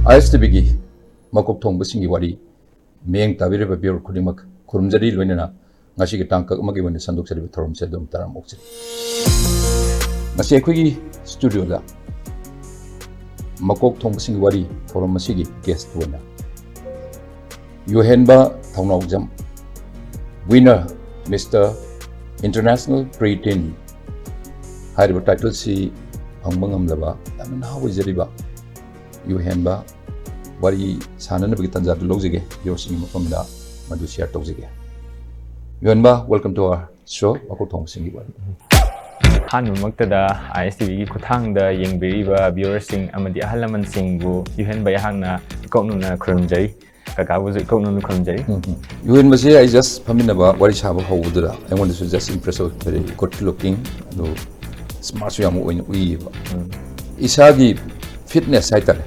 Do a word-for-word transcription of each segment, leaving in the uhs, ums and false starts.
ꯑꯥꯏ ꯑꯦꯁ T ꯚꯤꯒꯤ ꯃꯀꯣꯛ ꯊꯣꯡꯕꯁꯤꯡꯒꯤ ꯋꯥꯔꯤ ꯃꯤꯠꯌꯦꯡ ꯇꯥꯕꯤꯔꯤꯕ viewer ꯈꯨꯗꯤꯡꯃꯛ ꯈꯨꯔꯨꯝꯖꯔꯤ, ꯂꯣꯏꯅꯅ ꯉꯁꯤꯒꯤ ꯇꯥꯡꯀꯛ ꯑꯃꯒꯤ ꯑꯣꯏꯅ ꯁꯟꯗꯣꯛꯆꯔꯤꯕ ꯊꯧꯔꯝꯁꯦ ꯑꯗꯨꯝ ꯇꯔꯥꯝꯅ ꯑꯣꯛꯆꯔꯤ꯫ ꯉꯁꯤ ꯑꯩꯈꯣꯏꯒꯤ ꯁ꯭ꯇꯨꯗꯤꯑꯣꯗ ꯃꯀꯣꯛ ꯊꯣꯡꯕꯁꯤꯡꯒꯤ ꯋꯥꯔꯤ ꯊꯧꯔꯝ ꯑꯁꯤꯒꯤ ꯒꯦꯁ꯭ꯠ ꯑꯣꯏꯅ ꯌꯨꯍꯦꯟꯕ ꯊꯧꯅꯥꯎꯖꯝ, winner Mister International Preteen ꯍꯥꯏꯔꯤꯕ ꯇꯥꯏꯇꯜꯁꯤ ꯐꯪꯕ ꯉꯝꯂꯕ ꯌꯥꯝꯅ ꯅꯍꯥ ꯑꯣꯏꯖꯔꯤꯕ ꯌꯨꯍꯦꯟꯕ ꯋꯥꯔꯤ ꯁꯥꯟꯅꯅꯕꯒꯤ ꯇꯥꯟꯖꯥꯗꯨ ꯂꯧꯖꯒꯦ꯫ viewerꯁꯤꯡꯒꯤ ꯃꯐꯝꯗ ꯃꯗꯨ share ꯇꯧꯖꯒꯦ꯫ ꯌꯨꯍꯦꯟꯕ, welcome to our show, ꯃꯀꯣꯛ ꯊꯣꯡꯕꯁꯤꯡꯒꯤ ꯋꯥꯔꯤ꯫ ꯑꯍꯥꯟꯕꯃꯛꯇꯗ ꯑꯥꯏ ꯑꯦꯁ ꯇꯤ ꯚꯤꯒꯤ ꯈꯨꯠꯊꯥꯡꯗ ꯌꯦꯡꯕꯤꯔꯤꯕ viewerꯁꯤꯡ ꯑꯃꯗꯤ ꯑꯍꯜ ꯂꯃꯟꯁꯤꯡꯕꯨ ꯌꯨꯍꯦꯟꯕ ꯑꯩꯍꯥꯛꯅ ꯏꯀꯣꯛꯅꯅ ꯈꯨꯔꯨꯝꯖꯩ꯫ ꯀꯀꯥꯕꯨꯁꯨ ꯏꯀꯣꯛꯅꯅ ꯈꯨꯔꯨꯝꯖꯔꯤ꯫ ꯎꯝ, ꯎꯝ꯫ ꯌꯨꯍꯦꯟꯕꯁꯦ ꯑꯩ just ꯐꯝꯃꯤꯟꯅꯕ, ꯋꯥꯔꯤ ꯁꯥꯕ ꯍꯧꯕꯗꯨꯗ ꯑꯩꯉꯣꯟꯗꯁꯨ just impress ꯑꯣꯏ, very good looking, ꯑꯗꯨ ꯁ꯭ꯃꯥꯔꯠꯁꯨ ꯌꯥꯝ ꯑꯣꯏꯅ ꯎꯏꯌꯦꯕ꯫ ꯏꯁꯥꯒꯤ fitness ꯍꯥꯏꯇꯥꯔꯦ,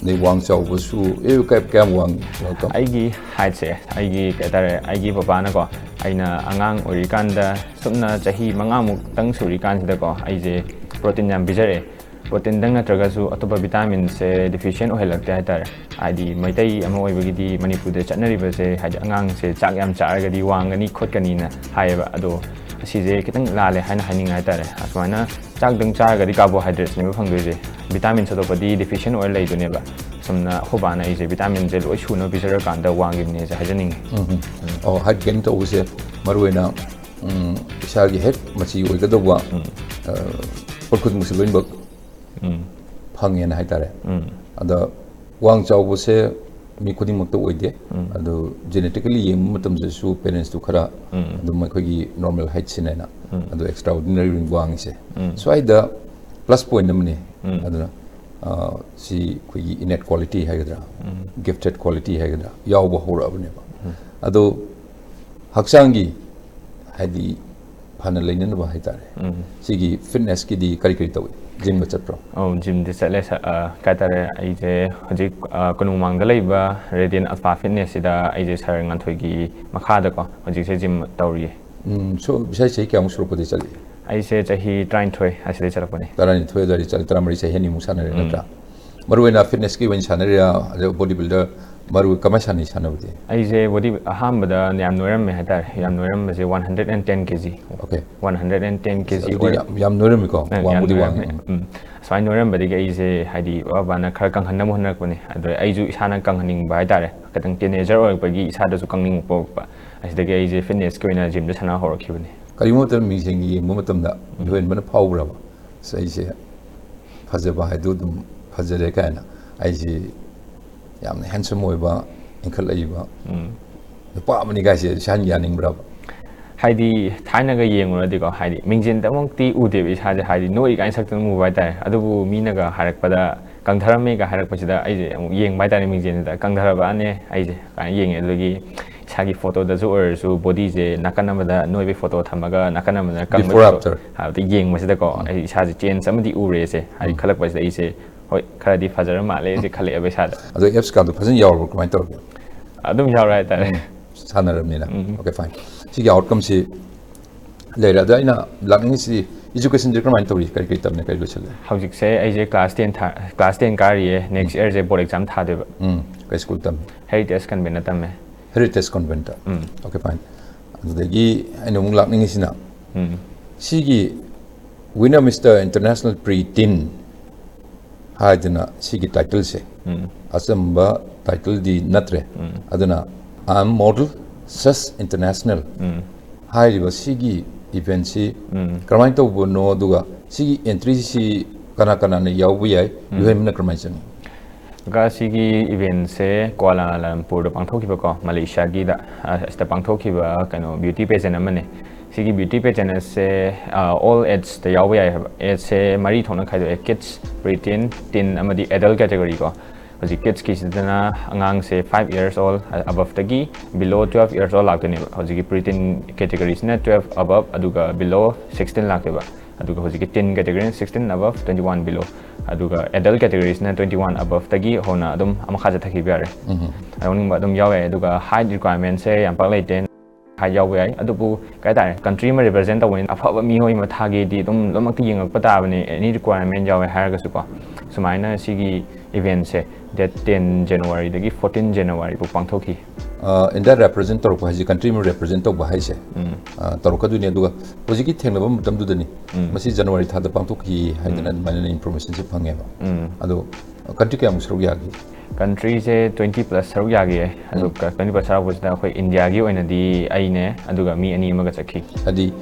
ꯑꯗꯩ ꯋꯥꯡ ꯆꯥꯎꯕꯁꯨ, ꯑꯦ, ꯀꯌꯥ-, ꯀꯌꯥꯝ ꯋꯥꯡꯉꯤ? Welcome. ꯑꯩꯒꯤ ꯍꯥꯏꯠꯁꯦ, ꯑꯩꯒꯤ ꯀꯩ ꯍꯥꯏꯇꯥꯔꯦ, ꯑꯩꯒꯤ ꯄꯄꯥꯅꯀꯣ, ꯑꯩꯅ ꯑꯉꯥꯡ ꯑꯣꯏꯔꯤꯀꯥꯟꯗ, ꯁꯨꯞꯅ ꯆꯍꯤ ꯃꯉꯥꯃꯨꯛꯇꯪ ꯁꯨꯔꯤꯀꯥꯟꯁꯤꯗꯀꯣ, ꯑꯩꯁꯦ ꯄ꯭ꯔꯣꯇꯤꯟ ꯌꯥꯝ ꯄꯤꯖꯔꯛꯑꯦ꯫ ꯄ꯭ꯔꯣꯇꯤꯟꯗꯪ ꯅꯠꯇ꯭ꯔꯒꯁꯨ ꯑꯇꯣꯞꯄ ꯚꯤꯇꯥꯃꯤꯟꯁꯦ ꯗꯤꯐꯤꯁꯤꯌꯦꯟ ꯑꯣꯏꯍꯜꯂꯛꯇꯦ ꯍꯥꯏꯇꯥꯔꯦ꯫ ꯍꯥꯏꯗꯤ ꯃꯩꯇꯩ ꯑꯃ ꯑꯣꯏꯕꯒꯤꯗꯤ ꯃꯅꯤꯄꯨꯔꯗ ꯆꯠꯅꯔꯤꯕꯁꯦ, ꯍꯥꯏꯗꯤ ꯑꯉꯥꯡꯁꯦ ꯆꯥꯛ ꯌꯥꯝ ꯆꯥꯔꯒꯗꯤ ꯋꯥꯡꯒꯅꯤ ꯈꯣꯠꯀꯅꯤꯅ ꯍꯥꯏꯌꯦꯕ꯫ ꯑꯗꯣ ꯑꯁꯤꯁꯦ ꯈꯤꯇꯪ ꯂꯥꯜꯂꯦ ꯍꯥꯏꯅ ꯍꯥꯏꯅꯤꯡꯉꯦ ꯍꯥꯏꯇꯥꯔꯦ꯫ ꯑꯁꯨꯃꯥꯏꯅ ꯆꯥꯛꯇꯪ ꯆꯥꯔꯒꯗꯤ ꯀꯥꯔꯕꯣꯍꯥꯏꯗ꯭ꯔꯦꯠꯁꯅꯦꯕ ꯐꯪꯗꯣꯏꯁꯦ, ꯚꯤꯇꯥꯃꯤꯟꯁ ꯑꯇꯣꯞꯄꯗꯤ ꯗꯤꯐꯤꯁꯤꯌꯦꯟ ꯑꯣꯏꯔ ꯂꯩꯗꯣꯏꯅꯦꯕ꯫ ꯁꯝꯅ ꯑꯩꯈꯣꯏ ꯕꯥꯅ ꯑꯩꯁꯦ ꯚꯤꯇꯥꯃꯤꯟꯁꯦ ꯂꯣꯏ ꯁꯨꯅꯕ ꯄꯤꯖꯔꯀꯥꯟꯗ ꯋꯥꯡꯈꯤꯕꯅꯦꯁꯦ ꯍꯥꯏꯖꯅꯤꯡꯉꯤ꯫ ꯎꯝ, ꯎꯝ꯫ ꯑꯣ, ꯍꯥꯏꯠ ꯒꯦꯟ ꯇꯧꯕꯁꯦ ꯃꯔꯨꯑꯣꯏꯅ, ꯎꯝ, ꯏꯁꯥꯒꯤ ꯍꯦꯛ ꯃꯆꯤ ꯑꯣꯏꯒꯗꯧꯕ, ꯑ, ꯄꯣꯠ ꯈꯨꯗꯤꯡꯃꯛꯁꯦ ꯂꯣꯏꯅꯃꯛ ꯐꯪꯉꯦꯅ ꯍꯥꯏꯇꯥꯔꯦ꯫ ꯑꯗ ꯋꯥꯡ ꯆꯥꯎꯕꯁꯦ ꯃꯤ ꯈꯨꯗꯤꯡꯃꯛꯇ ꯑꯣꯏꯗꯦ꯫ ꯑꯗꯨ genetically ꯌꯦꯡꯕ ꯃꯇꯝꯗꯁꯨ parents ꯇꯨ ꯈꯔ ꯑꯗꯨꯝ ꯑꯩꯈꯣꯏꯒꯤ normal height ꯁꯤꯅꯦꯅ, ꯑꯗꯨ extraordinary ꯋꯥꯡꯉꯤꯁꯦ ꯁ꯭ꯋꯥꯏꯗ plus point ꯑꯃꯅꯤ꯫ ꯑꯗꯨꯅ, ꯑ, ꯁꯤ ꯑꯩꯈꯣꯏꯒꯤ innate quality ꯍꯥꯏꯒꯗ꯭ꯔꯥ, gifted quality ꯍꯥꯏꯒꯗ꯭ꯔꯥ, ꯌꯥꯎꯕ ꯍꯧꯔꯛꯑꯕꯅꯦꯕ꯫ ꯑꯗꯣ ꯍꯛꯆꯥꯡꯒꯤ, ꯍꯥꯏꯗꯤ, ꯐꯅ ꯂꯩꯅꯅꯕ ꯍꯥꯏꯇꯥꯔꯦ, ꯁꯤꯒꯤ fitness ꯀꯤꯗꯤ ꯀꯔꯤ ꯀꯔꯤ ꯇꯧꯏ? ꯖꯤꯝꯒ ꯆꯠꯄ꯭ꯔꯣ? ꯑꯧ, ꯖꯤꯝꯗꯤ ꯆꯠꯂꯦ꯫ ꯁ-, ꯑ, ꯀꯩ ꯍꯥꯏꯇꯥꯔꯦ, ꯑꯩꯁꯦ ꯍꯧꯖꯤꯛ, ꯑ, ꯀꯣꯅꯨꯡ ꯃꯥꯡꯗ ꯂꯩꯕ Radiant Alpha Fitness ꯁꯤꯗ ꯑꯩꯁꯦ ꯁꯥꯔ ꯉꯥꯟꯊꯣꯏꯒꯤ ꯃꯈꯥꯗꯀꯣ ꯍꯧꯖꯤꯛꯁꯦ ꯖꯤꯝ ꯇꯧꯔꯤꯌꯦ꯫ ꯎꯝ, so, ꯏꯁꯥ ꯆꯍꯤ ꯀꯌꯥꯃꯨꯛ ꯁꯨꯔꯛꯄꯗꯒꯤ ꯆꯠꯂꯤ? ꯑꯩꯁꯦ ꯆꯍꯤ ꯇꯔꯥꯅꯤꯊꯣꯏ ꯑꯁꯤꯗꯩ ꯆꯠꯂꯛꯄꯅꯦ꯫ ꯇꯔꯥꯅꯤꯊꯣꯏ ꯑꯗꯨꯋꯥꯏꯗ ꯆꯠꯂꯤ, ꯇꯔꯥꯃꯔꯤ, ꯆꯍꯤ ꯑꯅꯤꯃꯨꯛ ꯁꯥꯟꯅꯔꯦ, ꯅꯠꯇ꯭ꯔꯥ? ꯃꯔꯨ ꯑꯣꯏꯅ ꯐꯤꯠꯅꯦꯁꯀꯤ ꯑꯣꯏꯅ ꯁꯥꯟꯅꯔꯤꯔꯥ, ꯑꯗ ꯕꯣꯗꯤ ꯕꯤꯜꯗꯔ ꯃꯔꯨ ꯀꯃꯥꯏꯅ ꯁꯥꯟꯅꯩ ꯁꯥꯟꯅꯕꯗꯤ? ꯑꯩꯁꯦ ꯕꯣꯗꯤ ꯑꯍꯥꯟꯕꯗ ꯌꯥꯝ ꯅꯣꯏꯔꯝꯃꯦ ꯍꯥꯏꯇꯥꯔꯦ꯫ ꯌꯥꯝ ꯅꯣꯏꯔꯝꯕꯁꯦ one hundred and ten K G. Okay. One hundred and ten K G ꯑꯗꯨꯗꯤ ꯑꯣꯏꯔꯦ꯫ ꯌꯥꯝ ꯌꯥꯝ ꯅꯣꯏꯔꯝꯃꯤꯀꯣ, ꯌꯥꯝ ꯋꯥꯡꯕꯨꯗꯤ ꯅꯣꯏꯔꯝꯃꯦ꯫ ꯋꯥꯡꯉꯤ꯫ ꯎꯝ꯫ ꯑꯁꯨꯃꯥꯏꯅ ꯅꯣꯏꯔꯝꯕꯗꯒꯤ ꯑꯩꯁꯦ ꯍꯥꯏꯗꯤ ꯕꯕꯥꯅ ꯈꯔ ꯀꯪꯍꯟꯅꯕ ꯍꯣꯠꯅꯔꯛꯄꯅꯦ꯫ ꯑꯗꯣ ꯑꯩꯁꯨ ꯏꯁꯥꯅ ꯀꯪꯍꯟꯅꯤꯡꯕ ꯍꯥꯏꯇꯥꯔꯦ꯫ ꯈꯤꯇꯪ ꯇꯤꯅꯦꯖꯔ ꯑꯣꯏꯔꯛꯄꯒꯤ ꯏꯁꯥꯗꯁꯨ ꯀꯪꯅꯤꯡꯕ ꯄꯣꯛꯂꯛꯄ꯫ ꯑꯁꯤꯗꯒꯤ ꯑꯩꯁꯦ ꯐꯤꯠꯅꯦꯁꯀꯤ ꯑꯣꯏꯅ ꯖꯤꯝꯗ ꯁꯥꯟꯅ ꯍꯧꯔꯛꯈꯤꯕꯅꯤ꯫ ꯀꯔꯤꯒꯨꯝꯕ ꯃꯇꯝꯗ ꯃꯤꯡꯁꯦꯜ ꯌꯦꯡꯕ ꯃꯇꯝꯗ ꯏꯍꯣꯏ ꯍꯦꯟꯕꯅ ꯐꯥꯎꯕ꯭ꯔꯕ? "ꯑꯁ, ꯑꯩꯁꯦ ꯐꯖꯕ ꯍꯥꯏꯗꯨ ꯑꯗꯨꯝ ꯐꯖꯔꯦ" ꯀꯥꯏꯅ, "ꯑꯩꯁꯦ ꯌꯥꯝꯅ ꯍꯦꯟꯁꯝ ꯑꯣꯏꯕ, ꯏꯟꯈꯠꯂꯛꯏꯕ ꯎꯝ꯫ ꯅꯨꯄꯥ ꯑꯃꯅꯤ" ꯀꯥꯏꯁꯦ ꯏꯁꯥꯅ ꯌꯥꯅꯤꯡꯕ꯭ꯔꯕ? ꯍꯥꯏꯗꯤ ꯊꯥꯏꯅꯒ ꯌꯦꯡꯉꯨꯔꯗꯤꯀꯣ, ꯍꯥꯏꯗꯤ ꯃꯤꯡꯁꯦꯜꯗꯃꯛꯇꯤ ꯎꯗꯦꯕ ꯏꯁꯥꯁꯦ, ꯍꯥꯏꯗꯤ ꯅꯣꯏ ꯀꯥꯏꯅ ꯁꯛꯇꯅ ꯎꯕ ꯍꯥꯏꯇꯥꯔꯦ꯫ ꯑꯗꯨꯕꯨ ꯃꯤꯅꯒ ꯍꯥꯏꯔꯛꯄꯗ, "ꯀꯪꯊꯔꯝꯃꯦꯒ" ꯍꯥꯏꯔꯛꯄꯁꯤꯗ ꯑꯩꯁꯦ ꯑꯃꯨꯛ ꯌꯦꯡꯕ ꯍꯥꯏꯇꯥꯔꯦ ꯃꯤꯡꯁꯦꯜꯁꯤꯗ꯫ "ꯀꯪꯊꯔꯕꯅꯦ ꯑꯩꯁꯦ" ꯀꯥꯏꯅ ꯌꯦꯡꯉꯦ꯫ ꯑꯗꯨꯗꯒꯤ ꯏꯁꯥꯒꯤ ꯐꯣꯇꯣꯗꯁꯨ ꯑꯣꯏꯔꯁꯨ ꯕꯣꯗꯤꯁꯦ ꯅꯥꯀꯟ ꯑꯃꯗ ꯅꯣꯏꯕꯒꯤ ꯐꯣꯇꯣ ꯊꯝꯃꯒ ꯅꯥꯀꯟ ꯑꯃꯗ ꯀꯪꯕꯒꯤ Before, ꯐꯣꯇꯣ after. ꯍꯥꯏꯕꯗꯤ ꯌꯦꯡꯕꯁꯤꯗꯀꯣ ꯑꯩ ꯏꯁꯥꯁꯦ ꯆꯦꯟꯖ ꯑꯃꯗꯤ ꯎꯔꯦ꯫ ꯑꯩꯁꯦ ꯍꯥꯏꯗꯤ ꯈꯜꯂꯛꯄꯁꯤꯗ ꯑꯩꯁꯦ, "ꯍꯣꯏ, ꯈꯔꯗꯤ ꯐꯖꯔ ꯃꯥꯜꯂꯦ" ꯑꯩꯁꯦ ꯈꯜꯂꯛꯑꯦꯕ ꯏꯁꯥꯗ꯫ ꯑꯗꯣ ꯑꯦꯞꯁꯀꯥꯗꯣ ꯐꯖꯅ ꯌꯥꯎꯔꯕ꯭ꯔꯣ, ꯀꯃꯥꯏꯅ ꯇꯧꯔꯒꯦ? ꯑꯗꯨꯝ ꯌꯥꯎꯔꯦ ꯍꯥꯏꯇꯥꯔꯦ꯫ ꯁꯥꯟꯅꯔꯕꯅꯤꯅ꯫ Okay, fine. ꯁꯤꯒꯤ ꯑꯥꯎꯠꯀꯝꯁꯤ ꯂꯩꯔꯦ꯫ ꯑꯗꯣ ꯑꯩꯅ ꯂꯥꯛꯅꯤꯡꯉꯤꯁꯤ, ꯏꯖꯨꯀꯦꯁꯟꯁꯦ ꯀꯃꯥꯏꯅ ꯇꯧꯔꯤ? ꯀꯔꯤ ꯀꯔꯤ ꯇꯝꯃꯦ, ꯀꯔꯤ ꯂꯣꯏꯁꯜꯂꯦ? ꯍꯧꯖꯤꯛꯁꯦ ꯑꯩꯁꯦ ꯀ꯭ꯂꯥꯁ ꯇꯦꯟ ꯊꯥ-, ꯀ꯭ꯂꯥꯁ ꯇꯦꯟ ꯀꯥꯔꯤꯌꯦ꯫ ꯅꯦꯛꯁ ꯏꯌꯔꯁꯦ ꯕꯣꯔꯗ ꯑꯦꯛꯖꯥꯝ ꯊꯥꯗꯣꯏꯕ꯫ ꯎꯝ, ꯀꯩ ꯁ꯭ꯀꯨꯜ ꯇꯝꯃꯤ? ꯍꯦꯔꯤꯇꯦꯖ ꯀꯟꯚꯦꯟꯠꯇ ꯇꯝꯃꯦ꯫ ꯍꯦꯔꯤꯇꯦꯖ ꯀꯟꯚꯦꯟꯠꯇ꯫ ꯎꯝ꯫ Okay, fine. ꯑꯗꯨꯗꯒꯤ ꯑꯩꯅ ꯑꯃꯨꯛ ꯂꯥꯛꯅꯤꯡꯉꯤꯁꯤꯅ, ꯎꯝ꯫ ꯁꯤꯒꯤ Winner Mister International Pre-Teen ꯍꯥꯏꯗꯅ ꯁꯤꯒꯤ ꯇꯥꯏꯇꯜꯁꯦ ꯎꯝ꯫ ꯑꯆꯝꯕ ꯇꯥꯏꯇꯜꯗꯤ ꯅꯠꯇ꯭ꯔꯦ꯫ ꯎꯝ꯫ ꯑꯗꯨꯅ "I am model, such international" ꯎꯝ꯫ ꯍꯥꯏꯔꯤꯕ ꯁꯤꯒꯤ ꯏꯚꯦꯟꯁꯤ ꯎꯝ꯫ ꯀꯔꯝꯍꯥꯏꯅ ꯇꯧꯕꯅꯣ, ꯑꯗꯨꯒ ꯁꯤꯒꯤ ꯑꯦꯟꯇ꯭ꯔꯤꯁꯤ ꯀꯅꯥ ꯀꯅꯥꯅ ꯌꯥꯎꯕ ꯌꯥꯏ, ꯏꯍꯣꯏ ꯍꯦꯟꯕꯅ ꯀꯔꯝꯍꯥꯏꯅ ꯆꯪꯉꯤ? ꯀꯀꯥ, ꯁꯤꯒꯤ ꯏꯚꯦꯟꯁꯦ ꯀ꯭ꯋꯥꯂꯥꯂꯝꯄꯨꯔꯗ ꯄꯥꯡꯊꯣꯛꯈꯤꯕꯀꯣ, ꯃꯂꯦꯁꯤꯌꯥꯒꯤꯗ, ꯑ, ꯑꯁꯤꯗ ꯄꯥꯡꯊꯣꯛꯈꯤꯕ ꯀꯩꯅꯣ ꯕ꯭ꯌꯨꯇꯤ ꯄꯦꯖꯦꯟ ꯑꯃꯅꯤ꯫ ꯁꯤꯒꯤ ꯕ꯭ꯌꯨꯇꯤ ꯄꯦꯖꯦꯟ ꯑꯁꯦ, ꯑ, ꯑꯣꯜ ꯑꯦꯖꯇ ꯌꯥꯎꯕ ꯌꯥꯏ ꯍꯥꯏꯕ꯫ ꯑꯦꯖꯁꯦ ꯃꯔꯤ ꯊꯣꯛꯅ ꯈꯥꯏꯗꯣꯛꯑꯦ: ꯀꯤꯗꯁ, ꯄ꯭ꯔꯤ ꯇꯤꯟ, ꯇꯤꯟ ꯑꯃꯗꯤ ꯑꯦꯗꯜ ꯀꯦꯇꯦꯒꯣꯔꯤ ꯀꯣ꯫ ꯍꯧꯖꯤꯛ ꯀꯤꯗꯁꯀꯤꯁꯤꯗꯅ ꯑꯉꯥꯡꯁꯦ five years old ꯑꯕꯞꯇꯒꯤ below twelve years old ꯂꯥꯛꯇꯣꯏꯅꯦꯕ꯫ ꯍꯧꯖꯤꯛꯀꯤ ꯄ꯭ꯔꯤ ꯇꯤꯟ ꯀꯦꯇꯦꯒꯣꯔꯤꯁꯤꯅ twelve above, ꯑꯗꯨꯒ below sixteen ꯂꯥꯛꯇꯣꯏꯕ꯫ ꯑꯗꯨꯒ ꯍꯧꯖꯤꯛꯀꯤ ꯇꯤꯟ ꯀꯦꯇꯦꯒꯣꯔꯤꯅ sixteen above, twenty one below꯫ ꯑꯗꯨꯒ ꯑꯦꯗꯜ ꯀꯦꯇꯦꯒꯣꯔꯤꯁꯤꯅ twenty one aboveꯇꯒꯤ ꯍꯧꯅ ꯑꯗꯨꯝ ꯃꯈꯥ ꯆꯠꯊꯈꯤꯕ ꯌꯥꯔꯦ꯫ ꯌꯥꯎꯅꯤꯡꯕ ꯑꯗꯨꯝ ꯌꯥꯎ ꯌꯥꯏ꯫ ꯑꯗꯨꯒ ꯍꯥꯏꯠ ꯔꯤꯀ꯭ꯋꯥꯏꯔꯃꯦꯟꯁꯦ ꯌꯥꯝ ꯄꯥꯛ ꯂꯩꯇꯦ꯫ ꯌꯥꯎꯕ ꯌꯥꯏ꯫ ꯑꯗꯨꯕꯨ ꯀꯩ ꯍꯥꯏꯇꯥꯔꯦ, ꯀꯟꯇ꯭ꯔꯤ ꯑꯃ ꯔꯤꯄ꯭ꯔꯖꯦꯟ ꯇꯧꯕꯅꯤꯅ ꯑꯐꯕ ꯃꯤꯑꯣꯏ ꯑꯃ ꯊꯥꯒꯦꯗꯤ ꯑꯗꯨꯝ ꯂꯣꯏꯅꯃꯛꯇꯤ ꯌꯦꯡꯉꯛꯄ ꯇꯥꯕꯅꯦ, ꯑꯦꯅꯤ ꯔꯤꯀ꯭ꯋꯥꯏꯔꯃꯦꯟ ꯌꯥꯎꯋꯦ ꯍꯥꯏꯔꯒꯁꯨꯀꯣ꯫ ꯁꯨꯃꯥꯏꯅ ꯁꯤꯒꯤ ꯏꯚꯦꯟꯁꯦ ꯗꯦꯠ ꯇꯦꯟ ꯖꯅꯋꯥꯔꯤꯗꯒꯤ ꯐꯣꯔꯇꯤꯟ ꯖꯅꯋꯥꯔꯤꯐꯥꯎ ꯄꯥꯡꯊꯣꯛꯈꯤ꯫ ꯏꯟꯗꯤꯌꯥ ꯔꯦꯄ꯭ꯔꯖꯦꯟ ꯇꯧꯔꯛꯄ ꯍꯥꯏꯁꯦ, ꯀꯟꯇ꯭ꯔꯤ ꯑꯃ ꯔꯦꯄ꯭ꯔꯖꯦꯟ ꯇꯧꯕ ꯍꯥꯏꯁꯦ ꯑ, ꯇꯧꯔꯛꯀꯗꯣꯏꯅꯤ꯫ ꯑꯗꯨꯒ ꯍꯧꯖꯤꯛꯀꯤ ꯊꯦꯡꯅꯕ ꯃꯇꯝꯗꯨꯗꯅꯤ ꯃꯁꯤ ꯖꯅꯋꯥꯔꯤ ꯊꯥꯗ ꯄꯥꯡꯊꯣꯛꯈꯤ ꯍꯥꯏꯗꯅ ꯑꯗꯨꯃꯥꯏꯅ ꯏꯟꯐꯣꯔꯃꯦꯁꯟꯁꯦ ꯐꯪꯉꯦꯕ꯫ ꯑꯗꯣ ꯀꯟꯇ꯭ꯔꯤ ꯀꯌꯥꯃꯨꯛ ꯁꯔꯨꯛ ꯌꯥꯒꯦ? ꯀꯟꯇ꯭ꯔꯤꯁꯦ ꯇ꯭ꯋꯦꯟꯇꯤ ꯄ꯭ꯂꯁ ꯁꯔꯨꯛ ꯌꯥꯈꯤꯌꯦ꯫ ꯑꯗꯨꯒ ꯇ꯭ꯋꯦꯟꯇꯤ ꯄ꯭ꯂꯁ ꯁꯔꯨꯛꯄꯁꯤꯗ ꯑꯩꯈꯣꯏ ꯏꯟꯗꯤꯌꯥꯒꯤ ꯑꯣꯏꯅꯗꯤ ꯑꯩꯅꯦ, ꯑꯗꯨꯒ ꯃꯤ ꯑꯅꯤ ꯑꯃꯒ ꯆꯠꯈꯤ꯫ ꯍꯥꯏꯗꯤ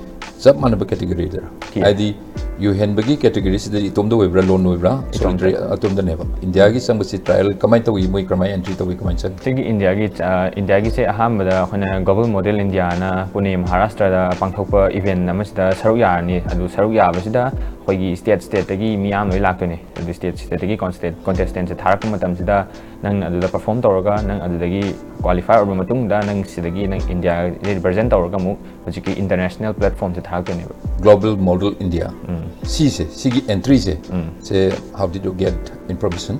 ꯆꯞ ꯃꯥꯟꯅꯕ ꯀꯦꯇꯦꯒꯣꯔꯤꯗꯔ? ꯌꯥ꯫ ꯍꯥꯏꯗꯤ ꯌꯨꯍꯦꯟꯕꯒꯤ ꯀꯦꯇꯦꯒꯣꯔꯤꯁꯤꯗ ꯏꯇꯣꯝꯗ ꯑꯣꯏꯕ꯭ꯔꯥ, ꯂꯣꯟ ꯑꯣꯏꯕ꯭ꯔꯥ? ꯏꯇꯣꯝꯇ꯫ ꯁꯣꯂꯤꯇꯔꯤ ꯑꯇꯣꯝꯗꯅꯦꯕ꯫ ꯏꯟꯗꯤꯌꯥꯒꯤ ꯆꯪꯕꯁꯤ ꯇ꯭ꯔꯥꯏꯌꯦꯜ ꯀꯃꯥꯏꯅ ꯇꯧꯏ, ꯃꯣꯏ ꯀꯃꯥꯏꯅ ꯑꯦꯟꯇ꯭ꯔꯤ ꯇꯧꯏ, ꯀꯃꯥꯏꯅ ꯆꯪꯏ? ꯁꯤꯒꯤ ꯏꯟꯗꯤꯌꯥꯒꯤ ꯑ, ꯏꯟꯗꯤꯌꯥꯒꯤꯁꯦ ꯑꯍꯥꯟꯕꯗ ꯑꯩꯈꯣꯏꯅ ꯒ꯭ꯂꯣꯕꯜ ꯃꯣꯗꯦꯜ ꯏꯟꯗꯤꯌꯥꯅ ꯄꯨꯅꯦ ꯃꯍꯥꯔꯥꯁꯇ꯭ꯔꯗ ꯄꯥꯡꯊꯣꯛꯄ ꯏꯚꯦꯟ ꯑꯃꯁꯤꯗ ꯁꯔꯨꯛ ꯌꯥꯔꯅꯤ꯫ ꯑꯗꯨ ꯁꯔꯨꯛ ꯌꯥꯕꯁꯤꯗ ꯑꯩꯈꯣꯏꯒꯤ ꯁ꯭ꯇꯦꯠ ꯁ꯭ꯇꯦꯠꯇꯒꯤ ꯃꯤꯌꯥꯝ ꯂꯣꯏ ꯂꯥꯛꯇꯣꯏꯅꯦ꯫ ꯑꯗꯨ ꯁ꯭ꯇꯦꯠ ꯁ꯭ꯇꯦꯠꯇꯒꯤ ꯀꯣꯟꯇꯦꯁꯇꯦꯟꯁꯦ ꯊꯥꯔꯛꯄ ꯃꯇꯝꯁꯤꯗ ꯅꯪ ꯑꯗꯨꯗ ꯄꯔꯐꯣꯔꯝ ꯇꯧꯔꯒ ꯅꯪ ꯑꯗꯨꯗꯒꯤ ꯀ꯭ꯋꯥꯂꯤꯐꯥꯏ ꯑꯣꯏꯔꯕ ꯃꯇꯨꯡꯗ ꯅꯪ ꯁꯤꯗꯒꯤ ꯅꯪ ꯏꯟꯗꯤꯌꯥ ꯔꯤꯄ꯭ꯔꯖꯦꯟ ꯇꯧꯔꯒ ꯑꯃꯨꯛ ꯍꯧꯖꯤꯛꯀꯤ ꯏꯟꯇꯔꯅꯦꯁꯅꯦꯜ ꯄ꯭ꯂꯦꯠꯐꯣꯔꯝꯁꯦ ꯊꯥꯔꯛꯇꯣꯏꯅꯦꯕ꯫ Global Model India ꯁꯤꯁꯦ, ꯁꯤꯒꯤ ꯑꯦꯟꯇ꯭ꯔꯤꯁꯦ ꯁꯦ, how did you get information?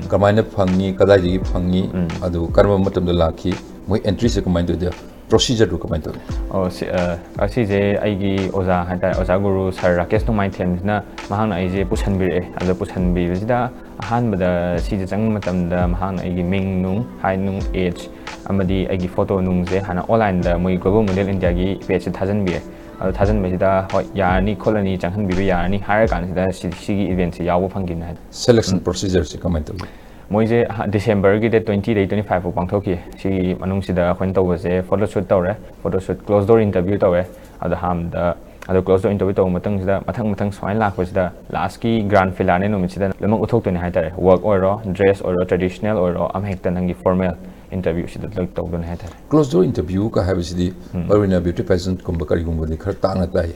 ꯀꯃꯥꯏꯅ ꯐꯪꯉꯤ, ꯀꯗꯥꯏꯗꯒꯤ ꯐꯪꯉꯤ, ꯑꯗꯨ ꯀꯔꯝꯕ ꯃꯇꯝꯗ ꯂꯥꯛꯈꯤ, ꯃꯣꯏ ꯑꯦꯟꯇ꯭ꯔꯤꯁꯦ ꯀꯃꯥꯏꯅ ꯇꯧꯗꯣꯏ, ꯄ꯭ꯔꯣꯁꯤꯖꯔꯗꯨ ꯀꯃꯥꯏꯅ ꯇꯧꯏ? ꯑꯣ, ꯁꯤ, ꯑ, ꯑꯁꯤꯁꯦ ꯑꯩꯒꯤ ꯑꯣꯖꯥ ꯍꯥꯏꯇꯥꯔꯦ, ꯑꯣꯖꯥ ꯒꯨꯔꯨ ꯁꯥꯔ ꯔꯥꯀꯦꯁ ꯅꯣꯡꯃꯥꯏꯊꯦꯝꯁꯤꯅ ꯃꯍꯥꯛꯅ ꯑꯩꯁꯦ ꯄꯨꯁꯟꯕꯤꯔꯛꯑꯦ꯫ ꯑꯗꯣ ꯄꯨꯁꯟꯕꯤꯕꯁꯤꯗ ꯑꯍꯥꯟꯕꯗ ꯁꯤꯗ ꯆꯪꯕ ꯃꯇꯝꯗ ꯃꯍꯥꯛꯅ ꯑꯩꯒꯤ ꯃꯤꯡ ꯅꯨꯡ, ꯍꯥꯏꯠ ꯅꯨꯡ, ꯑꯦꯖ ꯑꯃꯗꯤ ꯑꯩꯒꯤ ꯐꯣꯇꯣ ꯅꯨꯡꯁꯦ ꯍꯥꯟꯅ ꯑꯣꯟꯂꯥꯏꯟꯗ ꯃꯣꯏ ꯒ꯭ꯂꯣꯕꯜ ꯃꯣꯗꯦꯜ ꯏꯟꯗꯤꯌꯥꯒꯤ ꯄꯦꯖꯁꯦ ꯊꯥꯖꯟꯕꯤꯔꯦ꯫ ꯑꯗꯣ ꯊꯥꯖꯟꯕꯁꯤꯗ ꯍꯣꯏ ꯌꯥꯔꯅꯤ ꯈꯣꯠꯂꯅꯤ, ꯆꯪꯍꯟꯕꯤꯕ ꯌꯥꯔꯅꯤ ꯍꯥꯏꯔ ꯀꯥꯟꯁꯤꯗ ꯁꯤ-, ꯁꯤꯒꯤ ꯏꯚꯦꯟꯁꯦ ꯌꯥꯎꯕ ꯐꯪꯈꯤꯕꯅꯦ ꯍꯥꯏꯇꯥꯔꯦ꯫ ꯁꯦꯂꯦꯛꯁꯟ ꯄ꯭ꯔꯣꯁꯤꯖꯔꯁꯦ ꯀꯃꯥꯏꯅ ꯇꯧꯏ? ꯃꯣꯏꯁꯦ ꯍ-, ꯗꯤꯁꯦꯝꯕꯔꯒꯤ ꯗꯦꯠ ꯇ꯭ꯋꯦꯟꯇꯤꯗꯒꯤ ꯇ꯭ꯋꯦꯟꯇꯤ ꯐꯥꯏꯚ ꯐꯥꯎ ꯄꯥꯡꯊꯣꯛꯈꯤ꯫ ꯁꯤꯒꯤ ꯃꯅꯨꯡꯁꯤꯗ ꯑꯩꯈꯣꯏꯅ ꯇꯧꯕꯁꯦ ꯐꯣꯇꯣ ꯁꯨꯠ ꯇꯧꯔꯦ, ꯐꯣꯇꯣ ꯁꯨꯠ, ꯀ꯭ꯂꯣꯁ ꯗꯣꯔ ꯏꯟꯇꯔꯚ꯭ꯌꯨ ꯇꯧꯔꯦ꯫ ꯑꯗꯣ ꯑꯍꯥꯟꯕꯗ, ꯑꯗꯣ ꯀ꯭ꯂꯣꯁ ꯗꯣꯔ ꯏꯟꯇꯔꯚ꯭ꯌꯨ ꯇꯧꯕ ꯃꯇꯨꯡꯁꯤꯗ ꯃꯊꯪ ꯃꯊꯪ ꯁꯨꯃꯥꯏꯅ ꯂꯥꯛꯄꯁꯤꯗ ꯂꯥꯁꯀꯤ ꯒ꯭ꯔꯥꯟ ꯐꯤꯅꯥꯂꯦ ꯅꯨꯃꯤꯠꯁꯤꯗ ꯂꯣꯏꯅꯃꯛ ꯎꯠꯊꯣꯛꯇꯣꯏꯅꯦ ꯍꯥꯏꯇꯥꯔꯦ꯫ ꯋꯔꯛ ꯑꯣꯏꯔꯣ, ꯗ꯭ꯔꯦꯁ ꯑꯣꯏꯔꯣ, ꯇ꯭ꯔꯦꯗꯤꯁꯅꯦꯜ ꯑꯣꯏꯔꯣ, ꯑꯃ ꯍꯦꯛꯇ ꯅꯪꯒꯤ ꯐꯣꯔꯃꯦꯜ ꯏꯟꯇꯔꯚ꯭ꯌꯨꯁꯤꯗ ꯂꯣꯏ ꯇꯧꯗꯣꯏꯅꯦ ꯍꯥꯏꯇꯥꯔꯦ꯫ ꯀ꯭ꯂꯣꯁ ꯗꯣꯔ ꯏꯟꯇꯔꯚ꯭ꯌꯨꯒ ꯍꯥꯏꯕꯁꯤꯗꯤ ꯃꯔꯨꯑꯣꯏꯅ ꯕ꯭ꯌꯨꯇꯤ ꯄꯦꯖꯦꯟꯠꯀꯨꯝꯕ ꯀꯔꯤꯒꯨꯝꯕꯗꯤ ꯈꯔ ꯇꯥꯡꯅ ꯇꯥꯏ꯫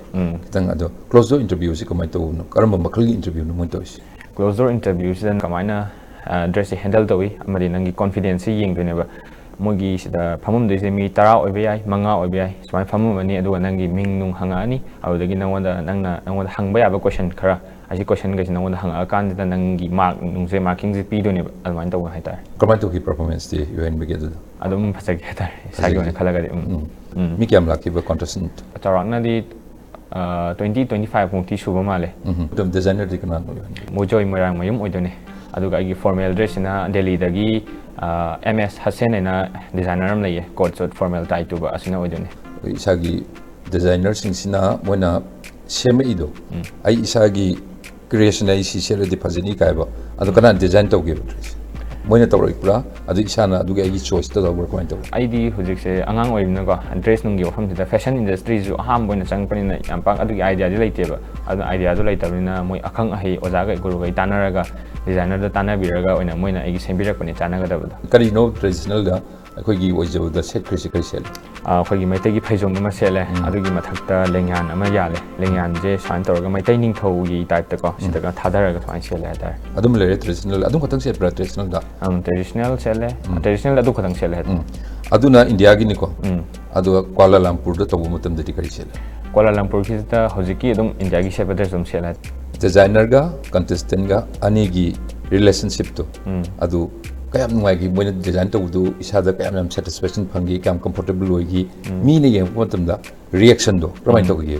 ꯈꯤꯇꯪ ꯑꯗꯣ ꯀ꯭ꯂꯣꯁ ꯗꯣꯔ ꯏꯟꯇꯔꯚ꯭ꯌꯨꯁꯤ ꯀꯃꯥꯏꯅ ꯇꯧꯕꯅꯣ? ꯀꯔꯝꯕ ꯃꯈꯜꯒꯤ ꯏꯟꯇꯔꯚ꯭ꯌꯨꯅꯣ ꯃꯣꯏꯅ ꯇꯧꯔꯤꯁꯤ? ꯀ꯭ꯂꯣꯁ ꯗꯣꯔ ꯏꯟꯇꯔꯚ꯭ꯌꯨꯁꯤꯗ ꯀꯃꯥꯏꯅ, ꯑ, ꯗ꯭ꯔꯦꯁꯁꯦ ꯍꯦꯟꯗꯜ ꯇꯧꯏ ꯑꯃꯗꯤ ꯅꯪꯒꯤ ꯀꯣꯟꯐꯤꯗꯦꯟꯁꯁꯦ ꯌꯦꯡꯗꯣꯏꯅꯦꯕ꯫ ꯃꯣꯏꯒꯤ ꯁꯤꯗ ꯐꯝꯃꯝꯗꯣꯏꯁꯦ ꯃꯤ ꯇꯔꯥ ꯑꯣꯏꯕ ꯌꯥꯏ, ꯃꯉꯥ ꯑꯣꯏꯕ ꯌꯥꯏ, ꯁꯨꯃꯥꯏꯅ ꯐꯝꯃꯝꯃꯅꯤ꯫ ꯑꯗꯨꯒ ꯅꯪꯒꯤ ꯃꯤꯡ ꯅꯨꯡ ꯍꯪꯉꯛꯑꯅꯤ꯫ ꯑꯗꯨꯗꯒꯤ ꯅꯪꯉꯣꯟꯗ, ꯅꯪꯅ, ꯅꯪꯉꯣꯟꯗ ꯍꯪꯕ ꯌꯥꯕ ꯀꯣꯏꯁꯟ ꯈꯔ, ꯑꯁꯤ ꯀꯣꯏꯁꯟꯈꯩꯁꯦ ꯅꯪꯉꯣꯟꯗ ꯍꯪꯉꯛꯑꯀꯥꯟꯁꯤꯗ ꯅꯪꯒꯤ ꯃꯥꯔꯛ ꯅꯨꯡꯁꯦ, ꯃꯥꯔꯀꯤꯡꯁꯦ ꯄꯤꯗꯣꯏꯅꯦꯕ꯫ ꯑꯗꯨꯃꯥꯏꯅ ꯇꯧꯕ ꯍꯥꯏꯇꯥꯔꯦ꯫ ꯀꯃꯥꯏꯅ ꯇꯧꯈꯤ ꯄꯔꯐꯣꯔꯃꯦꯟꯁꯇꯤ ꯌꯨꯍꯦꯟꯕꯒꯤ ꯑꯗꯨꯗ? ꯑꯗꯨꯝ ꯐꯖꯈꯤ ꯍꯥꯏꯇꯥꯔꯦ, ꯏꯁꯥꯒꯤ ꯐꯖꯈꯤ꯫ ꯑꯣꯏꯅ ꯈꯜꯂꯒꯗꯤ꯫ ꯎꯝ꯫ ꯎꯝ꯫ ꯎꯝ꯫ ꯃꯤ ꯀꯌꯥꯝ ꯂꯥꯛꯈꯤꯕ contestant? ꯆꯥꯎꯔꯥꯛꯅꯗꯤ ꯇ꯭ꯋꯦꯟꯇꯤ ꯇ꯭ꯋꯦꯟꯇꯤ ꯐꯥꯏꯚ ꯃꯨꯛꯇꯤ ꯁꯨꯕ ꯃꯥꯜꯂꯦ꯫ ꯎꯝ꯫ ꯑꯗꯨꯝ designer ꯗꯤ ꯀꯅꯥꯅꯣ ꯑꯣꯏꯍꯟꯒꯦ? ꯃꯣꯏꯖꯣꯏ ꯃꯣꯏꯔꯥꯡꯃꯌꯨꯝ ꯑꯣꯏꯗꯣꯏꯅꯦ꯫ ꯑꯗꯨꯒ ꯑꯩꯒꯤ formal dress ꯁꯤꯅ ꯗꯦꯜꯂꯤꯗꯒꯤ ꯑꯦꯝ ꯑꯦꯁ ꯍꯁꯦꯟ ꯍꯥꯏꯅ designer ꯑꯃ ꯂꯩꯌꯦ, coat suit formal tie ꯇꯨꯕ, ꯑꯁꯤꯅ ꯑꯣꯏꯗꯣꯏꯅꯦ꯫ ꯑꯩꯈꯣꯏ ꯏꯁꯥꯒꯤ designer ꯁꯤꯡꯁꯤꯅ ꯃꯣꯏꯅ ꯁꯦꯝꯃꯛꯏꯗꯣ, ꯎꯝ꯫ ꯑꯩ ꯏꯁꯥꯒꯤ creation, ꯑꯩ ꯁꯤ ꯁꯦꯠꯂꯗꯤ ꯐꯖꯅꯤ ꯀꯥꯏꯕ, ꯑꯗꯣ ꯀꯅꯥꯅ design ꯇꯧꯒꯦꯕ dress? ꯃꯣꯏꯅ ꯇꯧꯔꯛꯄ꯭ꯔꯥ, ꯑꯗꯨ ꯏꯁꯥꯅ ꯑꯗꯨꯒꯤ ꯑꯩꯒꯤ choice ꯇ ꯇꯧꯕ꯭ꯔꯥ, ꯀꯃꯥꯏꯅ ꯇꯧꯕ? ꯑꯩꯗꯤ ꯍꯧꯖꯤꯛꯁꯦ ꯑꯉꯥꯡ ꯑꯣꯏꯔꯤꯕꯅꯤꯅꯀꯣ, dress ꯅꯨꯡꯒꯤ ꯋꯥꯐꯝꯁꯤꯗ fashion industry ꯁꯨ ꯑꯍꯥꯟꯕ ꯑꯣꯏꯅ ꯆꯪꯉꯛꯄꯅꯤꯅ ꯌꯥꯝ ꯄꯥꯛ ꯑꯗꯨꯒꯤ idea ꯗꯤ ꯂꯩꯇꯦꯕ꯫ ꯑꯗꯨꯅ idea ꯗꯣ ꯂꯩꯇꯕꯅꯤꯅ ꯃꯣꯏ ꯑꯈꯪ ꯑꯍꯩ ꯑꯣꯖꯥꯈꯩ ꯒꯨꯔꯨꯈꯩ ꯇꯥꯟꯅꯔꯒ, designer ꯗ ꯇꯥꯟꯅꯕꯤꯔꯒ ꯑꯣꯏꯅ ꯃꯣꯏꯅ ꯑꯩꯒꯤ ꯁꯦꯝꯕꯤꯔꯛꯄꯅꯦ ꯆꯥꯟꯅꯒꯗꯕꯗꯣ꯫ ꯀꯔꯤꯅꯣ traditional ꯗ ꯑꯩꯈꯣꯏꯒꯤ ꯑꯣꯏꯖꯕꯗ ꯁꯦꯠꯈ꯭ꯔꯤꯁꯦ ꯀꯔꯤ ꯁꯦꯠꯂꯤ? ꯑꯥ, ꯑꯩꯈꯣꯏꯒꯤ ꯃꯩꯇꯩꯒꯤ ꯐꯩꯖꯣꯝ ꯑꯃ ꯁꯦꯠꯂꯦ, ꯎꯝ꯫ ꯑꯗꯨꯒꯤ ꯃꯊꯛꯇ ꯂꯦꯡꯌꯥꯟ ꯑꯃ ꯌꯥꯜꯂꯦ꯫ ꯂꯦꯡꯌꯥꯟꯁꯦ ꯁꯨꯃꯥꯏꯅ ꯇꯧꯔꯒ ꯃꯩꯇꯩ ꯅꯤꯡꯊꯧꯒꯤ type ꯇꯀꯣ, ꯁꯤꯗꯒ ꯊꯥꯗꯔꯒ ꯁꯨꯃꯥꯏꯅ ꯁꯦꯠꯂꯦ ꯍꯥꯏꯇꯥꯔꯦ꯫ ꯑꯗꯨꯝ ꯂꯩꯔꯦ traditional, ꯑꯗꯨꯝ ꯈꯛꯇꯪ ꯁꯦꯠꯄ꯭ꯔꯥ traditional ꯗ? ꯑꯪ, traditional ꯁꯦꯠꯂꯦ꯫ ꯎꯝ꯫ Traditional ꯑꯗꯨ ꯈꯛꯇꯪ ꯁꯦꯠꯂꯦ ꯍꯥꯏꯇꯥꯔꯦ꯫ ꯎꯝ꯫ ꯑꯗꯨꯅ India ꯒꯤꯅꯤꯀꯣ? ꯎꯝ꯫ ꯑꯗꯨꯒ ꯀ꯭ꯋꯥꯂꯥꯂꯝꯄꯨꯔꯗ ꯇꯧꯕ ꯃꯇꯝꯗꯗꯤ ꯀꯔꯤ ꯁꯦꯠꯂꯦ? ꯀ꯭ꯋꯥꯂꯥꯂꯝꯄꯨꯔꯒꯤꯁꯤꯗ ꯍꯧꯖꯤꯛꯀꯤ ꯑꯗꯨꯝ India ꯒꯤ ꯁꯦꯠꯄ dress ꯑꯗꯨꯝ ꯁꯦꯠꯂꯦ꯫ Designer ꯒ contestant ꯒ ꯑꯅꯤꯒꯤ relationship ꯇꯣ, ꯎꯝ꯫ ꯑꯗꯨ ꯀꯌꯥꯝ ꯅꯨꯡꯉꯥꯏꯈꯤ? ꯃꯣꯏꯅ design ꯇꯧꯕꯗꯨ ꯏꯁꯥꯗ ꯀꯌꯥꯝ ꯌꯥꯝ satisfaction ꯐꯪꯈꯤ? ꯀꯌꯥꯝ comfortable ꯑꯣꯏꯈꯤ? ꯎꯝ꯫ ꯃꯤꯅ ꯌꯦꯡꯉꯛꯄ ꯃꯇꯝꯗ reaction ꯗꯣ ꯀꯔꯝꯍꯥꯏꯅ ꯎꯝ꯫ ꯇꯧꯈꯤꯒꯦ?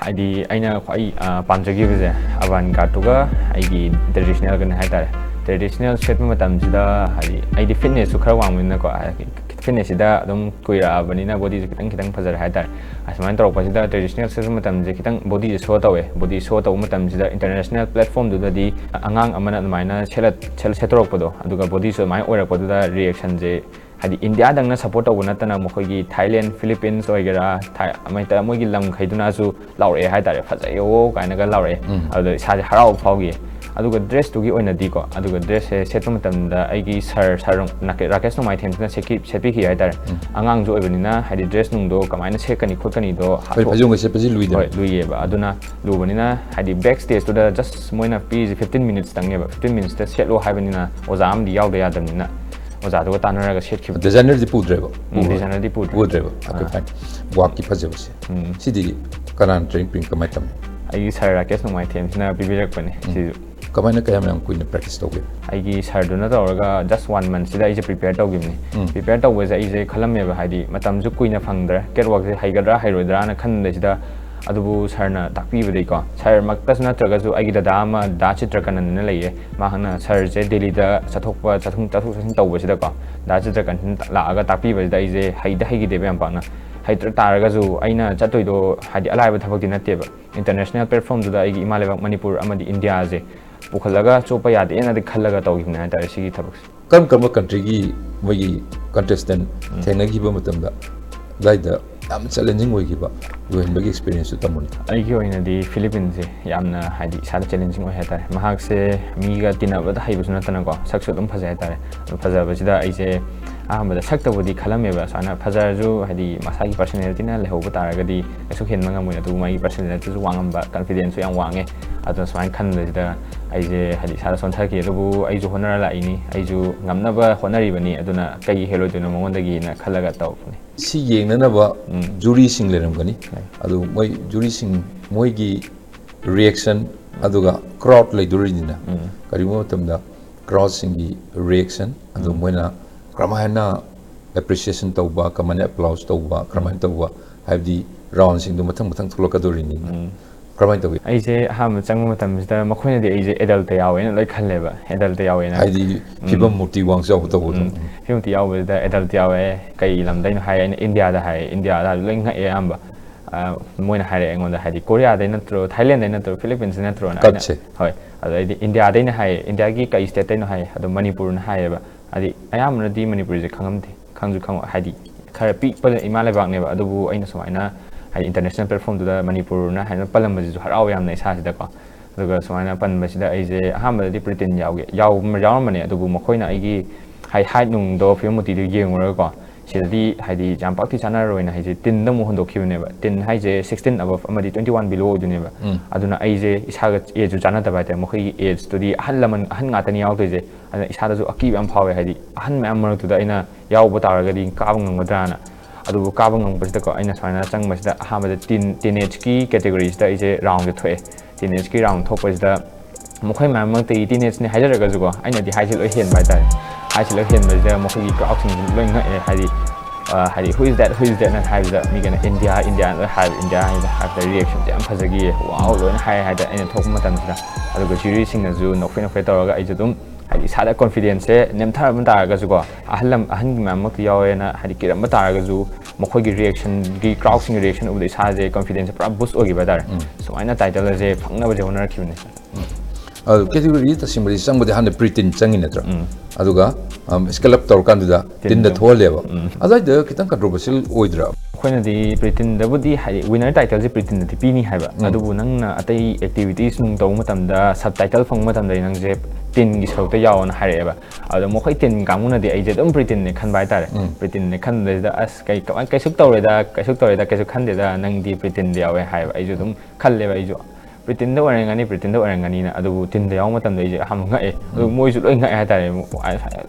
ꯍꯥꯏꯗꯤ ꯑꯩꯅ ꯈ꯭ꯋꯥꯏ, ꯑ, ꯄꯥꯝꯖꯈꯤꯕꯁꯦ avant garde ꯇꯨꯒ ꯑꯩꯒꯤ traditional ꯒꯅꯦ ꯍꯥꯏꯇꯥꯔꯦ꯫ Traditional ꯁꯦꯠꯄ ꯃꯇꯝꯁꯤꯗ ꯍꯥꯏꯗꯤ ꯑꯩꯗꯤ fitness ꯁꯨ ꯈꯔ ꯋꯥꯡꯕꯅꯤꯅꯀꯣ, ꯍꯥꯏꯗꯤ fitness ꯁꯤꯗ ꯑꯗꯨꯝ ꯀꯨꯏꯔꯛꯑꯕꯅꯤꯅ body ꯁꯦ ꯈꯤꯇꯪ ꯈꯤꯇꯪ ꯐꯖꯔꯦ ꯍꯥꯏꯇꯥꯔꯦ꯫ ꯑꯁꯨꯃꯥꯏꯅ ꯇꯧꯔꯛꯄꯁꯤꯗ traditional ꯁꯦꯠꯄ ꯃꯇꯝꯁꯦ ꯈꯤꯇꯪ body ꯁꯦ show ꯇꯧꯋꯦ꯫ Body show ꯇꯧꯕ ꯃꯇꯝꯁꯤꯗ international platform ꯗꯨꯗꯗꯤ ꯑꯉꯥꯡ ꯑꯃꯅ ꯑꯗꯨꯃꯥꯏꯅ ꯁꯦꯠꯂ-, ꯁꯦꯠ-, ꯁꯦꯠꯇꯣꯔꯛꯄꯗꯣ, ꯑꯗꯨꯒ body ꯁꯨ ꯑꯗꯨꯃꯥꯏꯅ ꯑꯣꯏꯔꯛꯄꯗꯨꯗ reaction ꯁꯦ ꯍꯥꯏꯗꯤ India ꯗꯪꯅ support ꯇꯧꯕ ꯅꯠꯇꯅ ꯃꯈꯣꯏꯒꯤ Thailand, Philippines ꯑꯣꯏꯒꯦꯔꯥ, ꯊꯥꯏ-, ꯑꯃ ꯍꯦꯛꯇ ꯃꯣꯏꯒꯤ ꯂꯝꯈꯩꯗꯨꯅꯁꯨ ꯂꯥꯎꯔꯛꯑꯦ ꯍꯥꯏꯇꯥꯔꯦ, "ꯐꯖꯩꯌꯣ" ꯀꯥꯏꯅꯒ ꯂꯥꯎꯔꯛꯑꯦ꯫ ꯎꯝ꯫ ꯑꯗꯨꯗ ꯏꯁꯥꯁꯦ ꯍꯔꯥꯎꯕ ꯐꯥꯎꯈꯤ꯫ ꯑꯗꯨꯒ dress ꯇꯨꯒꯤ ꯑꯣꯏꯅꯗꯤꯀꯣ, ꯑꯗꯨꯒ dress ꯁꯦ ꯁꯦꯠꯄ ꯃꯇꯝꯗ ꯑꯩꯒꯤ sir, sir ꯔꯣꯡ-, ꯅꯥꯀꯦ-, ꯔꯥꯀꯦꯁ ꯅꯣꯡꯃꯥꯏꯊꯦꯝꯁꯤꯅ ꯁꯦꯠꯈꯤ-, ꯁꯦꯠꯄꯤꯈꯤ ꯍꯥꯏꯇꯥꯔꯦ꯫ ꯎꯝ꯫ ꯑꯉꯥꯡꯁꯨ ꯑꯣꯏꯕꯅꯤꯅ ꯍꯥꯏꯗꯤ dress ꯅꯨꯡꯗꯣ ꯀꯃꯥꯏꯅ ꯁꯦꯠꯀꯅꯤ ꯈꯣꯠꯀꯅꯤꯗꯣ ꯑꯩꯈꯣꯏ ꯐꯩꯖꯣꯝꯒ ꯁꯦꯠꯄꯁꯤ ꯂꯨꯏꯗꯅ꯫ ꯍꯣꯏ, ꯂꯨꯏꯌꯦꯕ꯫ ꯑꯗꯨꯅ ꯂꯨꯕꯅꯤꯅ ꯍꯥꯏꯗꯤ back stage ꯇꯨꯗ just ꯃꯣꯏꯅ ꯄꯤꯔꯤꯁꯦ fifteen minutes ꯇꯪꯅꯦꯕ꯫ Fifteen minutes ꯇ ꯁꯦꯠꯂꯣ ꯍꯥꯏꯕꯅꯤꯅ ꯑꯣꯖꯥ ꯑꯃꯗꯤ ꯌꯥꯎꯗ ꯌꯥꯗꯕꯅꯤꯅ ꯑꯣꯖꯥꯗꯨꯒ ꯇꯥꯟꯅꯔꯒ ꯁꯦꯠꯈꯤꯕ꯫ Designer ꯗꯤ ꯄꯨꯗ꯭ꯔꯦꯕ? ꯎꯝ, designer ꯗꯤ ꯄꯨꯗ꯭ꯔꯦ꯫ ꯄꯨꯗ꯭ꯔꯦꯕ? Okay, ꯑꯥ꯫ fine. ꯋꯥꯛꯀꯤ ꯐꯖꯕꯁꯦ꯫ ꯎꯝ꯫ ꯁꯤꯗꯤ ꯀꯅꯥꯅ training ꯄꯤ, ꯀꯃꯥꯏꯅ ꯇꯝꯃꯤ? ꯑꯩꯒꯤ sir ꯔꯥꯀꯦꯁ ꯅꯣꯡꯃꯥꯏꯊꯦꯝꯁꯤꯅ ꯄꯤꯕꯤꯔꯛꯄꯅꯦ꯫ ꯎꯝ꯫ ꯁꯤꯁꯨ ꯀꯃꯥꯏꯅ ꯀꯌꯥꯝ ꯌꯥꯝ ꯀꯨꯏꯅ practice ꯇꯧꯒꯦ? ꯑꯩꯒꯤ ꯁꯥꯔꯗꯨꯅ ꯇꯧꯔꯒ just one monthꯁꯤꯗ ꯑꯩꯁꯦ prepare ꯇꯧꯈꯤꯕꯅꯤ꯫ ꯎꯝ. Prepare ꯇꯧꯕꯁꯦ ꯑꯩꯁꯦ ꯈꯜꯂꯝꯃꯦꯕ, ꯍꯥꯏꯗꯤ ꯃꯇꯝꯁꯨ ꯀꯨꯏꯅ ꯐꯪꯗ꯭ꯔꯦ, catwalkꯁꯦ ꯍꯩꯒꯗ꯭ꯔꯥ ꯍꯩꯔꯣꯏꯗ꯭ꯔꯥꯅ ꯈꯟꯕꯁꯤꯗ, ꯑꯗꯨꯕꯨ ꯁꯥꯔꯅ ꯇꯥꯛꯄꯤꯕꯗꯒꯤꯀꯣ, ꯁꯥꯔꯃꯛꯇꯁꯨ ꯅꯠꯇ꯭ꯔꯒꯁꯨ ꯑꯩꯒꯤ ꯗꯗꯥ ꯑꯃ, ꯗꯥ ꯆꯤꯇ꯭ꯔꯀꯅꯟꯅ ꯂꯩꯌꯦ, ꯃꯍꯥꯛꯅ ꯁꯥꯔꯁꯦ ꯗꯦꯜꯂꯤꯗ ꯆꯠꯊꯣꯛꯄ ꯆꯠꯊꯣꯛ ꯆꯠꯊꯣꯛ ꯆꯠꯁꯤꯟ ꯇꯧꯕꯁꯤꯗꯀꯣ, ꯗꯥ ꯆꯤꯇ꯭ꯔꯀꯟ ꯂꯥꯛꯑꯒ ꯇꯥꯛꯄꯤꯕꯁꯤꯗ ꯑꯩꯁꯦ ꯍꯩꯗ ꯍꯩꯈꯤꯗꯦꯕ ꯌꯥꯝ ꯄꯥꯛꯅ꯫ ꯍꯩꯇ ꯇꯥꯔꯒꯁꯨ ꯑꯩꯅ ꯆꯠꯇꯣꯏꯗꯣ ꯍꯥꯏꯗꯤ ꯑꯂꯥꯏꯕ ꯊꯕꯛꯇꯤ ꯅꯠꯇꯦꯕ꯫ International platformꯗꯨꯗ ꯑꯩꯒꯤ ꯏꯃꯥ ꯂꯩꯕꯥꯛ ꯃꯅꯤꯄꯨꯔ ꯑꯃꯗꯤ ꯏꯟꯗꯤꯌꯥꯁꯦ ꯄꯨꯈꯠꯂꯒ ꯆꯣꯞꯄ ꯌꯥꯗꯦꯅꯗꯤ ꯈꯜꯂꯒ ꯇꯧꯈꯤꯕꯅꯦ ꯍꯥꯏꯇꯥꯔꯦ ꯁꯤꯒꯤ ꯊꯕꯛꯁꯦ꯫ ꯀꯔꯝ ꯀꯔꯝꯕ countryꯒꯤ ꯃꯣꯏꯒꯤ contestant ꯊꯦꯡꯅꯈꯤꯕ ꯃꯇꯝꯗ ꯑꯗꯨꯋꯥꯏꯗ ꯌꯥꯝ challenging ꯑꯣꯏꯈꯤꯕ ꯏꯔꯣꯏꯍꯟꯕꯒꯤ experienceꯇꯨ ꯇꯝꯃꯨꯅꯦ? ꯑꯩꯒꯤ ꯑꯣꯏꯅꯗꯤ ꯐꯤꯂꯤꯄꯤꯟꯁꯁꯦ ꯌꯥꯝꯅ ꯍꯥꯏꯗꯤ ꯏꯁꯥꯗ challenging ꯑꯣꯏ ꯍꯥꯏꯇꯥꯔꯦ꯫ ꯃꯍꯥꯛꯁꯦ ꯃꯤꯒ ꯇꯤꯟꯅꯕꯗ ꯍꯩꯕꯁꯨ ꯅꯠꯇꯅꯀꯣ, ꯁꯛꯁꯨ ꯑꯗꯨꯝ ꯐꯖꯩ ꯍꯥꯏꯇꯥꯔꯦ꯫ ꯑꯗꯨ ꯐꯖꯕꯁꯤꯗ ꯑꯩꯁꯦ ꯑꯍꯥꯟꯕꯗ ꯁꯛꯇꯕꯨꯗꯤ ꯈꯜꯂꯝꯃꯦꯕ, ꯁꯨꯃꯥꯏꯅ ꯐꯖꯔꯁꯨ ꯍꯥꯏꯗꯤ ꯃꯁꯥꯒꯤ personalityꯅ ꯂꯩꯍꯧꯕ ꯇꯥꯔꯒꯗꯤ ꯀꯩꯁꯨ ꯍꯦꯟꯕ ꯉꯝꯃꯣꯏ꯫ ꯑꯗꯨꯕꯨ ꯃꯥꯒꯤ personalityꯁꯨ ꯋꯥꯡꯉꯝꯕ, confidenceꯁꯨ ꯌꯥꯝ ꯋꯥꯡꯉꯦ꯫ ꯑꯗꯨꯅ ꯁꯨꯃꯥꯏꯅ ꯈꯟꯕꯁꯤꯗ ꯑꯩꯁꯦ ꯍꯥꯏꯗꯤ ꯏꯁꯥꯗ ꯁꯣꯟꯊꯈꯤ꯫ ꯑꯗꯨꯕꯨ ꯑꯩꯁꯨ ꯍꯣꯠꯅꯔ ꯂꯥꯛꯏꯅꯤ, ꯑꯩꯁꯨ ꯉꯝꯅꯕ ꯍꯣꯠꯅꯔꯤꯕꯅꯤ, ꯑꯗꯨꯅ ꯀꯩ ꯍꯦꯜꯂꯣꯏꯗꯣꯏꯅꯣ ꯃꯉꯣꯟꯗꯒꯤꯅ ꯈꯜꯂꯒ ꯇꯧꯔꯛꯄꯅꯤ꯫ ꯁꯤ ꯌꯦꯡꯅꯅꯕ ꯎꯝ. ꯖꯨꯔꯤꯁꯤꯡ ꯂꯩꯔꯝꯒꯅꯤ꯫ ꯂꯩ. ꯑꯗꯨ ꯃꯣꯏ ꯖꯨꯔꯤꯁꯤꯡ ꯃꯣꯏꯒꯤ reaction ꯑꯗꯨꯒ crowd ꯂꯩꯗꯣꯔꯤꯅꯤꯅ, ꯎꯝ. ꯀꯔꯤꯒꯨꯝꯕ ꯃꯇꯝꯗ crowdꯁꯤꯡꯒꯤ reaction ꯑꯗꯨ ꯃꯣꯏꯅ ꯀꯔꯝꯍꯥꯏꯅ appreciation ꯇꯧꯕ, ꯀꯃꯥꯏꯅ applause ꯇꯧꯕ, ꯀꯔꯝꯍꯥꯏꯅ ꯇꯧꯕ, ꯍꯥꯏꯕꯗꯤ roundꯁꯤꯡꯗꯣ ꯃꯊꯪ ꯃꯊꯪ ꯊꯣꯛꯂꯛꯀꯗꯣꯔꯤꯅꯤꯅ꯫ ꯎꯝ. ꯀꯔꯝꯍꯥꯏꯅ ꯇꯧꯏ? ꯑꯩꯁꯦ ꯑꯍꯥꯟꯕ ꯆꯪꯕ ꯃꯇꯝꯁꯤꯗ ꯃꯈꯣꯏꯅꯗꯤ ꯑꯩꯁꯦ adult ꯌꯥꯎꯋꯦꯅ ꯂꯣꯏ ꯈꯜꯂꯦꯕ, adult ꯌꯥꯎꯋꯦꯅ꯫ ꯍꯥꯏꯗꯤ ꯐꯤꯕꯝ ꯃꯨꯔꯇꯤ ꯋꯥꯡ ꯆꯥꯎꯕ ꯇꯧꯕꯗꯣ꯫ ꯎꯝ. ꯐꯤꯕꯝ ꯃꯨꯔꯇꯤ ꯌꯥꯎꯕꯁꯤꯗ adult ꯌꯥꯎꯋꯦ, ꯀꯩ ꯂꯝꯗꯩꯅꯣ ꯍꯥꯏ, ꯑꯩꯅ ꯏꯟꯗꯤꯌꯥꯗ ꯍꯥꯏ, ꯏꯟꯗꯤꯌꯥꯗ ꯍꯥꯏꯕꯗ ꯂꯣꯏ ꯉꯛꯑꯦ ꯑꯌꯥꯝꯕ꯫ ꯑ, ꯃꯣꯏꯅ ꯍꯥꯏꯔꯛꯑꯦ ꯑꯩꯉꯣꯟꯗ, ꯍꯥꯏꯗꯤ ꯀꯣꯔꯤꯌꯥꯗꯩ ꯅꯠꯇ꯭ꯔꯣ, ꯊꯥꯏꯂꯦꯟꯗꯩ ꯅꯠꯇ꯭ꯔꯣ, ꯐꯤꯂꯤꯄꯤꯟꯁꯇꯩ ꯅꯠꯇ꯭ꯔꯣꯅ꯫ ꯑꯩꯅ, ꯀꯠꯁꯦ꯫ ꯍꯣꯏ, ꯑꯗꯩꯗꯤ ꯏꯟꯗꯤꯌꯥꯗꯩꯅ ꯍꯥꯏꯌꯦ, ꯏꯟꯗꯤꯌꯥꯒꯤ ꯀꯩ stateꯇꯩꯅꯣ ꯍꯥꯏꯌꯦ, ꯑꯗꯣ ꯃꯅꯤꯄꯨꯔꯅ ꯍꯥꯏꯌꯦꯕ꯫ ꯍꯥꯏꯗꯤ ꯑꯌꯥꯝꯕꯅꯗꯤ ꯃꯅꯤꯄꯨꯔꯤꯁꯦ ꯈꯪꯉꯝꯗꯦ, ꯈꯪꯁꯨ ꯈꯪꯉꯣꯏ, ꯍꯥꯏꯗꯤ ꯈꯔ ꯄꯤꯛꯄ ꯏꯃꯥ ꯂꯩꯕꯥꯛꯅꯦꯕ꯫ ꯑꯗꯨꯕꯨ ꯑꯩꯅ ꯁꯨꯃꯥꯏꯅ ꯍꯥꯏꯗꯤ international platformꯗꯨꯗ ꯃꯅꯤꯄꯨꯔꯅ ꯍꯥꯏꯅ ꯄꯜꯂꯝꯕꯁꯤꯁꯨ ꯍꯔꯥꯎꯋꯦ ꯌꯥꯝꯅ ꯏꯁꯥꯁꯤꯗꯀꯣ꯫ ꯑꯗꯨꯒ ꯁꯨꯃꯥꯏꯅ ꯄꯟꯕꯁꯤꯗ ꯑꯩꯁꯦ ꯑꯍꯥꯟꯕꯗꯗꯤ pretend ꯌꯥꯎꯒꯦ ꯌꯥꯎ-, ꯌꯥꯎꯔꯝꯕꯅꯦ, ꯑꯗꯨꯕꯨ ꯃꯈꯣꯏꯅ ꯑꯩꯒꯤ ꯍꯥꯏ, height ꯅꯨꯡꯗꯣ, ꯐꯤꯕꯝ ꯃꯨꯔꯇꯤꯗꯣ ꯌꯦꯡꯉꯨꯔꯒꯀꯣ, ꯁꯤꯗꯗꯤ ꯍꯥꯏꯗꯤ ꯌꯥꯝ ꯄꯥꯛꯇꯤ ꯆꯥꯟꯅꯔꯔꯣꯏꯅ ꯍꯥꯏꯁꯦ teen ꯑꯃꯨꯛ ꯍꯣꯟꯗꯣꯛꯈꯤꯕꯅꯦꯕ꯫ Teen ꯍꯥꯏꯁꯦ sixteen above ꯑꯃꯗꯤ twenty one below ꯑꯣꯏꯗꯣꯏꯅꯦꯕ꯫ ꯎꯝ. ꯑꯗꯨꯅ ꯑꯩꯁꯦ ꯏꯁꯥꯒ ageꯁꯨ ꯆꯥꯟꯅꯗꯕ ꯍꯥꯏꯇꯥꯔꯦ, ꯃꯈꯣꯏꯒꯤ ageꯇꯨꯗꯤ ꯑꯍꯜ ꯂꯃꯟ, ꯑꯍꯟ ꯉꯥꯛꯇꯅꯤ ꯌꯥꯎꯗꯣꯏꯁꯦ꯫ ꯑꯗꯨꯅ ꯏꯁꯥꯗꯁꯨ ꯑꯀꯤꯕ ꯌꯥꯝ ꯐꯥꯎꯋꯦ, ꯍꯥꯏꯗꯤ ꯑꯍꯟ ꯃꯌꯥꯝ ꯃꯔꯛꯇꯨꯗ ꯑꯩꯅ ꯌꯥꯎꯕ ꯇꯥꯔꯒꯗꯤ ꯀꯥꯕ ꯉꯝꯒꯗ꯭ꯔꯥꯅ꯫ ꯑꯗꯨꯕꯨ ꯀꯥꯕ ꯉꯝꯕꯁꯤꯗꯀꯣ, ꯑꯩꯅ ꯁꯨꯃꯥꯏꯅ ꯆꯪꯕꯁꯤꯗ ꯑꯍꯥꯟꯕꯗ teen, teenageꯀꯤ categoryꯁꯤꯗ ꯑꯩꯁꯦ roundꯁꯦ ꯊꯣꯛꯑꯦ꯫ Teenageꯀꯤ round ꯊꯣꯛꯄꯁꯤꯗ ꯃꯈꯣꯏ ꯃꯌꯥꯝꯃꯛꯇꯒꯤ teenage-ꯅꯦ ꯍꯥꯏꯖꯔꯒꯁꯨꯀꯣ, ꯑꯩꯅꯗꯤ height-ꯁꯦ ꯂꯣꯏ ꯍꯦꯟꯕ ꯍꯥꯏꯇꯥꯔꯦ꯫ Height-ꯁꯦ ꯂꯣꯏ ꯍꯦꯟꯕꯁꯤꯗ ꯃꯈꯣꯏꯒꯤ crowd-ꯁꯤꯡꯁꯤ ꯂꯣꯏ ꯉꯛꯑꯦ, ꯍꯥꯏꯗꯤ, ꯑ, ꯍꯥꯏꯗꯤ, "Who is that? Who is that?" ꯅ ꯍꯥꯏꯕꯗ ꯃꯤꯒꯩꯅ "India, India" ꯅ ꯂꯣꯏ ꯍꯥꯏꯕ, "India" ꯍꯥꯏꯕꯗ, ꯍꯥꯏꯕꯗ reaction-ꯁꯦ ꯌꯥꯝ ꯐꯖꯈꯤꯌꯦ, "Wow" ꯂꯣꯏꯅ ꯍꯥꯏ ꯍꯥꯏꯗꯅ ꯑꯩꯅ ꯊꯣꯛꯄ ꯃꯇꯝꯁꯤꯗ꯫ ꯑꯗꯨꯒ jury-ꯁꯤꯡꯅꯁꯨ ꯅꯣꯛꯐꯦ ꯅꯣꯛꯐꯦ ꯇꯧꯔꯒ ꯑꯩꯁꯨ ꯑꯗꯨꯝ, ꯍꯥꯏꯗꯤ, ꯏꯁꯥꯗ confidence-ꯁꯦ ꯅꯦꯝꯊꯔꯝꯕ ꯇꯥꯔꯒꯁꯨꯀꯣ, ꯑꯍꯜ ꯂꯝ-, ꯑꯍꯟꯒꯤ ꯃꯌꯥꯝꯃꯛꯇꯤ ꯌꯥꯎꯋꯦꯅ, ꯍꯥꯏꯗꯤ, ꯀꯤꯔꯝꯕ ꯇꯥꯔꯒꯁꯨ, ꯃꯈꯣꯏꯒꯤ reaction-ꯒꯤ, crowd-ꯁꯤꯡꯒꯤ reaction ꯎꯕꯗ ꯏꯁꯥꯁꯦ confidence-ꯁꯦ ꯄꯨꯔꯥ boost ꯑꯣꯏꯈꯤꯕ ꯍꯥꯏꯇꯥꯔꯦ꯫ ꯎꯝ꯫ ꯁꯨꯃꯥꯏꯅ title ꯑꯁꯦ ꯐꯪꯅꯕꯁꯦ ꯍꯣꯠꯅꯔꯛꯈꯤꯕꯅꯦ꯫ ꯑꯗꯨ category ꯇꯁꯦꯡꯕꯗꯤ ꯆꯪꯕꯗꯤ ꯍꯥꯟꯅ pre-tin ꯆꯪꯉꯤ ꯅꯠꯇ꯭ꯔꯥ? ꯎꯝ꯫ ꯑꯗꯨꯒ, ꯑꯝ, scallop ꯇꯧꯔꯀꯥꯟꯗꯨꯗ tin-ꯗ tin-ꯗ ꯊꯣꯛꯍꯜꯂꯦꯕ꯫ ꯎꯝ꯫ ꯑꯗꯨꯋꯥꯏꯗ ꯈꯤꯇꯪ controversial ꯑꯣꯏꯗ꯭ꯔꯥ? ꯑꯩꯈꯣꯏꯅꯗꯤ pre-tin-ꯗꯕꯨꯗꯤ, ꯍꯥꯏꯗꯤ, winner title-ꯁꯦ pre-tin-ꯗꯗꯤ ꯄꯤꯅꯤ ꯍꯥꯏꯕ꯫ ꯎꯝ꯫ ꯑꯗꯨꯕꯨ ꯅꯪꯅ ꯑꯇꯩ activities ꯅꯨꯡ ꯇꯧꯕ ꯃꯇꯝꯗ sub title ꯐꯪꯕ ꯃꯇꯝꯗꯗꯤ ꯅꯪꯁꯦ tin-ꯒꯤ ꯁꯔꯨꯛꯇ ꯌꯥꯎꯑꯣꯅ ꯍꯥꯏꯔꯛꯑꯦꯕ꯫ ꯑꯗꯣ ꯃꯈꯣꯏ tin ꯀꯥꯡꯕꯨꯅꯗꯤ ꯑꯩꯁꯦ ꯑꯗꯨꯝ pre-tin-ꯅꯦ ꯈꯟꯕ ꯍꯥꯏꯇꯥꯔꯦ꯫ ꯎꯝ꯫ Pre-tin-ꯅꯦ ꯈꯟꯕꯁꯤꯗ, "ꯑꯁ, ꯀꯩ, ꯀꯃꯥꯏ, ꯀꯩꯁꯨ ꯇꯧꯔꯣꯏꯗ, ꯀꯩꯁꯨ ꯇꯧꯔꯣꯏꯗ, ꯀꯩꯁꯨ ꯈꯟꯗꯦꯗ, ꯅꯪꯗꯤ pre-tin-ꯗ ꯌꯥꯎꯋꯦ" ꯍꯥꯏꯕ꯫ ꯑꯩꯁꯨ ꯑꯗꯨꯝ ꯈꯜꯂꯦꯕ, ꯑꯩꯁꯨ꯫ Pre-tin-ꯗ ꯑꯣꯏꯔꯝꯒꯅꯤ, pre-tin-ꯗ ꯑꯣꯏꯔꯝꯒꯅꯤꯅ, ꯑꯗꯨꯕꯨ tin-ꯗ ꯌꯥꯎꯕ ꯃꯇꯝꯗ ꯑꯩꯁꯦ ꯑꯍꯥꯟꯕ ꯉꯛꯑꯦ꯫ ꯑꯗꯨ ꯎꯝ꯫ ꯃꯣꯏꯁꯨ ꯂꯣꯏ ꯉꯛꯑꯦ ꯍꯥꯏꯇꯥꯔꯦ, ꯃꯣꯏ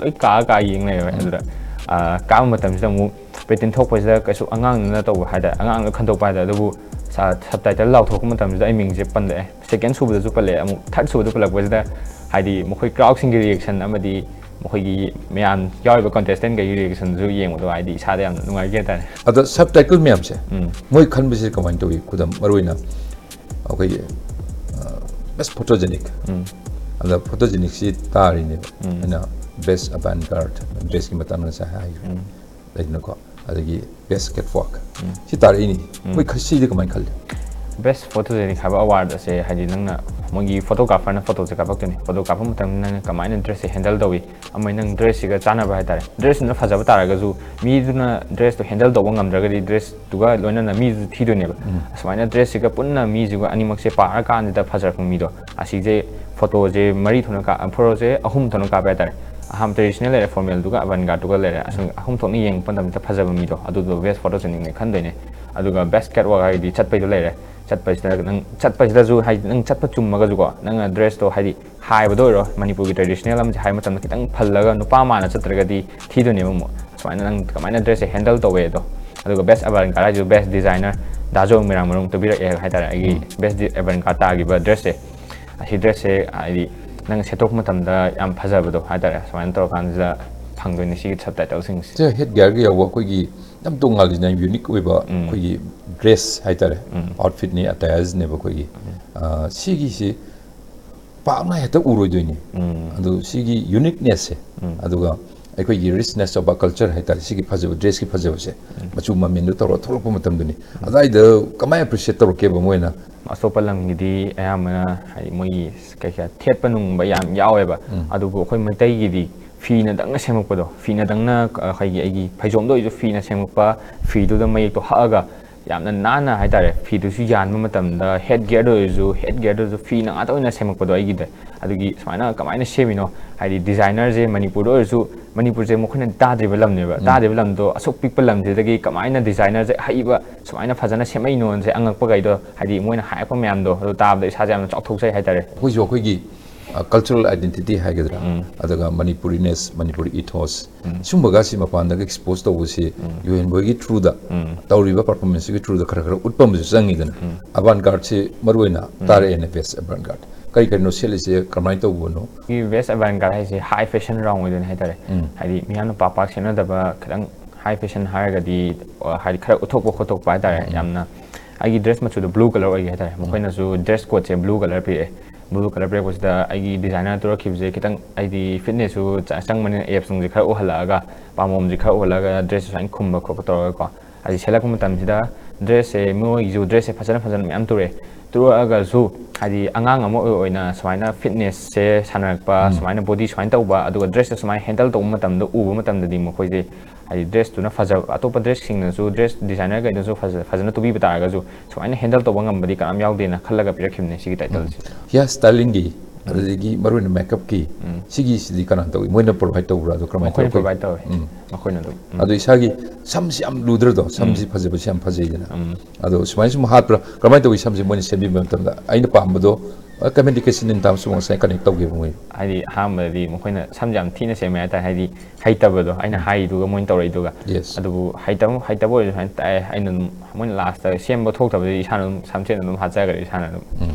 ꯂꯣꯏ ꯀꯥ ꯀꯥ ꯌꯦꯡ ꯂꯩꯔꯦꯕ꯫ ꯎꯝ꯫ ꯑꯗꯨꯗ, ꯑꯥ, ꯀꯥꯕ ꯃꯇꯝꯁꯤꯗ ꯑꯃꯨꯛ pre-tin ꯊꯣꯛꯄꯁꯤꯗ ꯀꯩꯁꯨ ꯑꯉꯥꯡꯅ ꯇꯧꯕ ꯍꯥꯏꯇꯥꯔꯦ, ꯑꯉꯥꯡꯅ ꯈꯟꯗꯣꯛꯄ ꯍꯥꯏꯇꯥꯔꯦ꯫ ꯑꯗꯨꯕꯨ ꯁ-, subtitle ꯂꯥꯎꯊꯣꯔꯛꯄ ꯃꯇꯝꯁꯤꯗ ꯑꯩ ꯃꯤꯡꯁꯦ ꯄꯜꯂꯛꯑꯦ, second ꯁꯨꯕꯗꯁꯨ ꯄꯜꯂꯛꯑꯦ, ꯑꯃꯨꯛ third ꯁꯨꯕꯗ ꯄꯜꯂꯛꯄꯁꯤꯗ, ꯍꯥꯏꯗꯤ, ꯃꯈꯣꯏ crowd-ꯁꯤꯡꯒꯤ reaction ꯑꯃꯗꯤ ꯃꯈꯣꯏꯒꯤ ꯃꯌꯥꯝ ꯌꯥꯎꯔꯤꯕ contestant-ꯈꯩꯒꯤ reaction-ꯁꯨ ꯌꯦꯡꯕꯗꯣ, ꯍꯥꯏꯗꯤ, ꯏꯁꯥꯗ ꯌꯥꯝꯅ ꯅꯨꯡꯉꯥꯏꯈꯤ ꯍꯥꯏꯇꯥꯔꯦ꯫ ꯑꯗꯣ subtitle ꯃꯌꯥꯝꯁꯦ ꯎꯝ꯫ ꯃꯣꯏ ꯈꯟꯕꯁꯦ ꯀꯃꯥꯏꯅ ꯇꯧꯏ? ꯈꯨꯗꯝ, ꯃꯔꯨꯑꯣꯏꯅ ꯑꯩꯈꯣꯏꯒꯤ, ꯑ, best photogenic꯫ ꯎꯝ꯫ ꯑꯗ photogenic-ꯁꯤ ꯇꯥꯔꯤꯅꯦꯕ꯫ ꯎꯝ꯫ ꯑꯩꯅ best avant-garde dress-ꯀꯤ ꯃꯇꯥꯡꯗ ꯉꯁꯥꯏ ꯍꯥꯏꯈ꯭ꯔꯦ꯫ ꯎꯝ꯫ ꯂꯩꯗꯅꯀꯣ? ꯑꯗꯒꯤ best catwalk꯫ ꯎꯝ꯫ ꯁꯤ ꯇꯥꯔꯛꯏꯅꯤ꯫ ꯎꯝ꯫ ꯃꯣꯏ ꯈ-, ꯁꯤꯗꯤ ꯀꯃꯥꯏꯅ ꯈꯜꯂꯤ? Best photogenic ꯍꯥꯏꯕ award ꯑꯁꯦ, ꯍꯥꯏꯗꯤ, ꯅꯪꯅ, ꯃꯣꯏꯒꯤ photographer-ꯅ photo-ꯁꯦ ꯀꯥꯞꯄꯛꯇꯣꯏꯅꯤ꯫ Photo ꯀꯥꯞꯄ ꯃꯇꯝꯗ ꯅꯪꯅ ꯀꯃꯥꯏꯅ dress-ꯁꯦ handle ꯇꯧꯏ, ꯑꯃ ꯅꯪ dress-ꯁꯤꯒ ꯆꯥꯟꯅꯕ ꯍꯥꯏꯇꯥꯔꯦ꯫ Dress-ꯇꯨꯅ ꯐꯖꯕ ꯇꯥꯔꯒꯁꯨ, ꯃꯤꯗꯨꯅ dress-ꯇꯣ handle ꯇꯧꯕ ꯉꯝꯗ꯭ꯔꯒꯗꯤ dress-ꯇꯨꯒ ꯂꯣꯏꯅꯅ ꯃꯤꯗꯨꯁꯨ ꯊꯤꯗꯣꯏꯅꯦꯕ꯫ ꯎꯝ꯫ ꯑꯁꯨꯃꯥꯏꯅ dress-ꯁꯤꯒ ꯄꯨꯟꯅ ꯃꯤꯁꯤꯒ ꯑꯅꯤꯃꯛꯁꯦ ꯄꯥꯔꯀꯥꯟꯁꯤꯗ ꯐꯖꯔꯛꯄ ꯃꯤꯗꯣ, ꯑꯁꯤꯁꯦ photo-ꯁꯦ ꯃꯔꯤ ꯊꯣꯛꯅ ꯀꯥ-, photo-ꯁꯦ ꯑꯍꯨꯝ ꯊꯣꯛꯅ ꯀꯥꯞꯄ ꯍꯥꯏꯇꯥꯔꯦ꯫ ꯑꯍꯥꯟꯕ traditional ꯂꯩꯔꯦ, formal-ꯗꯨꯒ avant-garde-ꯗꯨꯒ ꯂꯩꯔꯦ꯫ ꯑꯁꯨꯝ ꯑꯍꯨꯝ ꯊꯣꯛꯅ ꯌꯦꯡꯉꯛꯄ ꯃꯇꯝꯗ ꯐꯖꯕ ꯃꯤꯗꯣ, ꯑꯗꯨꯗꯣ best photogenic-ꯅꯦ ꯈꯟꯗꯣꯏꯅꯦ꯫ ꯑꯗꯨꯒ best catwalk ꯍꯥꯏꯗꯤ ꯆꯠꯄꯩꯗꯣ ꯂꯩꯔꯦ꯫ ꯆꯠꯄꯁꯤꯗ ꯅꯪ, ꯆꯠꯄꯁꯤꯗꯁꯨ, ꯍꯥꯏꯗꯤ, ꯅꯪ ꯆꯠꯄ ꯆꯨꯝꯃꯒꯁꯨꯀꯣ, ꯅꯪꯅ dress-ꯇꯣ, ꯍꯥꯏꯗꯤ, ꯍꯥꯏꯕꯗ ꯑꯣꯏꯔꯣ, ꯃꯅꯤꯄꯨꯔꯒꯤ traditional ꯑꯃꯁꯦ ꯍꯥꯏꯕ ꯃꯇꯝꯗ ꯈꯤꯇꯪ ꯐꯜꯂꯒ ꯅꯨꯄꯥ ꯃꯥꯟꯅ ꯆꯠꯇ꯭ꯔꯒꯗꯤ ꯊꯤꯗꯣꯏꯅꯦꯕ ꯑꯃꯨꯛ꯫ ꯁꯨꯃꯥꯏꯅ ꯅꯪ ꯀꯃꯥꯏꯅ dress-ꯁꯦ handle ꯇꯧꯋꯦ ꯑꯗꯣ꯫ ꯑꯗꯨꯒ best avant-garde ꯍꯥꯏꯁꯤꯁꯨ best designer ꯗꯥ ꯖꯣꯡ ꯃꯤꯔꯥꯡꯃꯔꯨꯝ ꯇꯧꯕꯤꯔꯛꯑꯦ ꯍꯥꯏꯇꯥꯔꯦ, ꯑꯩꯒꯤ ꯎꯝ꯫ Best di-, avant-garde ꯇꯥꯈꯤꯕ dress-ꯁꯦ꯫ ꯑꯁꯤ ꯗ꯭ꯔꯦꯁꯁꯦ ꯍꯥꯏꯗꯤ ꯅꯪ ꯁꯦꯠꯇꯣꯛꯄ ꯃꯇꯝꯗ ꯌꯥꯝ ꯐꯖꯕꯗꯣ ꯍꯥꯏꯇꯥꯔꯦ, ꯁꯨꯃꯥꯏꯅ ꯇꯧꯔꯀꯥꯟꯁꯤꯗ ꯐꯪꯗꯣꯏꯅꯤ ꯁꯤꯒꯤ ꯁꯕ ꯇꯥꯏꯇꯜꯁꯤꯡꯁꯦ꯫ ꯁꯦ ꯍꯦꯠ ꯒꯤꯌꯔꯒ ꯌꯥꯎꯕ ꯑꯩꯈꯣꯏꯒꯤ ꯌꯥꯝ ꯇꯣꯉꯥꯜꯂꯤꯁꯤꯅ ꯌꯨꯅꯤꯛ ꯑꯣꯏꯕ ꯑꯩꯈꯣꯏꯒꯤ ꯗ꯭ꯔꯦꯁ ꯍꯥꯏꯇꯥꯔꯦ, ꯑꯥꯎꯠꯐꯤꯠꯅꯤ, ꯑꯇꯥꯌꯔꯁꯤꯅꯦꯕ ꯑꯩꯈꯣꯏꯒꯤ꯫ ꯑ, ꯁꯤꯒꯤꯁꯤ ꯄꯥꯛꯅ ꯍꯦꯛꯇ ꯎꯔꯣꯏꯗꯣꯏꯅꯤ꯫ ꯑꯗꯨ ꯁꯤꯒꯤ ꯌꯨꯅꯤꯛꯅꯦꯁꯁꯦ, ꯑꯗꯨꯒ ꯑꯩꯈꯣꯏꯒꯤ ꯔꯤꯆꯅꯦꯁ ꯑꯣꯐ ꯀꯜꯆꯔ ꯍꯥꯏꯇꯥꯔꯦ, ꯁꯤꯒꯤ ꯐꯖꯕ, ꯗ꯭ꯔꯦꯁꯀꯤ ꯐꯖꯕꯁꯦ, ꯃꯆꯨ ꯃꯃꯦꯟꯗꯣ ꯇꯧꯔꯒ ꯊꯣꯛꯂꯛꯄ ꯃꯇꯝꯗꯅꯤ꯫ ꯑꯗꯨꯋꯥꯏꯗ ꯀꯃꯥꯏꯅ ꯑꯦꯄ꯭ꯔꯤꯁꯤꯌꯦꯠ ꯇꯧꯔꯛꯀꯦꯕ ꯃꯣꯏꯅ? ꯑꯇꯣꯞꯄ ꯂꯝꯒꯤꯗꯤ ꯑꯌꯥꯝꯕꯅ ꯍꯥꯏꯗꯤ ꯃꯣꯏꯒꯤ ꯀꯩ ꯀꯩ ꯊꯦꯠꯄ ꯅꯨꯡꯕ ꯌꯥꯝ ꯌꯥꯎꯋꯦꯕ꯫ ꯑꯗꯨꯕꯨ ꯑꯩꯈꯣꯏ ꯃꯩꯇꯩꯒꯤꯗꯤ ꯐꯤꯅꯗꯪꯅ ꯁꯦꯝꯃꯛꯄꯗꯣ, ꯐꯤꯅꯗꯪꯅ ꯑꯩꯈꯣꯏꯒꯤ ꯑꯩꯒꯤ ꯐꯩꯖꯣꯝꯗ ꯑꯣꯏꯔꯁꯨ ꯐꯤꯅ ꯁꯦꯝꯃꯛꯄ, ꯐꯤꯗꯨꯗ ꯃꯌꯦꯛꯇꯣ ꯍꯛꯑꯒ ꯌꯥꯝꯅ ꯅꯥꯟꯅ ꯍꯥꯏꯇꯥꯔꯦ, ꯐꯤꯗꯨꯁꯨ ꯌꯥꯟꯕ ꯃꯇꯝꯗ ꯍꯦꯠ ꯒꯤꯌꯔꯗ ꯑꯣꯏꯔꯁꯨ, ꯍꯦꯠ ꯒꯤꯌꯔꯗꯁꯨ ꯐꯤꯅ ꯉꯥꯛꯇ ꯑꯣꯏꯅ ꯁꯦꯝꯃꯛꯄꯗꯣ ꯑꯩꯒꯤꯗꯤ꯫ ꯑꯗꯨꯒꯤ ꯁꯨꯃꯥꯏꯅ ꯀꯃꯥꯏꯅ ꯁꯦꯝꯃꯤꯅꯣ? ꯍꯥꯏꯗꯤ ꯗꯤꯖꯥꯏꯅꯔꯁꯦ ꯃꯅꯤꯄꯨꯔꯗ ꯑꯣꯏꯔꯁꯨ, ꯃꯅꯤꯄꯨꯔꯁꯦ ꯃꯈꯣꯏꯅ ꯇꯥꯗ꯭ꯔꯤꯕ ꯂꯝꯅꯦꯕ꯫ ꯇꯥꯗ꯭ꯔꯤꯕ ꯂꯝꯗꯣ ꯑꯁꯨꯛ ꯄꯤꯛꯄ ꯂꯝꯁꯤꯗꯒꯤ ꯀꯃꯥꯏꯅ ꯗꯤꯖꯥꯏꯅꯔꯁꯦ ꯑꯍꯩꯕ ꯁꯨꯃꯥꯏꯅ ꯐꯖꯅ ꯁꯦꯝꯃꯛꯏꯅꯣꯁꯦ ꯑꯉꯛꯄꯈꯩꯗꯣ, ꯍꯥꯏꯗꯤ ꯃꯣꯏꯅ ꯍꯥꯏꯔꯛꯄ ꯃꯌꯥꯝꯗꯣ ꯑꯗꯨ ꯇꯥꯕꯗ ꯏꯁꯥꯁꯦ ꯌꯥꯝꯅ ꯆꯥꯎꯊꯣꯛꯆꯩ ꯍꯥꯏꯇꯥꯔꯦ꯫ ꯑꯩꯈꯣꯏꯁꯨ ꯑꯩꯈꯣꯏꯒꯤ ꯀꯜꯆꯔꯦꯜ ꯑꯥꯏꯗꯦꯟꯇꯤꯇꯤ ꯍꯥꯏꯒꯗ꯭ꯔꯥ, ꯑꯗꯨꯒ ꯃꯅꯤꯄꯨꯔꯤꯅꯦꯁ, ꯃꯅꯤꯄꯨꯔꯤ ꯏꯊꯣꯁ, ꯁꯨꯝꯕꯒꯁꯤ ꯃꯄꯥꯟꯗꯒ ꯑꯦꯛꯁꯄꯣꯖ ꯇꯧꯕꯁꯤ ꯌꯨꯍꯦꯟꯕꯣꯏꯒꯤ ꯊ꯭ꯔꯨꯗ, ꯇꯧꯔꯤꯕ ꯄꯔꯐꯣꯔꯃꯦꯟꯁꯁꯤꯒꯤ ꯊ꯭ꯔꯨꯗ ꯈꯔ ꯈꯔ ꯎꯠꯄ ꯑꯃꯁꯨ ꯆꯪꯉꯤꯗꯅ꯫ ꯑꯕꯥꯟ ꯒꯥꯔꯗꯁꯤ ꯃꯔꯨ ꯑꯣꯏꯅ ꯇꯥꯔꯛꯑꯦꯅꯦ, ꯕꯦꯁ ꯑꯕꯥꯟ ꯒꯥꯔꯗ꯫ ꯀꯔꯤ ꯀꯔꯤꯅꯣ ꯁꯦꯠꯂꯤꯁꯦ, ꯀꯃꯥꯏꯅ ꯇꯧꯕꯅꯣ? ꯕꯦꯁ ꯑꯕꯥꯟ ꯒꯥꯔꯗ ꯍꯥꯏꯁꯦ ꯍꯥꯏ ꯐꯦꯁꯟ ꯔꯥꯎꯟ ꯑꯣꯏꯗꯣꯏꯅꯦ ꯍꯥꯏꯇꯥꯔꯦ꯫ ꯍꯥꯏꯗꯤ ꯃꯤꯌꯥꯝꯅ ꯄꯥꯛ ꯄꯥꯛ ꯁꯦꯠꯅꯗꯕ ꯈꯤꯇꯪ ꯍꯥꯏ ꯐꯦꯁꯟ ꯍꯥꯏꯔꯒꯗꯤ, ꯑ, ꯍꯥꯏꯗꯤ ꯈꯔ ꯎꯠꯊꯣꯛꯄ ꯈꯣꯠꯇꯣꯛꯄ ꯍꯥꯏꯇꯥꯔꯦ꯫ ꯌꯥꯝꯅ ꯑꯩꯒꯤ ꯗ꯭ꯔꯦꯁ ꯃꯆꯨꯗꯣ ꯕ꯭ꯂꯨ ꯀꯂꯔ ꯑꯣꯏꯒꯦ ꯍꯥꯏꯇꯥꯔꯦ꯫ ꯃꯈꯣꯏꯅꯁꯨ ꯗ꯭ꯔꯦꯁ ꯀꯣꯗꯁꯦ ꯕ꯭ꯂꯨ ꯀꯂꯔ ꯄꯤꯔꯛꯑꯦ꯫ ꯕ꯭ꯂꯨ ꯀꯂꯔ ꯄꯤꯔꯛꯄꯁꯤꯗ ꯑꯩꯒꯤ ꯗꯤꯖꯥꯏꯅꯔ ꯇꯨꯔꯛꯈꯤꯕꯁꯦ ꯈꯤꯇꯪ ꯍꯥꯏꯗꯤ ꯐꯤꯠꯅꯦꯁꯁꯨ ꯆ-, ꯆꯪꯕꯅꯤꯅ ꯑꯦꯞꯁꯅꯨꯡꯁꯦ ꯈꯔ ꯎꯍꯜꯂꯛꯑꯒ, ꯄꯥꯝꯕꯣꯝꯁꯦ ꯈꯔ ꯎꯍꯜꯂꯒ, ꯗ꯭ꯔꯦꯁꯁꯦ ꯁꯨꯃꯥꯏꯅ ꯈꯨꯝꯕ ꯈꯣꯠꯄ ꯇꯧꯔꯒꯀꯣ꯫ ꯍꯥꯏꯗꯤ ꯁꯦꯠꯂꯛꯄ ꯃꯇꯝꯁꯤꯗ ꯗ꯭ꯔꯦꯁꯁꯦ, ꯃꯣꯏꯒꯤꯁꯨ ꯗ꯭ꯔꯦꯁꯁꯦ ꯐꯖꯅ ꯐꯖꯅ ꯃꯌꯥꯝ ꯇꯨꯔꯛꯑꯦ꯫ ꯇꯨꯔꯛꯑꯒꯁꯨ ꯍꯥꯏꯗꯤ ꯑꯉꯥꯡ ꯑꯃ ꯑꯣꯏꯅ ꯁꯨꯃꯥꯏꯅ ꯐꯤꯠꯅꯦꯁꯁꯦ ꯁꯥꯟꯅꯔꯛꯄ, ꯁꯨꯃꯥꯏꯅ ꯕꯣꯗꯤ ꯁꯨꯃꯥꯏꯅ ꯇꯧꯕ, ꯑꯗꯨꯒ ꯗ꯭ꯔꯦꯁꯁꯦ ꯁꯨꯃꯥꯏꯅ ꯍꯦꯟꯗꯜ ꯇꯧꯕ ꯃꯇꯝꯗ, ꯎꯕ ꯃꯇꯝꯗꯗꯤ ꯃꯈꯣꯏꯁꯦ ꯍꯥꯏꯗꯤ ꯗ꯭ꯔꯦꯁꯇꯨꯅ ꯐꯖꯕ, ꯑꯇꯣꯞꯄ ꯗ꯭ꯔꯦꯁꯁꯤꯡꯅꯁꯨ, ꯗ꯭ꯔꯦꯁ ꯗꯤꯖꯥꯏꯅꯔꯈꯩꯅꯁꯨ ꯐꯖ-, ꯐꯖꯅ ꯇꯨꯕꯤꯕ ꯇꯥꯔꯒꯁꯨ ꯁꯨꯃꯥꯏꯅ ꯍꯦꯟꯗꯜ ꯇꯧꯕ ꯉꯝꯕꯗꯤ ꯀꯅꯥꯝ ꯌꯥꯎꯗꯦꯅ ꯈꯜꯂꯒ ꯄꯤꯔꯛꯈꯤꯕꯅꯦ ꯁꯤꯒꯤ ꯇꯥꯏꯇꯜꯁꯦ꯫ ꯍꯤꯌꯥꯔ ꯁ꯭ꯇꯥꯏꯂꯤꯡꯒꯤ, ꯑꯗꯨꯗꯒꯤ ꯃꯔꯨꯑꯣꯏꯅ ꯃꯦꯀꯞꯀꯤ, ꯁꯤꯒꯤꯁꯤꯗꯤ ꯀꯅꯥꯅ ꯇꯧꯏ? ꯃꯣꯏꯅ ꯄ꯭ꯔꯣꯚꯥꯏꯗ ꯇꯧꯕ꯭ꯔꯥ? ꯑꯗꯣ ꯀꯔꯝꯍꯥꯏꯅ ꯃꯈꯣꯏꯅ ꯇꯧꯏ? ꯄ꯭ꯔꯣꯚꯥꯏꯗ ꯇꯧꯋꯦ꯫ ꯎꯝ꯫ ꯃꯈꯣꯏꯅ ꯑꯗꯨꯝ, ꯎꯝ꯫ ꯑꯗꯣ ꯏꯁꯥꯒꯤ ꯁꯝꯁꯤ ꯌꯥꯝ ꯂꯨꯗ꯭ꯔꯗꯣ? ꯁꯝꯁꯤ ꯐꯖꯕꯁꯤ ꯌꯥꯝ ꯐꯖꯩꯗꯅ꯫ ꯑꯗꯣ ꯁꯨꯃꯥꯏꯅ ꯁꯨꯝ ꯍꯥꯠꯄ꯭ꯔꯥ? ꯀꯃꯥꯏꯅ ꯇꯧꯏ ꯁꯝꯁꯤ ꯃꯣꯏꯅ ꯁꯦꯝꯕꯤꯕ ꯃꯇꯝꯗ? ꯑꯩꯅ ꯄꯥꯝꯕꯗꯣ, ꯑ, ꯀꯃ꯭ꯌꯨꯅꯤꯀꯦꯁꯟ ꯏꯟ ꯇꯥꯔꯝꯁ ꯉꯁꯥꯏ ꯀꯅꯦꯛ ꯇꯧꯈꯤꯕ ꯃꯣꯏ꯫ ꯍꯥꯏꯗꯤ ꯑꯍꯥꯟꯕꯗꯗꯤ ꯃꯈꯣꯏꯅ ꯁꯝꯁꯦ ꯌꯥꯝ ꯊꯤꯅ ꯁꯦꯝꯃꯦ ꯍꯥꯏꯇꯥꯔꯦ꯫ ꯍꯥꯏꯗꯤ ꯍꯩꯇꯕꯗꯣ, ꯑꯩꯅ ꯍꯥꯏꯔꯤꯗꯨꯒ ꯃꯣꯏꯅ ꯇꯧꯔꯛꯏꯗꯨꯒ꯫ Yes. ꯑꯗꯨꯕꯨ ꯍꯩꯇꯕ, ꯍꯩꯇꯕ ꯑꯣꯏꯔꯁꯨ ꯁꯨꯃꯥꯏꯅ ꯇꯥꯛꯑꯦ꯫ ꯑꯩꯅ ꯑꯗꯨꯝ, ꯃꯣꯏꯅ ꯂꯥꯁꯇ ꯁꯦꯝꯕ ꯊꯣꯛꯇꯕꯗꯤ ꯏꯁꯥꯅ ꯑꯗꯨꯝ ꯁꯝꯁꯦꯠꯅ ꯑꯗꯨꯝ ꯍꯥꯠꯆꯈ꯭ꯔꯦ ꯏꯁꯥꯅ ꯑꯗꯨꯝ꯫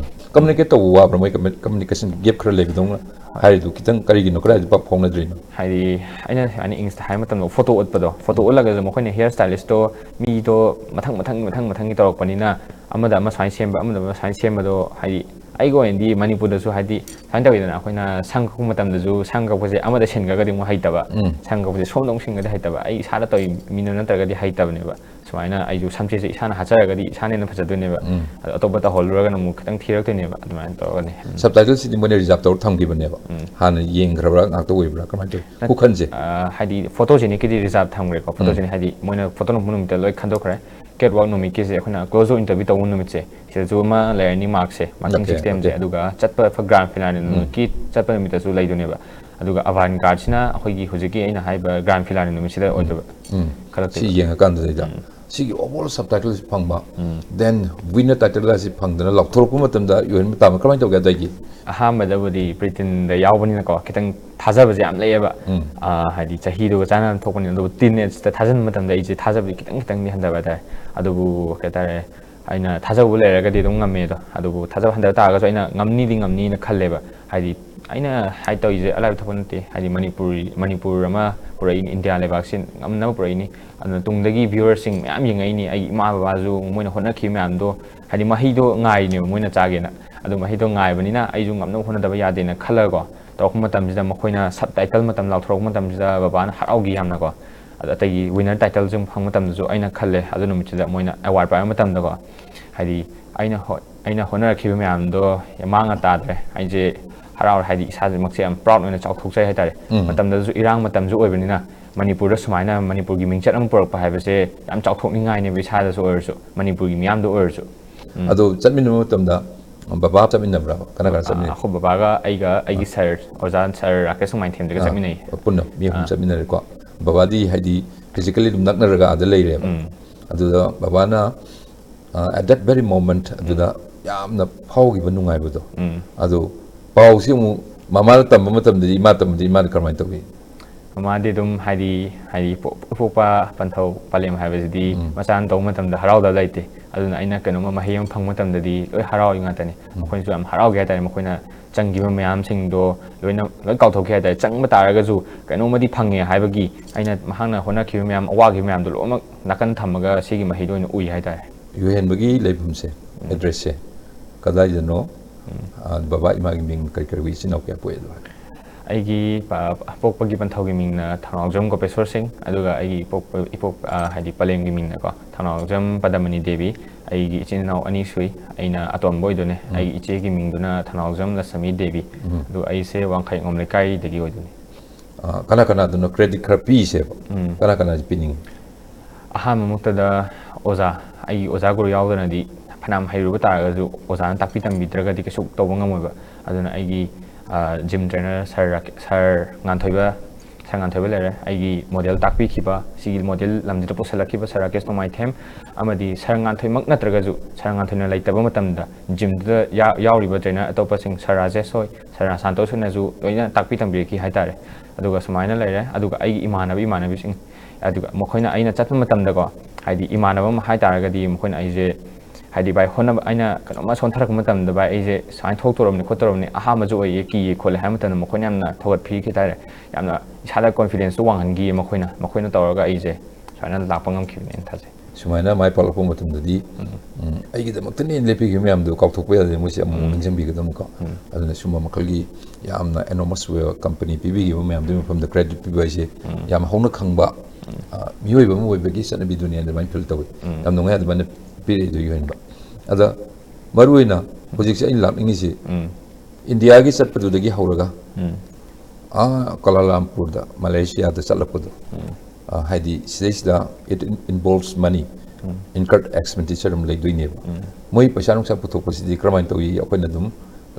Communicate ꯇꯧꯕ ꯋꯥꯕ꯭ꯔꯥ? ꯃꯣꯏ communication gap ꯈꯔ ꯂꯩꯕꯗꯧꯅ ꯍꯥꯏꯔꯤꯗꯨ ꯈꯤꯇꯪ ꯀꯔꯤꯒꯤꯅꯣ? ꯀꯗꯥꯏꯗ ꯄꯥꯎ ꯐꯥꯎꯅꯗ꯭ꯔꯤꯅꯣ? ꯍꯥꯏꯗꯤ ꯑꯩꯅ ꯁꯨꯃꯥꯏꯅ ꯏꯪꯂꯤꯁꯇ ꯍꯥꯏꯕ ꯃꯇꯝꯗ, ꯐꯣꯇꯣ ꯎꯠꯄꯗꯣ, ꯐꯣꯇꯣ ꯎꯠꯂꯒꯁꯨ ꯃꯈꯣꯏꯅ ꯍꯤꯌꯔ ꯁ꯭ꯇꯥꯏꯂꯤꯁꯇꯣ ꯃꯤꯗꯣ ꯃꯊꯪ ꯃꯊꯪ ꯃꯊꯪ ꯃꯊꯪꯒꯤ ꯇꯧꯔꯛꯄꯅꯤꯅ, ꯑꯃꯗ ꯑꯃ ꯁꯨꯃꯥꯏꯅ ꯁꯦꯝꯕ, ꯑꯃꯗ ꯑꯃ ꯁꯨꯃꯥꯏꯅ ꯁꯦꯝꯕꯗꯣ, ꯍꯥꯏꯗꯤ ꯑꯩꯒꯤ ꯑꯣꯏꯅꯗꯤ ꯃꯅꯤꯄꯨꯔꯗꯁꯨ ꯍꯥꯏꯗꯤ ꯁꯨꯃꯥꯏꯅ ꯇꯧꯋꯤꯗꯅ, ꯑꯩꯈꯣꯏꯅ ꯁꯝ ꯀꯛꯄ ꯃꯇꯝꯗꯁꯨ ꯁꯝ ꯀꯛꯄꯁꯦ ꯑꯃꯗ ꯁꯤꯟꯈ꯭ꯔꯒꯗꯤ ꯑꯃꯨꯛ ꯍꯩꯇꯕ, ꯎꯝ. ꯁꯝ ꯀꯛꯄꯁꯦ ꯁꯣꯝꯗ ꯑꯃꯨꯛ ꯁꯤꯟꯈ꯭ꯔꯗꯤ ꯍꯩꯇꯕ, ꯑꯩ ꯏꯁꯥꯗ ꯇꯧꯔꯤ ꯃꯤꯅ ꯅꯠꯇ꯭ꯔꯒꯗꯤ ꯍꯩꯇꯕꯅꯦꯕ꯫ ꯁꯨꯃꯥꯏꯅ ꯑꯩꯁꯨ ꯁꯝꯆꯦꯠꯁꯦ ꯏꯁꯥꯅ ꯍꯥꯠꯆꯔꯒꯗꯤ ꯏꯁꯥꯅ ꯍꯦꯟꯅ ꯐꯖꯗꯣꯏꯅꯦꯕ꯫ ꯎꯝ. ꯑꯗꯣ ꯑꯇꯣꯞꯄ ꯇꯧꯍꯜꯂꯨꯔꯒꯅ ꯑꯃꯨꯛ ꯈꯤꯇꯪ ꯊꯤꯔꯛꯇꯣꯏꯅꯦꯕ, ꯑꯗꯨꯃꯥꯏꯅ ꯇꯧꯔꯒꯅꯤ꯫ ꯎꯝ. Subtitle ꯁꯤꯗꯤ ꯃꯣꯏꯅ reserve ꯇꯧꯔ ꯊꯝꯈꯤꯕꯅꯦꯕ? ꯎꯝ. ꯍꯥꯟꯅ ꯌꯦꯡꯈ꯭ꯔꯕ꯭ꯔꯥ, ꯉꯥꯛꯇ ꯑꯣꯏꯕ꯭ꯔꯥ, ꯀꯃꯥꯏꯅ ꯇꯧꯋꯤ? ꯅꯠ- ꯈꯨꯈꯟꯁꯦ? ꯑ, ꯍꯥꯏꯗꯤ photogenic ꯀꯤꯗꯤ reserve ꯊꯝꯈ꯭ꯔꯦꯀꯣ꯫ Photogenic ꯍꯥꯏꯗꯤ ꯃꯣꯏꯅ ꯐꯣꯇꯣ ꯅꯝꯕ ꯅꯨꯃꯤꯠꯇ ꯂꯣꯏ ꯈꯟꯗꯣꯛꯈ꯭ꯔꯦ꯫ Catwalk ꯅꯨꯃꯤꯠꯀꯤꯁꯦ ꯑꯩꯈꯣꯏꯅ close up interview ꯇꯧꯕ ꯅꯨꯃꯤꯠꯁꯦ, ꯁꯤꯗꯁꯨ ꯑꯃ ꯂꯩꯔꯅꯤ mark ꯁꯦ, marking Okay, system ꯁꯦ꯫ okay. ꯑꯗꯨꯒ ꯆꯠꯄ grand finale ꯅꯨꯃꯤꯠꯀꯤ ꯆꯠꯄ ꯅꯨꯃꯤꯠꯇꯁꯨ ꯂꯩꯗꯣꯏꯅꯦꯕ꯫ ꯑꯗꯨꯒ avant garde ꯁꯤꯅ ꯑꯩꯈꯣꯏꯒꯤ ꯍꯧꯖꯤꯛꯀꯤ ꯑꯩꯅ ꯍꯥꯏꯕ grand finale ꯅꯨꯃꯤꯠꯁꯤꯗ ꯑꯣꯏꯗꯣꯏꯕ꯫ ꯎꯝ. ꯈꯜꯂꯛꯇꯦ꯫ ꯁꯤ ꯌꯦꯡꯉꯀꯥꯟꯗꯨꯗꯩꯗ ꯁꯤꯒꯤ overall subtitle ꯁꯤ ꯐꯪꯕ, then winner title ꯒꯁꯤ ꯐꯪꯗꯅ ꯂꯥꯎꯊꯣꯔꯛꯄ ꯃꯇꯝꯗ ꯌꯣꯟꯕ ꯇꯥꯕ ꯀꯃꯥꯏꯅ ꯇꯧꯒꯦ ꯑꯗꯒꯤ? ꯑꯍꯥꯟꯕꯗꯕꯨꯗꯤ Britain ꯗ ꯌꯥꯎꯕꯅꯤꯅꯀꯣ, ꯈꯤꯇꯪ ꯊꯥꯖꯕꯁꯦ ꯌꯥꯝ ꯂꯩꯌꯦꯕ꯫ ꯎꯝ. ꯑ, ꯍꯥꯏꯗꯤ ꯆꯍꯤꯗꯨꯒ ꯆꯥꯟꯅꯅ ꯊꯣꯛꯄꯅꯤꯅ꯫ ꯑꯗꯨꯕꯨ Teen Age ꯇ ꯊꯥꯖꯤꯟꯕ ꯃꯇꯝꯗ ꯑꯩꯁꯦ ꯊꯥꯖꯕꯗꯤ ꯈꯤꯇꯪ ꯈꯤꯇꯪꯗꯤ ꯍꯟꯊꯕ ꯍꯥꯏꯇꯥꯔꯦ꯫ ꯑꯗꯨꯕꯨ ꯀꯩ ꯍꯥꯏꯇꯥꯔꯦ, ꯑꯩꯅ ꯊꯥꯖꯕ ꯂꯩꯔꯒꯗꯤ ꯑꯗꯨꯝ ꯉꯝꯃꯦ ꯑꯗꯣ꯫ ꯑꯗꯨꯕꯨ ꯊꯥꯖꯕ ꯍꯟꯊꯕ ꯇꯥꯔꯒꯁꯨ ꯑꯩꯅ ꯉꯝꯅꯤꯗꯤ ꯉꯝꯅꯤꯅ ꯈꯜꯂꯦꯕ꯫ ꯍꯥꯏꯗꯤ ꯑꯩꯅ ꯍꯥꯏ ꯇꯧꯔꯤꯁꯦ ꯑꯂꯥꯏꯕ ꯊꯕꯛ ꯅꯠꯇꯦ꯫ ꯍꯥꯏꯗꯤ ꯃꯅꯤꯄꯨꯔ, ꯃꯅꯤꯄꯨꯔ ꯑꯃ ꯄꯨꯔꯛꯏꯅꯤ, ꯏꯟꯗꯤꯌꯥ ꯂꯩꯕꯥꯛꯁꯤ ꯉꯝꯅꯕ ꯄꯨꯔꯛꯏꯅꯤ꯫ ꯑꯗꯨꯅ ꯇꯨꯡꯗꯒꯤ viewer ꯁꯤꯡ ꯃꯌꯥꯝ ꯌꯦꯡꯉꯛꯏꯅꯤ꯫ ꯑꯩꯒꯤ ꯏꯃꯥ ꯕꯕꯥꯁꯨ ꯃꯣꯏꯅ ꯍꯣꯠꯅꯈꯤꯕ ꯃꯌꯥꯝꯗꯣ, ꯍꯥꯏꯗꯤ ꯃꯍꯩꯗꯣ ꯉꯥꯏꯔꯤꯅꯦꯕ ꯃꯣꯏꯅ ꯆꯥꯒꯦꯅ꯫ ꯑꯗꯨ ꯃꯍꯩꯗꯣ ꯉꯥꯏꯕꯅꯤꯅ ꯑꯩꯁꯨ ꯉꯝꯅꯕ ꯍꯣꯠꯅꯗꯕ ꯌꯥꯗꯦꯅ ꯈꯜꯂꯒꯀꯣ, ꯇꯧꯔꯛꯄ ꯃꯇꯝꯁꯤꯗ ꯃꯈꯣꯏꯅ subtitle ꯃꯇꯝ ꯂꯥꯎꯊꯣꯔꯛꯄ ꯃꯇꯝꯁꯤꯗ ꯕꯕꯥꯅ ꯍꯔꯥꯎꯈꯤ ꯌꯥꯝꯅꯀꯣ꯫ ꯑꯗ ꯑꯇꯩꯒꯤ winner title ꯁꯨ ꯐꯪꯕ ꯃꯇꯝꯗꯁꯨ ꯑꯩꯅ ꯈꯜꯂꯦ, ꯑꯗꯨ ꯅꯨꯃꯤꯠꯁꯤꯗ ꯃꯣꯏꯅ award ꯄꯥꯏꯕ ꯃꯇꯝꯗꯀꯣ, ꯍꯥꯏꯗꯤ ꯑꯩꯅ ꯍꯣ-, ꯑꯩꯅ ꯍꯣꯠꯅꯔꯛꯈꯤꯕ ꯃꯌꯥꯝꯗꯣ ꯃꯥꯡꯉ ꯇꯥꯗ꯭ꯔꯦ꯫ ꯑꯩꯁꯦ ꯍꯔꯥꯎꯔꯦ, ꯍꯥꯏꯗꯤ ꯏꯁꯥꯃꯛꯁꯦ ꯌꯥꯝ proud ꯑꯣꯏꯅ ꯆꯥꯎꯊꯣꯛꯆꯩ ꯍꯥꯏꯇꯥꯔꯦ꯫ ꯎꯝ. ꯃꯇꯝꯗꯁꯨ ꯏꯔꯥꯡ ꯃꯇꯝꯁꯨ ꯑꯣꯏꯕꯅꯤꯅ, ꯃꯅꯤꯄꯨꯔꯗ ꯁꯨꯃꯥꯏꯅ ꯃꯅꯤꯄꯨꯔꯒꯤ ꯃꯤꯡꯆꯠ ꯑꯃ ꯄꯨꯔꯛꯄ ꯍꯥꯏꯕꯁꯦ ꯌꯥꯝ ꯆꯥꯎꯊꯣꯛꯅꯤꯡꯉꯥꯏꯅꯦꯕ, ꯏꯁꯥꯗꯁꯨ ꯑꯣꯏꯔꯁꯨ, ꯃꯅꯤꯄꯨꯔꯒꯤ ꯃꯤꯌꯥꯝꯗ ꯑꯣꯏꯔꯁꯨ꯫ ꯎꯝ. ꯑꯗꯣ ꯆꯠꯃꯤꯟꯅꯕ ꯃꯇꯝꯗ ꯕꯕꯥ ꯆꯠꯃꯤꯟꯅꯕ꯭ꯔꯥ? ꯀꯅꯥ ꯀꯅꯥ ꯑ, ꯆꯠꯃꯤꯟꯅꯩ? ꯑꯩꯈꯣꯏ ꯕꯕꯥꯒ ꯑꯩꯒ ꯑꯩꯒꯤ sir, ꯑꯣꯖꯥ sir ꯔꯥꯀꯦꯁ ꯁꯨꯃꯥꯏꯅꯊꯦꯝꯁꯤꯒ ꯑꯥ, ꯆꯠꯃꯤꯟꯅꯩ꯫ ꯄꯨꯟꯅ ꯃꯤ ꯑꯍꯨꯝ ꯑꯥ. ꯆꯠꯃꯤꯟꯅꯔꯦꯀꯣ꯫ ꯕꯕꯥꯗꯤ ꯍꯥꯏꯗꯤ physically ꯑꯗꯨꯝ ꯅꯛꯅꯔꯒ ꯑꯥꯗ ꯂꯩꯔꯦꯕ꯫ ꯎꯝ. ꯑꯗꯨꯗ ꯕꯕꯥꯅ, ꯑ, at that very moment ꯑꯗꯨꯗ ꯌꯥꯝꯅ ꯐꯥꯎꯈꯤꯕ ꯅꯨꯡꯉꯥꯏꯕꯗꯣ꯫ ꯎꯝ. ꯑꯗꯣ ꯄꯥꯎꯁꯤ ꯑꯃꯨꯛ ꯃꯃꯥꯅ ꯇꯝꯕ ꯃꯇꯝꯗꯗꯤ, ꯏꯃꯥ ꯇꯝꯕꯗꯤ ꯏꯃꯥꯅ ꯀꯔꯝꯍꯥꯏꯅ ꯇꯧꯏ? ꯃꯃꯥꯗꯤ ꯑꯗꯨꯝ ꯍꯥꯏꯗꯤ, ꯍꯥꯏꯗꯤ ꯄꯣ-, ꯏꯄꯣꯛꯄ ꯄꯟꯊꯧ ꯄꯂꯦꯝ ꯍꯥꯏꯕꯁꯤꯗꯤ ꯎꯝ. ꯃꯆꯥꯅ ꯇꯧꯕ ꯃꯇꯝꯗ ꯍꯔꯥꯎꯗꯕ ꯂꯩꯇꯦ꯫ ꯑꯗꯨꯅ ꯑꯩꯅ ꯀꯩꯅꯣꯝꯃ ꯃꯍꯩ ꯑꯃ ꯐꯪꯕ ꯃꯇꯝꯗꯗꯤ ꯂꯣꯏ ꯍꯔꯥꯎꯏ ꯉꯥꯛꯇꯅꯤ꯫ ꯃꯈꯣꯏꯅꯁꯨ ꯌꯥꯝ ꯍꯔꯥꯎꯒꯦ ꯍꯥꯏꯇꯥꯔꯦ꯫ ꯃꯈꯣꯏꯅ ꯆꯪꯈꯤꯕ ꯃꯌꯥꯝꯁꯤꯡꯗꯣ ꯂꯣꯏꯅ ꯂꯣꯏ ꯀꯥꯎꯊꯣꯛꯈꯤ ꯍꯥꯏꯇꯥꯔꯦ꯫ ꯆꯪꯕ ꯇꯥꯔꯒꯁꯨ ꯀꯩꯅꯣꯝꯃꯗꯤ ꯐꯪꯉꯦ ꯍꯥꯏꯕꯒꯤ ꯑꯩꯅ ꯃꯍꯥꯛꯅ ꯍꯣꯠꯅꯈꯤꯕ ꯃꯌꯥꯝ, ꯑꯋꯥꯈꯤꯕ ꯃꯌꯥꯝꯗꯣ ꯂꯣꯏꯅꯃꯛ ꯅꯥꯀꯟ ꯊꯝꯃꯒ ꯁꯤꯒꯤ ꯃꯍꯩꯗꯣ ꯑꯣꯏꯅ ꯎꯏ ꯍꯥꯏꯇꯥꯔꯦ꯫ ꯏꯍꯦꯟꯕꯒꯤ ꯂꯩꯐꯝꯁꯦ, ꯑꯦꯗ꯭ꯔꯦꯁꯁꯦ ꯀꯗꯥꯏꯗꯅꯣ? ꯑ, ꯕꯕꯥ ꯏꯃꯥꯒꯤ ꯃꯤꯡ ꯀꯔꯤ ꯀꯔꯤ, ꯏꯆꯤꯟ ꯏꯅꯥꯎ ꯀꯌꯥ ꯄꯣꯛꯑꯦ ꯑꯗꯨ ꯍꯥꯏ꯫ ꯑꯩꯒꯤ ꯄ-, ꯄꯣꯛꯄꯒꯤ ꯄꯟꯊꯧꯒꯤ ꯃꯤꯡꯅ ꯊꯧꯅꯥꯎꯖꯝ ꯒꯣꯄꯦꯁꯣꯔ ꯁꯤꯡ, ꯑꯗꯨꯒ ꯑꯩꯒꯤ ꯄꯣꯛꯄ, ꯏꯄꯣꯛ-, ꯑ, ꯍꯥꯏꯗꯤ ꯄꯂꯦꯝꯒꯤ ꯃꯤꯡꯅꯀꯣ ꯊꯧꯅꯥꯎꯖꯝ ꯄꯗꯃꯅꯤ ꯗꯦꯕꯤ꯫ ꯑꯩꯒꯤ ꯏꯆꯤꯟ ꯏꯅꯥꯎ ꯑꯅꯤ ꯁꯨꯏ꯫ ꯑꯩꯅ ꯑꯇꯣꯝꯕ ꯑꯣꯏꯗꯣꯏꯅꯦ꯫ ꯎꯝ꯫ ꯑꯩꯒꯤ ꯏꯆꯦꯒꯤ ꯃꯤꯡꯗꯨꯅ ꯊꯧꯅꯥꯎꯖꯝ ꯂꯁꯃꯤ ꯗꯦꯕꯤ꯫ ꯎꯝ꯫ ꯑꯗꯨ ꯑꯩꯁꯦ ꯋꯥꯡꯈꯩꯉꯣꯝ ꯂꯩꯀꯥꯏꯗꯒꯤ ꯑꯣꯏꯗꯣꯏꯅꯦ꯫ ꯑ, ꯀꯅꯥ ꯀꯅꯥꯗꯅꯣ ꯀ꯭ꯔꯦꯗꯤꯠ ꯈꯔ ꯄꯤꯁꯦꯕ? ꯎꯝ꯫ ꯀꯅꯥ ꯀꯅꯥꯁꯦ ꯄꯤꯅꯤꯡꯉꯤ? ꯑꯍꯥꯟꯕꯃꯛꯇꯗ ꯑꯣꯖꯥ, ꯑꯩꯒꯤ ꯑꯣꯖꯥ ꯒꯨꯔꯨ ꯌꯥꯎꯗꯅꯗꯤ ꯐꯅꯌꯥꯝ ꯍꯩꯔꯨꯕ ꯇꯥꯔꯒꯁꯨ ꯑꯣꯖꯥꯅ ꯇꯥꯛꯄꯤ ꯇꯝꯕꯤꯗ꯭ꯔꯒꯗꯤ ꯀꯩꯁꯨ ꯇꯧꯕ ꯉꯝꯃꯣꯏꯕ꯫ ꯑꯗꯨꯅ ꯑꯩꯒꯤ, ꯑ, ꯖꯤꯝ ꯇ꯭ꯔꯦꯅꯔ ꯁꯥꯔ ꯔꯥꯀꯦ-, ꯁꯥꯔ ꯉꯥꯟꯊꯣꯏꯕ, ꯁꯥꯔ ꯉꯥꯟꯊꯣꯏꯕ ꯂꯩꯔꯦ꯫ ꯑꯩꯒꯤ ꯃꯣꯗꯦꯜ ꯇꯥꯛꯄꯤꯈꯤꯕ, ꯁꯤꯒꯤ ꯃꯣꯗꯦꯜ ꯂꯝꯁꯤꯗ ꯄꯨꯁꯜꯂꯛꯈꯤꯕ ꯁꯥꯔ ꯔꯥꯀꯦꯁ ꯅꯣꯡꯃꯥꯏꯊꯦꯝ, ꯑꯃꯗꯤ ꯁꯥꯔ ꯉꯥꯟꯊꯣꯏꯃꯛ ꯅꯠꯇ꯭ꯔꯒꯁꯨ ꯁꯥꯔ ꯉꯥꯟꯊꯣꯏꯅ ꯂꯩꯇꯕ ꯃꯇꯝꯗ ꯖꯤꯝꯗꯨꯗ ꯌꯥ-, ꯌꯥꯎꯔꯤꯕ ꯇ꯭ꯔꯦꯅꯔ ꯑꯇꯣꯞꯄꯁꯤꯡ, ꯁꯥꯔ ꯔꯥꯖꯦꯁ ꯍꯣꯏ, ꯁꯥꯔ ꯁꯥꯟꯇꯣꯁ ꯍꯣꯏꯅꯁꯨ ꯂꯣꯏꯅ ꯇꯥꯛꯄꯤ ꯇꯝꯕꯤꯔꯛꯈꯤ ꯍꯥꯏꯇꯥꯔꯦ꯫ ꯑꯗꯨꯒ ꯁꯨꯃꯥꯏꯅ ꯂꯩꯔꯦ꯫ ꯑꯗꯨꯒ ꯑꯩꯒꯤ ꯏꯃꯥꯟꯅꯕ ꯏꯃꯥꯟꯅꯕꯤꯁꯤꯡ, ꯑꯗꯨꯒ ꯃꯈꯣꯏꯅ ꯑꯩꯅ ꯆꯠꯄ ꯃꯇꯝꯗꯀꯣ, ꯍꯥꯏꯗꯤ ꯏꯃꯥꯟꯅꯕ ꯑꯃ ꯍꯥꯏ ꯇꯥꯔꯒꯗꯤ ꯃꯈꯣꯏꯅ ꯑꯩꯁꯦ, ꯍꯥꯏꯗꯤ, "ꯚꯥꯏ, ꯍꯣꯠꯅꯕ, ꯑꯩꯅ ꯀꯩꯅꯣꯝꯃ ꯁꯣꯟꯊꯔꯛꯄ ꯃꯇꯝꯗ, ꯚꯥꯏ, ꯑꯩꯁꯦ ꯁꯨꯃꯥꯏꯅ ꯊꯣꯛꯇꯧꯔꯕꯅꯤ ꯈꯣꯠꯇꯧꯔꯕꯅꯤ, ꯑꯍꯥꯟꯕꯁꯨ ꯑꯣꯏꯌꯦ, ꯀꯤꯌꯦ ꯈꯣꯠꯂꯦ" ꯍꯥꯏꯕ ꯃꯇꯝꯗ ꯃꯈꯣꯏꯅ ꯌꯥꯝꯅ ꯊꯧꯒꯠꯄꯤꯈꯤ ꯍꯥꯏꯇꯥꯔꯦ꯫ ꯌꯥꯝꯅ ꯏꯁꯥꯗ ꯀꯣꯟꯐꯤꯗꯦꯟꯁꯇꯨ ꯋꯥꯡꯍꯟꯈꯤ ꯃꯈꯣꯏꯅ꯫ ꯃꯈꯣꯏꯅ ꯇꯧꯔꯒ ꯑꯩꯁꯦ ꯁꯨꯃꯥꯏꯅ ꯂꯥꯛꯄ ꯉꯝꯈꯤꯕꯅꯦꯅ ꯊꯥꯖꯩ꯫ ꯁꯨꯃꯥꯏꯅ ꯃꯥꯏ ꯄꯥꯛꯂꯛꯄ ꯃꯇꯝꯗꯗꯤ, ꯎꯝ, ꯑꯩꯒꯤꯗꯃꯛꯇꯅꯦꯅ ꯂꯦꯞꯄꯤꯈꯤꯕ ꯃꯌꯥꯝꯗꯣ ꯀꯥꯎꯊꯣꯛꯄ ꯌꯥꯗꯦ, ꯃꯣꯏꯁꯦ ꯑꯃꯨꯛ ꯎꯝ꯫ ꯅꯤꯡꯁꯤꯡꯕꯤꯒꯗꯕꯅꯤꯀꯣ꯫ ꯎꯝ꯫ ꯑꯗꯨꯅ ꯁꯨꯝꯕ ꯃꯈꯜꯒꯤ ꯌꯥꯝꯅ enormous ꯑꯣꯏꯕ ꯀꯝꯄꯅꯤ ꯄꯤꯕꯤꯈꯤꯕ ꯃꯌꯥꯝꯗꯨꯒꯤ ꯃꯐꯝꯗ ꯀ꯭ꯔꯦꯗꯤꯠ ꯄꯤꯕ ꯍꯥꯏꯁꯦ ꯎꯝ꯫ ꯌꯥꯝ ꯍꯧꯅ ꯈꯪꯕ, ꯎꯝ꯫ ꯑ, ꯃꯤꯑꯣꯏꯕ ꯑꯃ ꯑꯣꯏꯕꯒꯤ ꯆꯠꯅꯕꯤꯗꯨꯅꯦ ꯑꯗꯨꯃꯥꯏꯅ ꯐꯤꯜ ꯇꯧꯋꯤ꯫ ꯎꯝ꯫ ꯌꯥꯝ ꯅꯨꯡꯉꯥꯏ ꯑꯗꯨꯃꯥꯏꯅ ꯄꯤꯔꯛꯏꯗꯣ, ꯌꯣꯟꯕ꯫ ꯑꯗ ꯃꯔꯨꯑꯣꯏꯅ ꯍꯧꯖꯤꯛꯁꯦ ꯑꯩꯅ ꯂꯥꯛꯅꯤꯡꯉꯤꯁꯤ ꯎꯝ꯫ ꯏꯟꯗꯤꯌꯥꯒꯤ ꯆꯠꯄꯗꯨꯗꯒꯤ ꯍꯧꯔꯒ ꯎꯝ꯫ ꯑꯥ ꯀꯣꯂꯥꯂꯝꯄꯨꯔꯗ, ꯃꯂꯦꯁꯤꯌꯥꯗ ꯆꯠꯂꯛꯄꯗꯣ, ꯎꯝ꯫ ꯑ, ꯍꯥꯏꯗꯤ ꯁꯤꯗꯩꯁꯤꯗ it in-, involves money, um. Incurred expenditure ꯑꯃ ꯂꯩꯗꯣꯏꯅꯦꯕ꯫ ꯎꯝ꯫ ꯃꯣꯏ ꯄꯩꯁꯥ ꯅꯨꯡꯁꯥ ꯄꯨꯊꯣꯛꯄꯁꯤꯗꯤ ꯀꯔꯝꯍꯥꯏꯅ ꯇꯧꯏ? ꯑꯩꯈꯣꯏꯅ ꯑꯗꯨꯝ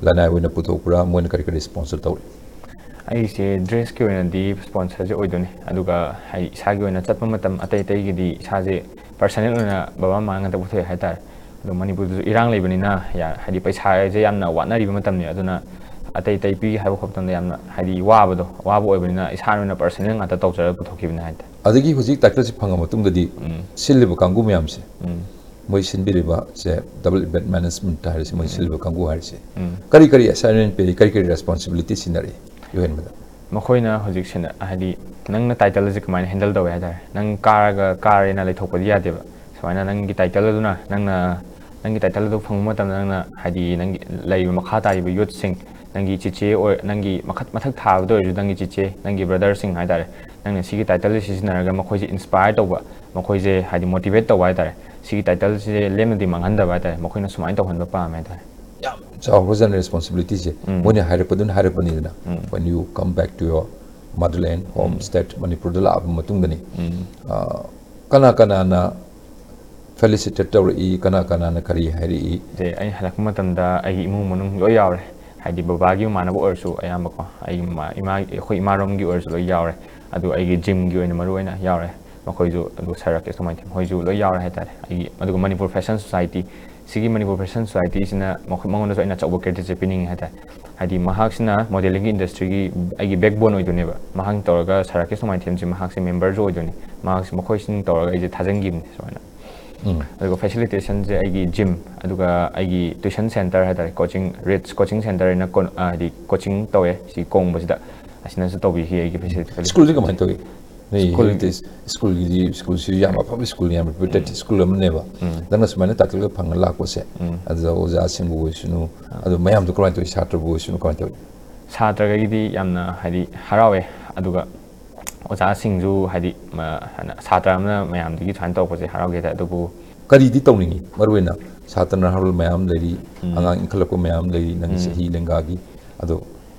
ꯂꯅꯥꯏ ꯑꯣꯏꯅ ꯄꯨꯊꯣꯛꯄ꯭ꯔꯥ? ꯃꯣꯏꯅ ꯀꯔꯤ ꯀꯔꯤ ꯁ꯭ꯄꯣꯟꯁꯔ ꯇꯧꯔꯤ? ꯑꯩꯁꯦ ꯗ꯭ꯔꯦꯁꯀꯤ ꯑꯣꯏꯅꯗꯤ ꯁ꯭ꯄꯣꯟꯁꯔꯁꯦ ꯑꯣꯏꯗꯣꯏꯅꯦ, ꯑꯗꯨꯒ ꯍꯥꯏꯗꯤ ꯏꯁꯥꯒꯤ ꯑꯣꯏꯅ ꯆꯠꯄ ꯃꯇꯝ ꯑꯇꯩ ꯑꯇꯩꯒꯤꯗꯤ ꯏꯁꯥꯁꯦ ꯄꯔꯁꯅꯦꯜ ꯑꯣꯏꯅ ꯕꯕꯥ ꯃꯃꯥ ꯉꯥꯛꯇ ꯄꯨꯊꯣꯛꯑꯦ ꯍꯥꯏꯇꯥꯔꯦ꯫ ꯑꯗꯣ ꯃꯅꯤꯄꯨꯔꯗꯁꯨ ꯏꯔꯥꯡ ꯂꯩꯕꯅꯤꯅ ꯌꯥ-, ꯍꯥꯏꯗꯤ ꯄꯩꯁꯥꯁꯦ ꯌꯥꯝꯅ ꯋꯥꯅꯔꯤꯕ ꯃꯇꯝꯅꯤ꯫ ꯑꯗꯨꯅ ꯑꯇꯩ ꯑꯇꯩ ꯄꯤꯒꯦ ꯍꯥꯏꯕ ꯈꯣꯠꯄ ꯃꯇꯝꯗ ꯌꯥꯝꯅ ꯍꯥꯏꯗꯤ ꯋꯥꯕꯗꯣ, ꯑꯋꯥꯕ ꯑꯣꯏꯕꯅꯤꯅ ꯏꯁꯥꯅ ꯑꯣꯏꯅ ꯄꯔꯁꯅꯦꯜ ꯉꯥꯛꯇ ꯇꯧꯖꯔꯒ ꯄꯨꯊꯣꯛꯈꯤꯕꯅꯦ ꯍꯥꯏꯇꯥꯔꯦ꯫ ꯑꯗꯒꯤ ꯍꯧꯖꯤꯛ ꯇꯥꯏꯇꯜꯁꯦ ꯐꯪꯉ ꯃꯇꯨꯡꯗꯗꯤ ꯎꯝ꯫ ꯁꯤꯜꯂꯤꯕ ꯀꯥꯡꯕꯨ ꯃꯌꯥꯝꯁꯦ ꯎꯝ꯫ ꯃꯣꯏ ꯁꯤꯟꯕꯤꯔꯤꯕ ꯁꯦ, ꯗꯕꯜ ꯏꯚꯦꯟꯠ ꯃꯦꯅꯦꯖꯃꯦꯟꯠ ꯍꯥꯏꯔꯤꯁꯦ, ꯃꯣꯏ ꯁꯤꯜꯂꯤꯕ ꯀꯥꯡꯕꯨ ꯍꯥꯏꯔꯤꯁꯦ, ꯎꯝ꯫ ꯀꯔꯤ ꯀꯔꯤ ꯑꯦꯁꯥꯏꯟꯃꯦꯟꯠ ꯄꯤꯔꯤ, ꯀꯔꯤ ꯀꯔꯤ ꯔꯦꯁꯄꯣꯟꯁꯤꯕꯤꯂꯤꯇꯤ ꯁꯤꯟꯅꯔꯤ? ꯑꯍꯦꯟꯕꯗ ꯃꯈꯣꯏꯅ ꯍꯧꯖꯤꯛ ꯁꯤꯟꯅ-, ꯍꯥꯏꯗꯤ, ꯅꯪꯅ ꯇꯥꯏꯇꯜ ꯑꯁꯤ ꯀꯃꯥꯏꯅ ꯍꯦꯟꯗꯜ ꯇꯧꯋꯦ ꯍꯥꯏ ꯇꯥꯔꯦ, ꯅꯪ ꯀꯥꯔꯒ ꯀꯥꯔꯦꯅ ꯂꯩꯊꯣꯛꯄꯗꯤ ꯌꯥꯗꯦꯕ꯫ ꯁꯨꯃꯥꯏꯅ ꯅꯪꯒꯤ ꯇꯥꯏꯇꯜ ꯑꯗꯨꯅ, ꯅꯪꯅ, ꯅꯪꯒꯤ ꯇꯥꯏꯇꯜ ꯑꯗꯨ ꯐꯪꯕ ꯃꯇꯝꯗ, ꯅꯪꯅ, ꯍꯥꯏꯗꯤ, ꯅꯪꯒꯤ ꯂꯩꯔꯤꯕ ꯃꯈꯥ ꯇꯥꯔꯤꯕ ꯌꯨꯠꯁꯤꯡ, ꯅꯪꯒꯤ ꯆꯤꯆꯦ ꯑꯣꯏ-, ꯅꯪꯒꯤ ꯃꯈꯠ-, ꯃꯊꯛ ꯊꯥꯕꯗ ꯑꯣꯏꯔꯁꯨ, ꯅꯪꯒꯤ ꯆꯤꯆꯦ, ꯅꯪꯒꯤ ꯕ꯭ꯔꯗꯔꯁꯤꯡ ꯍꯥꯏ ꯇꯥꯔꯦ, ꯅꯪꯅ ꯁꯤꯒꯤ ꯇꯥꯏꯇꯜꯁꯦ ꯁꯤꯖꯤꯟꯅꯔꯒ ꯃꯈꯣꯏꯁꯦ ꯏꯟꯁꯄꯥꯌꯔ ꯇꯧꯕ, ꯃꯈꯣꯏꯁꯦ, ꯍꯥꯏꯗꯤ, ꯃꯣꯇꯤꯚꯦꯠ ꯇꯧꯕ ꯍꯥꯏ ꯇꯥꯔꯦ, ꯁꯤꯒꯤ ꯇꯥꯏꯇꯜꯁꯦ ꯂꯦꯝꯅꯗꯤ ꯃꯥꯡꯍꯟꯗꯕ ꯍꯥꯏ ꯇꯥꯔꯦ, ꯃꯈꯣꯏꯅ ꯁꯨꯃꯥꯏꯅ ꯇꯧꯍꯟꯕ ꯄꯥꯝꯃꯦ ꯍꯥꯏ ꯇꯥꯔꯦ꯫ ꯌꯥꯝ ꯆꯥꯎꯈ꯭ꯔꯖꯥꯠꯅꯤ ꯔꯦꯁꯄꯣꯟꯁꯤꯕꯤꯂꯤꯇꯤꯁꯦ꯫ ꯎꯝ꯫ ꯃꯣꯏꯅ ꯍꯥꯏꯔꯛꯄꯗꯨꯅ ꯍꯥꯏꯔꯛꯄꯅꯤꯗꯅ, ꯎꯝ꯫ When you come back to your motherland, home, um. State, ꯃꯅꯤꯄꯨꯔꯗ ꯂꯥꯛꯑꯕ ꯃꯇꯨꯡꯗꯅꯤ꯫ ꯎꯝ꯫ ꯑ, ꯀꯅꯥ ꯀꯅꯥꯅ ꯐꯦꯂꯤꯁꯤꯇꯦꯠ ꯇꯧꯔꯛꯏ, ꯀꯅꯥ ꯀꯅꯥꯅ ꯀꯔꯤ ꯍꯥꯏꯔꯛꯏ? ꯁꯦ, ꯑꯩꯅ ꯍꯜꯂꯛꯄ ꯃꯇꯝꯗ ꯑꯩꯒꯤ ꯏꯃꯨꯡ ꯃꯅꯨꯡ ꯂꯣꯏ ꯌꯥꯎꯔꯦ꯫ ꯍꯥꯏꯗꯤ, ꯕꯕꯥꯒꯤ ꯃꯃꯥꯟꯅꯕ ꯑꯣꯏꯔꯁꯨ ꯑꯌꯥꯝꯕꯀꯣ, ꯑꯩꯒꯤ ꯃꯃꯥ-, ꯏꯃꯥ-, ꯑꯩꯈꯣꯏ ꯏꯃꯥꯔꯣꯝꯒꯤ ꯑꯣꯏꯔꯁꯨ ꯂꯣꯏ ꯌꯥꯎꯔꯦ꯫ ꯑꯗꯨ ꯑꯩꯒꯤ ꯖꯤꯝꯒꯤ ꯑꯣꯏꯅ ꯃꯔꯨ ꯑꯣꯏꯅ ꯌꯥꯎꯔꯦ꯫ ꯃꯈꯣꯏꯁꯨ, ꯑꯗꯨ ꯁꯥꯔ ꯔꯥꯀꯦꯁ ꯊꯣꯡꯃꯥꯏꯊꯦꯝ ꯍꯣꯏꯁꯨ ꯂꯣꯏ ꯌꯥꯎꯔꯦ ꯍꯥꯏ ꯇꯥꯔꯦ꯫ ꯑꯩꯒꯤ, ꯑꯗꯨꯒ ꯃꯅꯤꯄꯨꯔ ꯐꯦꯁꯟ ꯁꯣꯁꯥꯏꯇꯤ, ꯁꯤꯒꯤ ꯃꯅꯤꯄꯨꯔ ꯐꯦꯁꯟ ꯁꯣꯁꯥꯏꯇꯤꯁꯤꯅ ꯃꯈꯣꯏ, ꯃꯉꯣꯟꯗꯁꯨ ꯑꯩꯅ ꯑꯆꯧꯕ ꯀ꯭ꯔꯦꯗꯤꯠꯁꯦ ꯄꯤꯅꯤꯡꯉꯤ ꯍꯥꯏ ꯇꯥꯔꯦ꯫ ꯍꯥꯏꯗꯤ, ꯃꯍꯥꯛꯁꯤꯅ ꯃꯣꯗꯦꯂꯤꯡꯒꯤ ꯏꯟꯗꯁꯇ꯭ꯔꯤꯒꯤ ꯑꯩꯒꯤ ꯕꯦꯛꯕꯣꯟ ꯑꯣꯏꯗꯣꯏꯅꯦꯕ꯫ ꯃꯍꯥꯛꯅ ꯇꯧꯔꯒ ꯁꯥꯔ ꯔꯥꯀꯦꯁ ꯊꯣꯡꯃꯥꯏꯊꯦꯝꯁꯦ, ꯃꯍꯥꯛꯁꯦ ꯃꯦꯝꯕꯔꯁꯨ ꯑꯣꯏꯗꯣꯏꯅꯤ꯫ ꯃꯍꯥꯛꯁꯤ, ꯃꯈꯣꯏꯁꯤꯅ ꯇꯧꯔꯒ ꯑꯩꯁꯦ ꯊꯥꯖꯤꯟꯈꯤꯕꯅꯤ ꯁꯨꯃꯥꯏꯅ꯫ ꯎꯝ꯫ ꯑꯗꯨꯒ ꯐꯦꯁꯤꯂꯤꯇꯦꯁꯟꯁꯦ ꯑꯩꯒꯤ ꯖꯤꯝ, ꯑꯗꯨꯒ ꯑꯩꯒꯤ ꯇ꯭ꯌꯨꯁꯟ ꯁꯦꯟꯇꯔ ꯍꯥꯏ ꯇꯥꯔꯦ, ꯀꯣꯆꯤꯡ, ꯔꯤꯠꯁ ꯀꯣꯆꯤꯡ ꯁꯦꯟꯇꯔ ꯍꯥꯏꯅ ꯀꯣꯟ-, ꯑ, ꯍꯥꯏꯗꯤ, ꯀꯣꯆꯤꯡ ꯇꯧꯋꯦ ꯁꯤ ꯀꯣꯡꯕꯁꯤꯗ, ꯑꯁꯤꯅꯁꯨ ꯇꯧꯕꯤꯈꯤ ꯑꯩꯒꯤ ꯐꯦꯁꯤꯂꯤꯇꯤ꯫ ꯁ꯭ꯀꯨꯜꯁꯦ ꯀꯃꯥꯏꯅ ꯇꯧꯏ? ꯅꯣꯏ ꯁ꯭ꯀꯨꯜ ꯍꯦꯔꯤꯇꯦꯖ ꯁ꯭ꯀꯨꯜꯒꯤꯗꯤ, ꯁ꯭ꯀꯨꯜꯁꯤꯁꯨ ꯌꯥꯝ ꯑꯐꯕ ꯁ꯭ꯀꯨꯜ, ꯌꯥꯝ ꯔꯤꯄ꯭ꯌꯨꯇꯦꯠ ꯎꯝ꯫ ꯁ꯭ꯀꯨꯜ ꯑꯃꯅꯦꯕ꯫ ꯎꯝ꯫ ꯅꯪꯅ ꯁꯨꯃꯥꯏꯅ ꯇꯥꯏꯇꯜꯒ ꯐꯪꯉ ꯂꯥꯛꯄꯁꯦ, ꯎꯝ꯫ ꯑꯗꯨꯗ ꯑꯣꯖꯥꯁꯤꯡꯕꯨ ꯑꯣꯏꯁꯅꯨ, ꯑꯥ꯫ ꯑꯗꯨ ꯃꯌꯥꯝꯗꯣ ꯀꯃꯥꯏꯅ ꯇꯧꯏ? ꯁꯥꯇ꯭ꯔꯕꯨ ꯑꯣꯏꯁꯅꯨ, ꯀꯃꯥꯏꯅ ꯇꯧꯏ? ꯁꯥꯇ꯭ꯔꯈꯩꯒꯤꯗꯤ ꯌꯥꯝꯅ, ꯍꯥꯏꯗꯤ, ꯍꯔꯥꯎꯋꯦ꯫ ꯑꯗꯨꯒ ꯑꯣꯖꯥꯁꯤꯡꯁꯨ, ꯍꯥꯏꯗꯤ, ꯃ-, ꯍꯥꯏꯅ ꯁꯥꯇ꯭ꯔ ꯑꯃꯅ ꯃꯌꯥꯝꯗꯒꯤ ꯁꯨꯃꯥꯏꯅ ꯇꯧꯔꯛꯄꯁꯦ ꯍꯔꯥꯎꯈꯤ ꯍꯥꯏ ꯇꯥꯔꯦ꯫ ꯑꯗꯨꯕꯨ ꯀꯔꯤꯗꯤ ꯇꯧꯅꯤꯡꯉꯤ? ꯃꯔꯨ ꯑꯣꯏꯅ ꯁꯥꯇ꯭ꯔ ꯅꯍꯥꯔꯣꯜ ꯃꯌꯥꯝ ꯂꯩꯔꯤ, ꯎꯝ꯫ ꯑꯉꯥꯡ ꯏꯟꯈꯠꯂꯛꯄ ꯃꯌꯥꯝ ꯂꯩꯔꯤ, ꯅꯪꯒꯤ ꯎꯝ꯫ ꯆꯍꯤ ꯂꯦꯡꯒꯥꯒꯤ꯫ ꯑꯗꯣ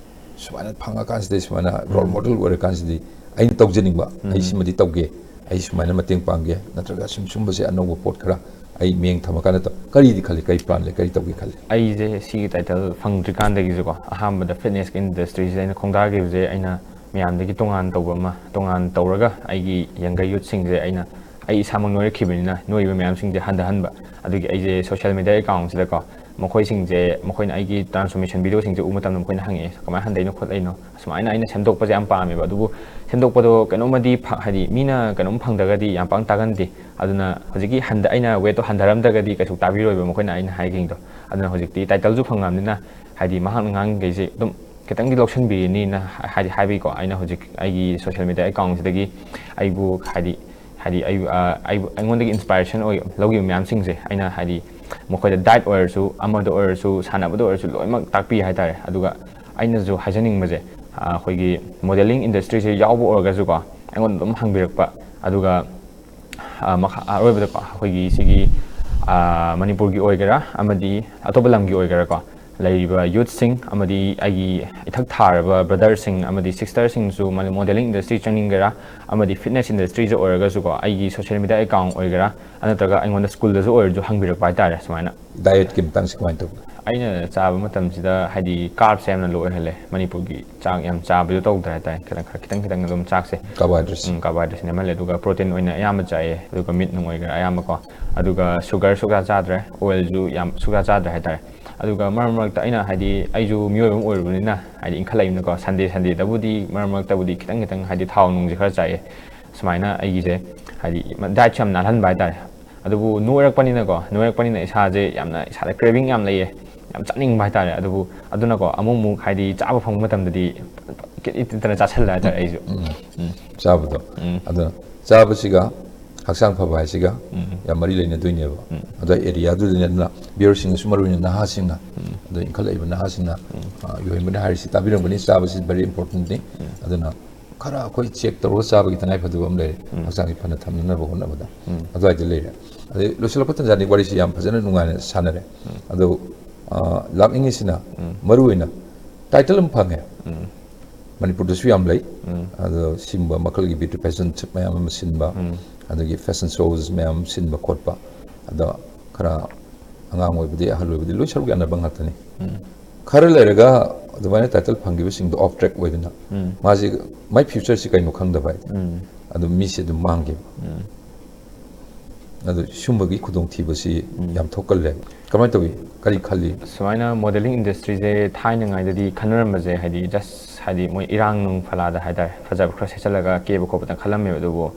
ꯁꯨꯃꯥꯏꯅ ꯐꯪꯉꯀꯥꯟꯁꯤꯗ, ꯁꯨꯃꯥꯏꯅ ꯔꯣꯜ ꯎꯝ꯫ ꯃꯣꯗꯦꯜ ꯑꯣꯏꯔꯀꯥꯟꯁꯤꯗꯤ ꯑꯩꯅ ꯇꯧꯖꯅꯤꯡꯕ, ꯑꯩ ꯎꯝ꯫ ꯁꯤꯃꯗꯤ ꯇꯧꯒꯦ, ꯑꯩ ꯁꯨꯃꯥꯏꯅ ꯃꯇꯦꯡ ꯄꯥꯡꯒꯦ, ꯅꯠꯇ꯭ꯔꯒ ꯁꯨꯝ ꯁꯨꯝꯕꯁꯦ ꯑꯅꯧꯕ ꯄꯣꯠ ꯈꯔ ꯑꯩ ꯃꯤꯠꯌꯦꯡ ꯊꯝꯃꯀꯥꯟꯗ ꯇꯧ-, ꯀꯔꯤꯗꯤ ꯈꯜꯂꯤ, ꯀꯔꯤ ꯄ꯭ꯂꯥꯟ ꯂꯩ, ꯀꯔꯤ ꯇꯧꯒꯦ ꯈꯜꯂꯤ? ꯑꯩꯁꯦ ꯁꯤꯒꯤ ꯇꯥꯏꯇꯜ ꯐꯪꯗ꯭ꯔꯤꯀꯥꯟꯗꯒꯤꯁꯨꯀꯣ, ꯑꯍꯥꯟꯕꯗ ꯐꯤꯠꯅꯦꯁꯀꯤ ꯏꯟꯗꯁꯇ꯭ꯔꯤꯁꯤꯗ ꯑꯩꯅ ꯈꯣꯡꯗꯥꯈꯤꯕꯁꯦ, ꯑꯩꯅ ꯃꯌꯥꯝꯗꯒꯤ ꯇꯣꯉꯥꯟ ꯇꯧꯕ ꯑꯃ, ꯇꯣꯉꯥꯟ ꯇꯧꯔꯒ ꯑꯩꯒꯤ ꯌꯪꯒꯔ ꯌꯨꯠꯁꯤꯡꯁꯦ ꯑꯩꯅ, ꯑꯩ ꯏꯁꯥꯃꯛ ꯅꯣꯏꯔꯛꯈꯤꯕꯅꯤꯅ, ꯅꯣꯏꯔꯤꯕ ꯃꯌꯥꯝꯁꯤꯡꯁꯦ ꯍꯟꯊꯍꯟꯕ꯫ ꯑꯗꯨꯒꯤ ꯑꯩꯁꯦ ꯁꯣꯁꯤꯌꯦꯜ ꯃꯤꯗꯤꯌꯥ ꯑꯦꯀꯥꯎꯟꯁꯤꯗꯀꯣ, ꯃꯈꯣꯏꯁꯤꯡꯁꯦ, ꯃꯈꯣꯏꯅ ꯑꯩꯒꯤ ꯇ꯭ꯔꯥꯟꯁꯐꯣꯔꯃꯦꯁꯟ ꯚꯤꯗꯤꯑꯣꯁꯤꯡꯁꯦ ꯎꯕ ꯃꯇꯝꯗ ꯃꯈꯣꯏꯅ ꯍꯪꯉꯛꯑꯦ, "ꯀꯃꯥꯏꯅ ꯍꯟꯊꯩꯅꯣ ꯈꯣꯠꯂꯛꯏꯅꯣ?" ꯑꯁꯨꯃꯥꯏꯅ ꯑꯩꯅ ꯁꯦꯝꯗꯣꯛꯄꯁꯦ ꯌꯥꯝ ꯄꯥꯝꯃꯦꯕ꯫ ꯑꯗꯨꯕꯨ ꯁꯦꯝꯗꯣꯛꯄꯗꯣ ꯀꯩꯅꯣꯝꯃꯗꯤ ꯐ-, ꯍꯥꯏꯗꯤ, ꯃꯤꯅ ꯀꯩꯅꯣꯝ ꯐꯪꯗ꯭ꯔꯒꯗꯤ ꯌꯥꯝ ꯄꯥꯛꯅ ꯇꯥꯒꯟꯗꯦ꯫ ꯑꯗꯨꯅ ꯍꯧꯖꯤꯛꯀꯤ ꯍꯟꯗ ꯑꯩꯅ ꯋꯦꯠꯇꯣ ꯍꯟꯊꯔꯝꯗ꯭ꯔꯒꯗꯤ ꯀꯩꯁꯨ ꯇꯥꯕꯤꯔꯣꯏꯕ ꯃꯈꯣꯏꯅ ꯑꯩꯅ ꯍꯥꯏꯈꯤꯕꯗꯣ꯫ ꯑꯗꯨꯅ ꯍꯧꯖꯤꯛꯇꯤ ꯇꯥꯏꯇꯜꯁꯨ ꯐꯪꯉꯕꯅꯤꯅ, ꯍꯥꯏꯗꯤ ꯃꯍꯥꯛꯅ ꯉꯥꯡꯈꯩꯁꯦ ꯑꯗꯨꯝ ꯈꯤꯇꯪꯗꯤ ꯂꯧꯁꯤꯟꯕꯤꯔꯅꯤꯅ ꯍꯥꯏꯗꯤ ꯍꯥꯏꯕꯤꯀꯣ꯫ ꯑꯩꯅ ꯍꯧꯖꯤꯛ ꯑꯩꯒꯤ ꯁꯣꯁꯤꯌꯦꯜ ꯃꯦꯗꯤꯌꯥ ꯑꯦꯀꯥꯎꯟꯁꯤꯗꯒꯤ ꯑꯩꯕꯨ ꯍꯥꯏꯗꯤ ꯍꯥꯏꯗꯤ ꯑꯩ ꯑꯩꯕꯨ ꯑꯩꯉꯣꯟꯗꯒꯤ ꯏꯟꯁꯄꯥꯏꯔꯦꯁꯟ ꯑꯣꯏ ꯂꯧꯈꯤꯕ ꯃꯌꯥꯝꯁꯤꯡꯁꯦ ꯑꯩꯅ ꯍꯥꯏꯗꯤ ꯃꯈꯣꯏꯗ ꯗꯥꯏꯠ ꯑꯣꯏꯔꯁꯨ ꯑꯃꯗ ꯑꯣꯏꯔꯁꯨ ꯁꯥꯟꯅꯕꯗ ꯑꯣꯏꯔꯁꯨ ꯂꯣꯏꯅꯃꯛ ꯇꯥꯛꯄꯤ ꯍꯥꯏꯇꯥꯔꯦ꯫ ꯑꯗꯨꯒ ꯑꯩꯅꯁꯨ ꯍꯥꯏꯖꯅꯤꯡꯕꯁꯦ, ꯑꯩꯈꯣꯏꯒꯤ ꯃꯣꯗꯦꯂꯤꯡ ꯏꯟꯗꯁꯇ꯭ꯔꯤꯁꯦ ꯌꯥꯎꯕ ꯑꯣꯏꯔꯒꯁꯨꯀꯣ, ꯑꯩꯉꯣꯟꯗ ꯑꯗꯨꯝ ꯍꯪꯕꯤꯔꯛꯄ꯫ ꯑꯗꯨꯒ ꯃꯈꯥ ꯑꯔꯣꯏꯕꯗꯀꯣ, ꯑꯩꯈꯣꯏꯒꯤ ꯁꯤꯒꯤ ꯃꯅꯤꯄꯨꯔꯒꯤ ꯑꯣꯏꯒꯦꯔꯥ ꯑꯃꯗꯤ ꯑꯇꯣꯞꯄ ꯂꯝꯒꯤ ꯑꯣꯏꯒꯦꯔꯥꯀꯣ, ꯂꯩꯔꯤꯕ ꯌꯨꯠꯁꯤꯡ ꯑꯃꯗꯤ ꯑꯩꯒꯤ ꯏꯊꯛ ꯊꯥꯔꯕ ꯕ꯭ꯔꯗꯔꯁꯤꯡ ꯑꯃꯗꯤ ꯁꯤꯁꯇꯔꯁꯤꯡꯁꯨ ꯃꯣꯗꯦꯂꯤꯡ ꯏꯟꯗꯁꯇ꯭ꯔꯤ ꯆꯪꯅꯤꯡꯒꯦꯔꯥ ꯑꯃꯗꯤ ꯐꯤꯠꯅꯦꯁ ꯏꯟꯗꯁꯇ꯭ꯔꯤꯗ ꯑꯣꯏꯔꯒꯁꯨꯀꯣ, ꯑꯩꯒꯤ ꯁꯣꯁꯤꯌꯦꯜ ꯃꯦꯗꯤꯌꯥ ꯑꯦꯀꯥꯎꯟ ꯑꯣꯏꯒꯦꯔꯥ ꯅꯠꯇ꯭ꯔꯒ ꯑꯩꯉꯣꯟꯗ ꯁ꯭ꯀꯨꯜꯗꯁꯨ ꯑꯣꯏꯔꯁꯨ ꯍꯪꯕꯤꯔꯛꯄ ꯍꯥꯏꯇꯥꯔꯦ꯫ ꯁꯨꯃꯥꯏꯅ ꯗꯥꯏꯠꯀꯤ ꯃꯇꯥꯡꯁꯤ ꯀꯃꯥꯏꯅ ꯇꯧꯕ? ꯑꯩꯅ ꯆꯥꯕ ꯃꯇꯝꯁꯤꯗ ꯍꯥꯏꯗꯤ ꯀꯥꯔꯞꯁꯦ ꯌꯥꯝꯅ ꯂꯣ ꯑꯣꯏꯍꯜꯂꯦ꯫ ꯃꯅꯤꯄꯨꯔꯒꯤ ꯆꯥꯛ ꯌꯥꯝ ꯆꯥꯕꯁꯨ ꯇꯧꯗ꯭ꯔꯦ ꯍꯥꯏꯇꯥꯔꯦ꯫ ꯈꯤꯇꯪ ꯈꯔ ꯈꯤꯇꯪ ꯈꯤꯇꯪ ꯑꯗꯨꯝ ꯆꯥꯛꯁꯦ, ꯀꯥꯔꯕꯣꯍꯥꯏꯗ꯭ꯔꯦꯠꯁ꯫ ꯎꯝ, ꯀꯥꯔꯕꯣꯍꯥꯏꯗ꯭ꯔꯦꯠꯁ ꯅꯦꯝꯍꯜꯂꯦ꯫ ꯑꯗꯨꯒ ꯄ꯭ꯔꯣꯇꯤꯟ ꯑꯣꯏꯅ ꯑꯌꯥꯝꯕ ꯆꯥꯏꯌꯦ꯫ ꯑꯗꯨꯒ ꯃꯤꯠ ꯅꯨꯡ ꯑꯣꯏꯒꯦꯔꯥ ꯑꯌꯥꯝꯕꯀꯣ꯫ ꯑꯗꯨꯒ ꯁꯨꯒꯔ ꯁꯨꯛꯆꯥ ꯆꯥꯗ꯭ꯔꯦ, ꯑꯣꯏꯜꯁꯨ ꯌꯥꯝ ꯁꯨꯛꯆꯥ ꯆꯥꯗ꯭ꯔꯦ ꯍꯥꯏꯇꯥꯔꯦ꯫ ꯑꯗꯨꯒ ꯃꯔꯛ ꯃꯔꯛꯇ ꯑꯩꯅ ꯍꯥꯏꯗꯤ ꯑꯩꯁꯨ ꯃꯤꯑꯣꯏꯕ ꯑꯃ ꯑꯣꯏꯔꯨꯕꯅꯤꯅ ꯍꯥꯏꯗꯤ ꯏꯟꯈꯠꯂꯛꯏꯕꯅꯀꯣ, ꯁꯟꯗꯦ ꯁꯟꯗꯦꯗꯕꯨꯗꯤ ꯃꯔꯛ ꯃꯔꯛꯇꯕꯨꯗꯤ ꯈꯤꯇꯪ ꯈꯤꯇꯪ ꯍꯥꯏꯗꯤ ꯊꯥꯎ ꯅꯨꯡꯁꯦ ꯈꯔ ꯆꯥꯏꯌꯦ꯫ ꯁꯨꯃꯥꯏꯅ ꯑꯩꯒꯤꯁꯦ ꯍꯥꯏꯗꯤ ꯗꯥꯏꯠꯁꯨ ꯌꯥꯝ ꯅꯥꯜꯍꯟꯕ ꯍꯥꯏꯇꯥꯔꯦ꯫ ꯑꯗꯨꯕꯨ ꯅꯣꯏꯔꯛꯄꯅꯤꯅꯀꯣ, ꯅꯣꯏꯔꯛꯄꯅꯤꯅ ꯏꯁꯥꯁꯦ ꯌꯥꯝꯅ, ꯏꯁꯥꯗ ꯀ꯭ꯔꯦꯚꯤꯡ ꯌꯥꯝ ꯂꯩꯌꯦ꯫ ꯌꯥꯝ ꯆꯥꯅꯤꯡꯕ ꯍꯥꯏꯇꯥꯔꯦ꯫ ꯑꯗꯨꯕꯨ ꯑꯗꯨꯅꯀꯣ, ꯑꯃꯨꯛ ꯑꯃꯨꯛ ꯍꯥꯏꯗꯤ ꯆꯥꯕ ꯐꯪꯕ ꯃꯇꯝꯗꯗꯤ ꯏꯠ ꯏꯠꯇꯅ ꯆꯥꯁꯤꯜꯂꯦ ꯍꯥꯏꯇꯥꯔꯦ ꯑꯩꯁꯨ꯫ ꯎꯝ꯫ ꯎꯝ꯫ ꯆꯥꯕꯗꯣ꯫ ꯎꯝ꯫ ꯑꯗꯨꯅ ꯆꯥꯕꯁꯤꯒ ꯍꯛꯆꯥꯡ ꯐꯕ ꯍꯥꯏꯁꯤꯒ ꯎꯝ꯫ ꯌꯥꯝ ꯃꯔꯤ ꯂꯩꯅꯗꯣꯏꯅꯦꯕ꯫ ꯎꯝ꯫ ꯑꯗꯣ ꯑꯦꯔꯤꯌꯥꯗꯨꯗꯅꯦ, ꯑꯗꯨꯅ ꯚꯤꯌꯔꯁꯤꯡꯅꯁꯨ ꯃꯔꯨ ꯑꯣꯏꯅ ꯅꯍꯥꯁꯤꯡꯅ, ꯎꯝ꯫ ꯑꯗꯣ ꯏꯟꯈꯠꯂꯛꯏꯕ ꯅꯍꯥꯁꯤꯡꯅ, ꯎꯝ꯫ ꯑ, ꯌꯣꯍꯦꯟꯕꯅ ꯍꯥꯏꯔꯤꯁꯤ ꯇꯥꯕꯤꯔꯝꯒꯅꯤ, ꯆꯥꯕꯁꯤ very importantꯅꯤ꯫ ꯎꯝ꯫ ꯑꯗꯨꯅ ꯈꯔ ꯑꯩꯈꯣꯏ ꯆꯦꯛ ꯇꯧꯔꯒ ꯆꯥꯕꯒꯤ ꯇꯉꯥꯏ ꯐꯗꯕ ꯑꯃ ꯂꯩꯔꯦ, ꯎꯝ꯫ ꯍꯛꯆꯥꯡꯁꯤ ꯐꯅ ꯊꯝꯅꯅꯕ ꯍꯣꯠꯅꯕꯗ꯫ ꯎꯝ꯫ ꯑꯗꯨꯋꯥꯏꯗ ꯂꯩꯔꯦ꯫ ꯑꯗꯩ ꯂꯣꯏꯁꯤꯜꯂꯛꯄ ꯇꯟꯖꯥꯅꯤ, ꯋꯥꯔꯤꯁꯤ ꯌꯥꯝ ꯐꯖꯅ ꯅꯨꯡꯉꯥꯏꯅ ꯁꯥꯟꯅꯔꯦ꯫ ꯎꯝ꯫ ꯑꯗꯣ, ꯑ, ꯂꯥꯛꯅꯤꯡꯉꯤꯁꯤꯅ ꯎꯝ꯫ ꯃꯔꯨ ꯑꯣꯏꯅ ꯇꯥꯏꯇꯜ ꯑꯃ ꯐꯪꯉꯦ꯫ ꯎꯝ꯫ ꯃꯅꯤꯄꯨꯔꯗꯁꯨ ꯌꯥꯝ ꯂꯩ꯫ ꯎꯝ꯫ ꯑꯗꯣ ꯁꯤꯒꯨꯝꯕ ꯃꯈꯜꯒꯤ ꯕ꯭ꯌꯨꯇꯤ ꯄꯦꯖꯦꯟꯠ ꯃꯌꯥꯝ ꯑꯃ ꯁꯤꯟꯕ, ꯎꯝ꯫ ꯑꯗꯒꯤ ꯐꯦꯁꯟ ꯁꯣꯁ ꯃꯌꯥꯝ ꯑꯃ ꯁꯤꯟꯕ ꯈꯣꯠꯄ꯫ ꯑꯗꯣ ꯈꯔ ꯑꯉꯥꯡ ꯑꯣꯏꯕꯗꯤ, ꯑꯍꯜ ꯑꯣꯏꯕꯗꯤ ꯂꯣꯏ ꯁꯔꯨꯛ ꯌꯥꯅꯕ ꯉꯥꯛꯇꯅꯤ꯫ ꯎꯝ꯫ ꯈꯔ ꯂꯩꯔꯒ ꯑꯗꯨꯃꯥꯏꯅ ꯇꯥꯏꯇꯜ ꯐꯪꯈꯤꯕꯁꯤꯡꯗꯣ ꯑꯣꯐ ꯇ꯭ꯔꯦꯛ ꯑꯣꯏꯗꯅ ꯎꯝ꯫ ꯃꯥꯁꯤ, ꯃꯥꯏ ꯐ꯭ꯌꯨꯆꯔꯁꯤ ꯀꯩꯅꯣ ꯈꯪꯗꯕ ꯍꯥꯏꯗꯤ꯫ ꯎꯝ꯫ ꯑꯗꯨ ꯃꯤꯁꯦ ꯑꯗꯨꯝ ꯃꯥꯡꯈꯤꯕ꯫ ꯎꯝ꯫ ꯑꯗꯨ ꯁꯨꯝꯕꯒꯤ ꯈꯨꯗꯣꯡꯊꯤꯕꯁꯤ ꯎꯝ꯫ ꯌꯥꯝ ꯊꯣꯛꯀꯜꯂꯦ꯫ ꯀꯃꯥꯏꯅ ꯇꯧꯏ? ꯀꯔꯤ ꯈꯜꯂꯤ? ꯁꯨꯃꯥꯏꯅ ꯃꯣꯗꯦꯂꯤꯡ ꯏꯟꯗꯁꯇ꯭ꯔꯤꯁꯦ ꯊꯥꯏꯅꯉꯩꯗꯗꯤ ꯈꯟꯅꯔꯝꯕꯁꯦ, ꯍꯥꯏꯗꯤ, ꯖꯁ, ꯍꯥꯏꯗꯤ, ꯃꯣꯏ ꯏꯔꯥꯡ ꯅꯨꯡ ꯐꯂꯥꯗ ꯍꯥꯏꯇꯥꯔꯦ, ꯐꯖꯕ ꯈꯔ ꯁꯦꯠꯆꯜꯂꯒ ꯀꯦꯕ ꯈꯣꯠꯄꯗ ꯈꯜꯂꯝꯃꯦꯕ꯫ ꯑꯗꯨꯕꯨ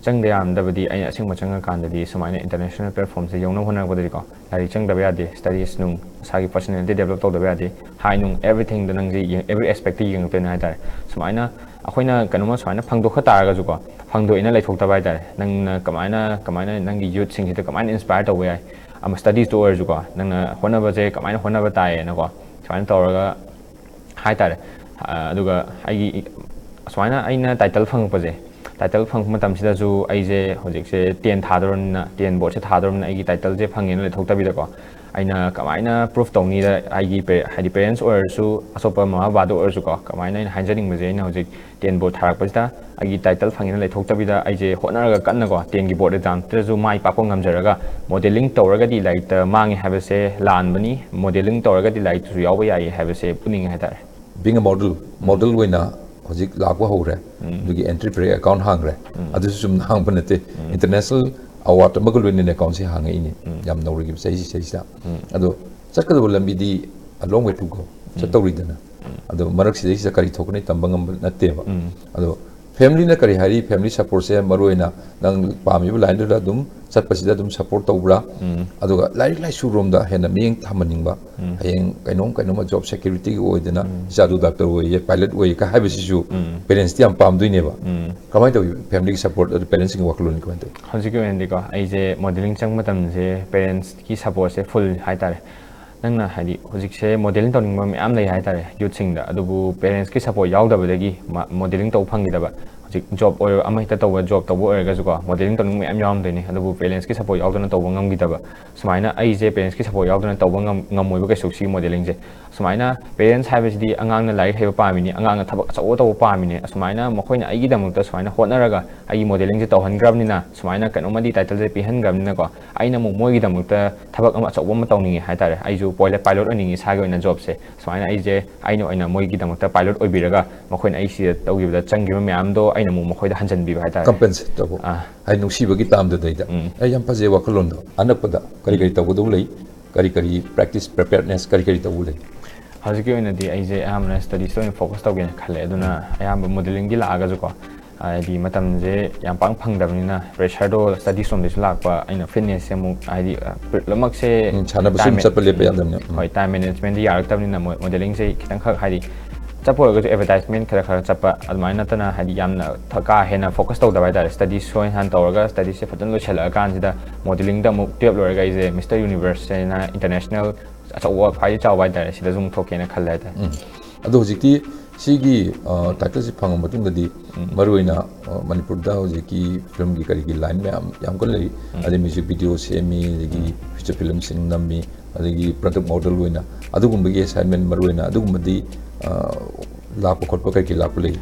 ꯆꯪꯗ ꯌꯥꯔꯝꯗꯕꯗꯤ, ꯑꯩꯅ ꯑꯁꯦꯡꯕ ꯆꯪꯉꯀꯥꯟꯗꯗꯤ ꯁꯨꯃꯥꯏꯅ international platformꯁꯦ ꯌꯧꯅꯕ ꯍꯣꯠꯅꯔꯛꯄꯗꯗꯤꯀꯣ, ꯂꯥꯏꯔꯤꯛ ꯆꯪꯗꯕ ꯌꯥꯗꯦ, studies ꯅꯨꯡ, ꯏꯁꯥꯒꯤ personality develop ꯇꯧꯗꯕ ꯌꯥꯗꯦ, ꯍꯥꯏ ꯅꯨꯡ, everythingꯗ ꯅꯪꯁꯦ ꯌꯦꯡ-, every aspectꯇ ꯌꯦꯡꯉꯛꯇꯣꯏꯅꯦ ꯍꯥꯏꯇꯥꯔꯦ꯫ ꯁꯨꯃꯥꯏꯅ ꯑꯩꯈꯣꯏꯅ ꯀꯩꯅꯣꯝꯃ ꯁꯨꯃꯥꯏꯅ ꯐꯪꯗꯣꯛꯈ ꯇꯥꯔꯒꯁꯨꯀꯣ, ꯐꯪꯗꯣꯛꯑꯦꯅ ꯂꯩꯊꯣꯛꯇꯕ ꯍꯥꯏꯇꯥꯔꯦ꯫ ꯅꯪꯅ ꯀꯃꯥꯏꯅ, ꯀꯃꯥꯏꯅ ꯅꯪꯒꯤ youthꯁꯤꯡꯁꯤꯗ ꯀꯃꯥꯏꯅ inspire ꯇꯧꯕ ꯌꯥꯏ, ꯑꯃ studiesꯇ ꯑꯣꯏꯔꯁꯨꯀꯣ, ꯅꯪꯅ ꯍꯣꯠꯅꯕꯁꯦ ꯀꯃꯥꯏꯅ ꯍꯣꯠꯅꯕ ꯇꯥꯏꯌꯦꯅꯀꯣ, ꯁꯨꯃꯥꯏꯅ ꯇꯧꯔꯒ ꯍꯥꯏꯇꯥꯔꯦ꯫ ꯑ, ꯑꯗꯨꯒ ꯑꯩꯒꯤ, ꯁꯨꯃꯥꯏꯅ ꯑꯩꯅ title ꯐꯪꯉꯛꯄꯁꯦ, title ꯐꯪꯉꯛꯄ ꯃꯇꯝꯁꯤꯗꯁꯨ ꯑꯩꯁꯦ ꯍꯧꯖꯤꯛꯁꯦ ten ꯊꯥꯗꯧꯔꯕꯅꯤꯅ, ten boardꯁꯦ ꯊꯥꯗꯧꯔꯕꯅꯤꯅ, ꯑꯩꯒꯤ titleꯁꯦ ꯐꯪꯉꯦꯅ ꯂꯩꯊꯣꯛꯇꯕꯤꯗꯀꯣ, ꯑꯩꯅ ꯀꯃꯥꯏꯅ prove ꯇꯧꯅꯤꯗ, ꯑꯩꯒꯤ pa-, ꯍꯥꯏꯗꯤ parents ꯑꯣꯏꯔꯁꯨ, ꯑꯇꯣꯞꯄ ꯃꯃꯥ ꯕꯕꯥꯗ ꯑꯣꯏꯔꯁꯨꯀꯣ, ꯀꯃꯥꯏꯅ ꯑꯩꯅ ꯍꯥꯏꯖꯅꯤꯡꯕꯁꯦ, ꯑꯩꯅ ꯍꯧꯖꯤꯛ ten board ꯊꯥꯔꯛꯄꯁꯤꯗ ꯑꯩꯒꯤ title ꯐꯪꯉꯦꯅ ꯂꯩꯊꯣꯛꯇꯕꯤꯗ, ꯑꯩꯁꯦ ꯍꯣꯠꯅꯔꯒ ꯀꯟꯅꯀꯣ, tenꯒꯤ board examꯗꯁꯨ ꯃꯥꯏ ꯄꯥꯛꯄ ꯉꯝꯖꯔꯒ, modelling ꯇꯧꯔꯒꯗꯤ ꯂꯥꯏꯔꯤꯛꯇ ꯃꯥꯡꯉꯦ ꯍꯥꯏꯕꯁꯦ ꯂꯥꯟꯕꯅꯤ, modelling ꯇꯧꯔꯒꯗꯤ ꯂꯥꯏꯔꯤꯛꯇꯁꯨ ꯌꯥꯎꯕ ꯌꯥꯏꯌꯦ ꯍꯥꯏꯕꯁꯦ ꯎꯠꯅꯤꯡꯉꯦ ꯍꯥꯏꯇꯥꯔꯦ꯫ Being a model, model ꯑꯣꯏꯅ ꯍꯧꯖꯤꯛ ꯂꯥꯛꯄ ꯍꯧꯔꯦ꯫ ꯑꯗꯨꯒꯤ entry fee account ꯍꯥꯡꯈ꯭ꯔꯦ꯫ ꯑꯗꯨꯁꯨ ꯆꯨꯝꯅ ꯍꯥꯡꯕ ꯅꯠꯇꯦ꯫ International award ꯑꯃꯒ ꯂꯣꯏꯅꯅ accountꯁꯦ ꯍꯥꯡꯉꯛꯏꯅꯤ꯫ ꯌꯥꯝ ꯅꯧꯔꯤꯕ ꯆꯍꯤꯁꯤ, ꯆꯍꯤꯁꯤꯗ꯫ ꯑꯗꯣ ꯆꯠꯀꯗꯕ ꯂꯝꯕꯤꯗꯤ a long way to go꯫ ꯆꯠꯇꯧꯔꯤꯗꯅ꯫ ꯑꯗꯣ ꯃꯔꯛꯁꯤꯗꯩꯁꯤꯗ ꯀꯔꯤ ꯊꯣꯛꯀꯅꯤ ꯇꯝꯕ ꯉꯝꯕ ꯅꯠꯇꯦꯕ꯫ ꯑꯗꯣ familyꯅ ꯀꯔꯤ ꯍꯥꯏꯔꯤ? Family supportꯁꯦ ꯃꯔꯨ ꯑꯣꯏꯅ ꯅꯪ ꯄꯥꯝꯃꯤꯕ lineꯗꯨꯗ ꯑꯗꯨꯝ ꯆꯠꯄꯁꯤꯗ ꯑꯗꯨꯝ support ꯇꯧꯕ꯭ꯔꯥ? ꯑꯗꯨꯒ ꯂꯥꯏꯔꯤꯛ ꯂꯥꯏꯁꯨꯔꯣꯝꯗ ꯍꯦꯟꯅ ꯃꯤꯠꯌꯦꯡ ꯊꯝꯍꯟꯅꯤꯡꯕ, ꯍꯌꯦꯡ ꯀꯩꯅꯣꯝ ꯀꯩꯅꯣꯝꯃ job securityꯒꯤ ꯑꯣꯏꯗꯅ, "ꯏꯆꯥꯗꯨ doctor ꯑꯣꯏꯌꯦ, pilot ꯑꯣꯏꯌꯦ" ꯀ ꯍꯥꯏꯕꯁꯤꯁꯨ parentsꯇꯤ ꯌꯥꯝ ꯄꯥꯝꯗꯣꯏꯅꯦꯕ꯫ ꯀꯃꯥꯏꯅ ꯇꯧꯏ? Familyꯒꯤ support, ꯑꯗꯨ parentsꯁꯤꯡꯒꯤ ꯋꯥꯈꯜꯂꯣꯟ ꯀꯃꯥꯏꯅ ꯇꯧꯏ? ꯍꯧꯖꯤꯛꯀꯤ ꯑꯣꯏꯅꯗꯤꯀꯣ, ꯑꯩꯁꯦ modelling ꯆꯪꯕ ꯃꯇꯝꯁꯦ parentsꯀꯤ supportꯁꯦ full ꯍꯥꯏꯇꯥꯔꯦ꯫ ꯅꯪꯅ ꯍꯥꯏꯗꯤ ꯍꯧꯖꯤꯛꯁꯦ modelling ꯇꯧꯅꯤꯡꯕ ꯃꯌꯥꯝ ꯂꯩ ꯍꯥꯏꯇꯥꯔꯦ youthꯁꯤꯡꯗ, ꯑꯗꯨꯕꯨ parentsꯀꯤ support ꯌꯥꯎꯗꯕꯗꯒꯤ ꯃ-, modelling ꯇꯧꯕ ꯐꯪꯈꯤꯗꯕ꯫ ꯍꯧꯖꯤꯛ job ꯑꯣꯏꯔꯣ, ꯑꯃ ꯍꯦꯛꯇ ꯇꯧꯕ, job ꯇꯧꯕ ꯑꯣꯏꯔꯒꯁꯨꯀꯣ, modelling ꯇꯧꯅꯤꯡꯕ ꯃꯌꯥꯝ ꯌꯥꯎꯔꯝꯗꯣꯏꯅꯦ, ꯑꯗꯨꯕꯨ parentsꯀꯤ support ꯌꯥꯎꯗꯅ ꯇꯧꯕ ꯉꯝꯈꯤꯗꯕ꯫ ꯁꯨꯃꯥꯏꯅ ꯑꯩꯁꯦ parentsꯀꯤ support ꯌꯥꯎꯗꯅ ꯇꯧꯕ ꯉꯝ-, ꯉꯝꯃꯣꯏꯕ ꯀꯩꯁꯨ ꯁꯤꯒꯤ modelling ꯁꯦ꯫ ꯁꯨꯃꯥꯏꯅ parents ꯍꯥꯏꯕꯁꯤꯗꯤ ꯑꯉꯥꯡꯅ ꯂꯥꯏꯔꯤꯛ ꯍꯩꯕ ꯄꯥꯝꯃꯤꯅꯤ, ꯑꯉꯥꯡꯅ ꯊꯕꯛ ꯑꯆꯧꯕ ꯇꯧꯕ ꯄꯥꯝꯃꯤꯅꯤ꯫ ꯑꯁꯨꯃꯥꯏꯅ ꯃꯈꯣꯏꯅ ꯑꯩꯒꯤꯗꯃꯛꯇ ꯁꯨꯃꯥꯏꯅ ꯍꯣꯠꯅꯔꯒ ꯑꯩꯒꯤ modelling ꯁꯦ ꯇꯧꯍꯟꯈ꯭ꯔꯕꯅꯤꯅ, ꯁꯨꯃꯥꯏꯅ ꯀꯩꯅꯣꯝꯃꯗꯤ title ꯁꯦ ꯄꯤꯍꯟꯈ꯭ꯔꯕꯅꯤꯅꯀꯣ, ꯑꯩꯅ ꯑꯃꯨꯛ ꯃꯣꯏꯒꯤꯗꯃꯛꯇ ꯊꯕꯛ ꯑꯃ ꯑꯆꯧꯕ ꯑꯃ ꯇꯧꯅꯤꯡꯉꯦ ꯍꯥꯏꯇꯥꯔꯦ꯫ ꯑꯩꯁꯨ pilot, pilot ꯑꯣꯏꯅꯤꯡꯉꯤ ꯏꯁꯥꯒꯤ ꯑꯣꯏꯅ job ꯁꯦ꯫ ꯁꯨꯃꯥꯏꯅ ꯑꯩꯁꯦ ꯑꯩꯅ ꯑꯣꯏꯅ ꯃꯣꯏꯒꯤꯗꯃꯛꯇ pilot ꯑꯣꯏꯕꯤꯔꯒ, ꯃꯈꯣꯏꯅ ꯑꯩ ꯁꯤꯗ ꯇꯧꯈꯤꯕꯗ ꯆꯪꯈꯤꯕ ꯃꯌꯥꯝꯗꯣ ꯑꯩꯅ ꯑꯃꯨꯛ ꯃꯈꯣꯏꯗ ꯍꯟꯖꯤꯟꯕꯤꯕ ꯍꯥꯏꯇꯥꯔꯦ꯫ Compensate ꯇꯧꯕ꯫ ꯑꯥ꯫ ꯍꯥꯏ ꯅꯨꯡꯁꯤꯕꯒꯤ ꯇꯥꯝꯗꯗꯩꯗ꯫ ꯎꯝ꯫ ꯑꯩ ꯌꯥꯝ ꯐꯖꯩ ꯋꯥꯈꯜꯂꯣꯟꯗꯣ꯫ ꯑꯅꯛꯄꯗ ꯀꯔꯤ ꯀꯔꯤ ꯇꯧꯒꯗꯧ ꯂꯩ? ꯀꯔꯤ ꯀꯔꯤ practice, preparedness ꯀꯔꯤ ꯀꯔꯤ ꯇꯧꯕ ꯂꯩ? ꯍꯧꯖꯤꯛꯀꯤ ꯑꯣꯏꯅꯗꯤ ꯑꯩꯁꯦ ꯑꯌꯥꯝꯕꯅ studiesꯇ ꯑꯣꯏꯅ focus ꯇꯧꯒꯦꯅ ꯈꯜꯂꯦ꯫ ꯑꯗꯨꯅ ꯑꯌꯥꯝꯕ modelling ꯒꯤ ꯂꯥꯛꯑꯒꯁꯨꯀꯣ, ꯍꯥꯏꯗꯤ ꯃꯇꯝꯁꯦ ꯌꯥꯝ ꯄꯥꯛ ꯐꯪꯗꯕꯅꯤꯅ, ꯄ꯭ꯔꯦꯁꯔꯗꯣ ꯁ꯭ꯇꯗꯤꯁ ꯔꯣꯝꯗꯩꯁꯨ ꯂꯥꯛꯄ, ꯑꯩꯅ ꯐꯤꯠꯅꯦꯁꯁꯦ ꯑꯃꯨꯛ ꯍꯥꯏꯗꯤ, ꯑ, ꯄꯨꯝꯅꯃꯛꯁꯦ ꯎꯝ, ꯁꯥꯟꯅꯕꯁꯨ ꯑꯗꯨꯝ time ꯆꯠꯄ ꯂꯦꯞꯄ ꯌꯥꯗꯕꯅꯤ꯫ ꯎꯝ꯫ ꯍꯣꯏ, ꯇꯥꯏꯝ ꯃꯦꯅꯦꯖꯃꯦꯟꯗꯤ ꯌꯥꯔꯛꯇꯕꯅꯤꯅ, ꯃꯣ-, ꯃꯣꯗꯦꯂꯤꯡꯁꯦ ꯈꯤꯇꯪꯈꯛ ꯍꯥꯏꯗꯤ ꯆꯠꯄ ꯑꯣꯏꯔꯒꯁꯨ ꯑꯦꯗꯚꯔꯇꯥꯏꯁꯃꯦꯟ ꯈꯔ ꯈꯔ ꯆꯠꯄ, ꯑꯗꯨꯃꯥꯏꯅ ꯅꯠꯇꯅ ꯍꯥꯏꯗꯤ ꯌꯥꯝꯅ ꯊ-, ꯀꯥ ꯍꯦꯟꯅ ꯐꯣꯀꯁ ꯇꯧꯗꯕ ꯍꯥꯏꯇꯥꯔꯦ꯫ ꯁ꯭ꯇꯗꯤꯁ ꯍꯣꯏ ꯍꯥꯟꯅ ꯇꯧꯔꯒ ꯁ꯭ꯇꯗꯤꯁꯁꯦ ꯐꯖꯅ ꯂꯣꯏꯁꯤꯜꯂꯛꯑꯀꯥꯟꯁꯤꯗ ꯃꯣꯗꯦꯂꯤꯡꯗ ꯑꯃꯨꯛ ꯇꯨꯌꯦꯜꯞ ꯂꯣꯏꯔꯒ ꯑꯩꯁꯦ ꯃꯤꯁꯇꯔ ꯌꯨꯅꯤꯚꯔꯁ ꯍꯥꯏꯅ ꯏꯟꯇꯔꯅꯦꯁꯅꯦꯜ ꯑꯆꯧꯕ, ꯈ꯭ꯋꯥꯏꯗꯒꯤ ꯆꯥꯎꯕ ꯍꯥꯏꯇꯥꯔꯦ, ꯁꯤꯗꯁꯨ ꯑꯃꯨꯛ ꯊꯣꯛꯀꯦꯅ ꯈꯜꯂꯦ ꯍꯥꯏꯇꯥꯔꯦ꯫ ꯎꯝ꯫ ꯑꯗꯣ ꯍꯧꯖꯤꯛꯇꯤ ꯁꯤꯒꯤ, ꯑ, ꯇꯥꯏꯇꯜꯁꯤ ꯐꯪꯉ ꯃꯇꯨꯡꯗꯗꯤ ꯃꯔꯨꯑꯣꯏꯅ, ꯑ, ꯃꯅꯤꯄꯨꯔꯗ ꯍꯧꯖꯤꯛꯀꯤ ꯐꯤꯂꯝꯒꯤ ꯀꯔꯤꯒꯤ ꯂꯥꯏꯟ ꯃꯌꯥꯝ ꯌꯥꯝ ꯀꯟꯅ ꯂꯩꯔꯤ꯫ ꯑꯗꯩ ꯃ꯭ꯌꯨꯖꯤꯛ ꯚꯤꯗꯤꯑꯣ ꯁꯦꯝꯃꯤ, ꯑꯗꯒꯤ ꯐꯤꯆꯔ ꯐꯤꯂꯝꯁꯤꯡ ꯅꯝꯃꯤ, ꯑꯗꯒꯤ ꯄ꯭ꯔꯗꯛ ꯃꯣꯗꯦꯜ ꯑꯣꯏꯅ ꯑꯗꯨꯒꯨꯝꯕꯒꯤ ꯑꯦꯁꯥꯏꯟꯃꯦꯟ ꯃꯔꯨꯑꯣꯏꯅ ꯑꯗꯨꯒꯨꯝꯕꯗꯤ, ꯑ, ꯂꯥꯛꯄ ꯈꯣꯠꯄ ꯀꯔꯤ ꯀꯔꯤ ꯂꯥꯛꯄ ꯂꯩ?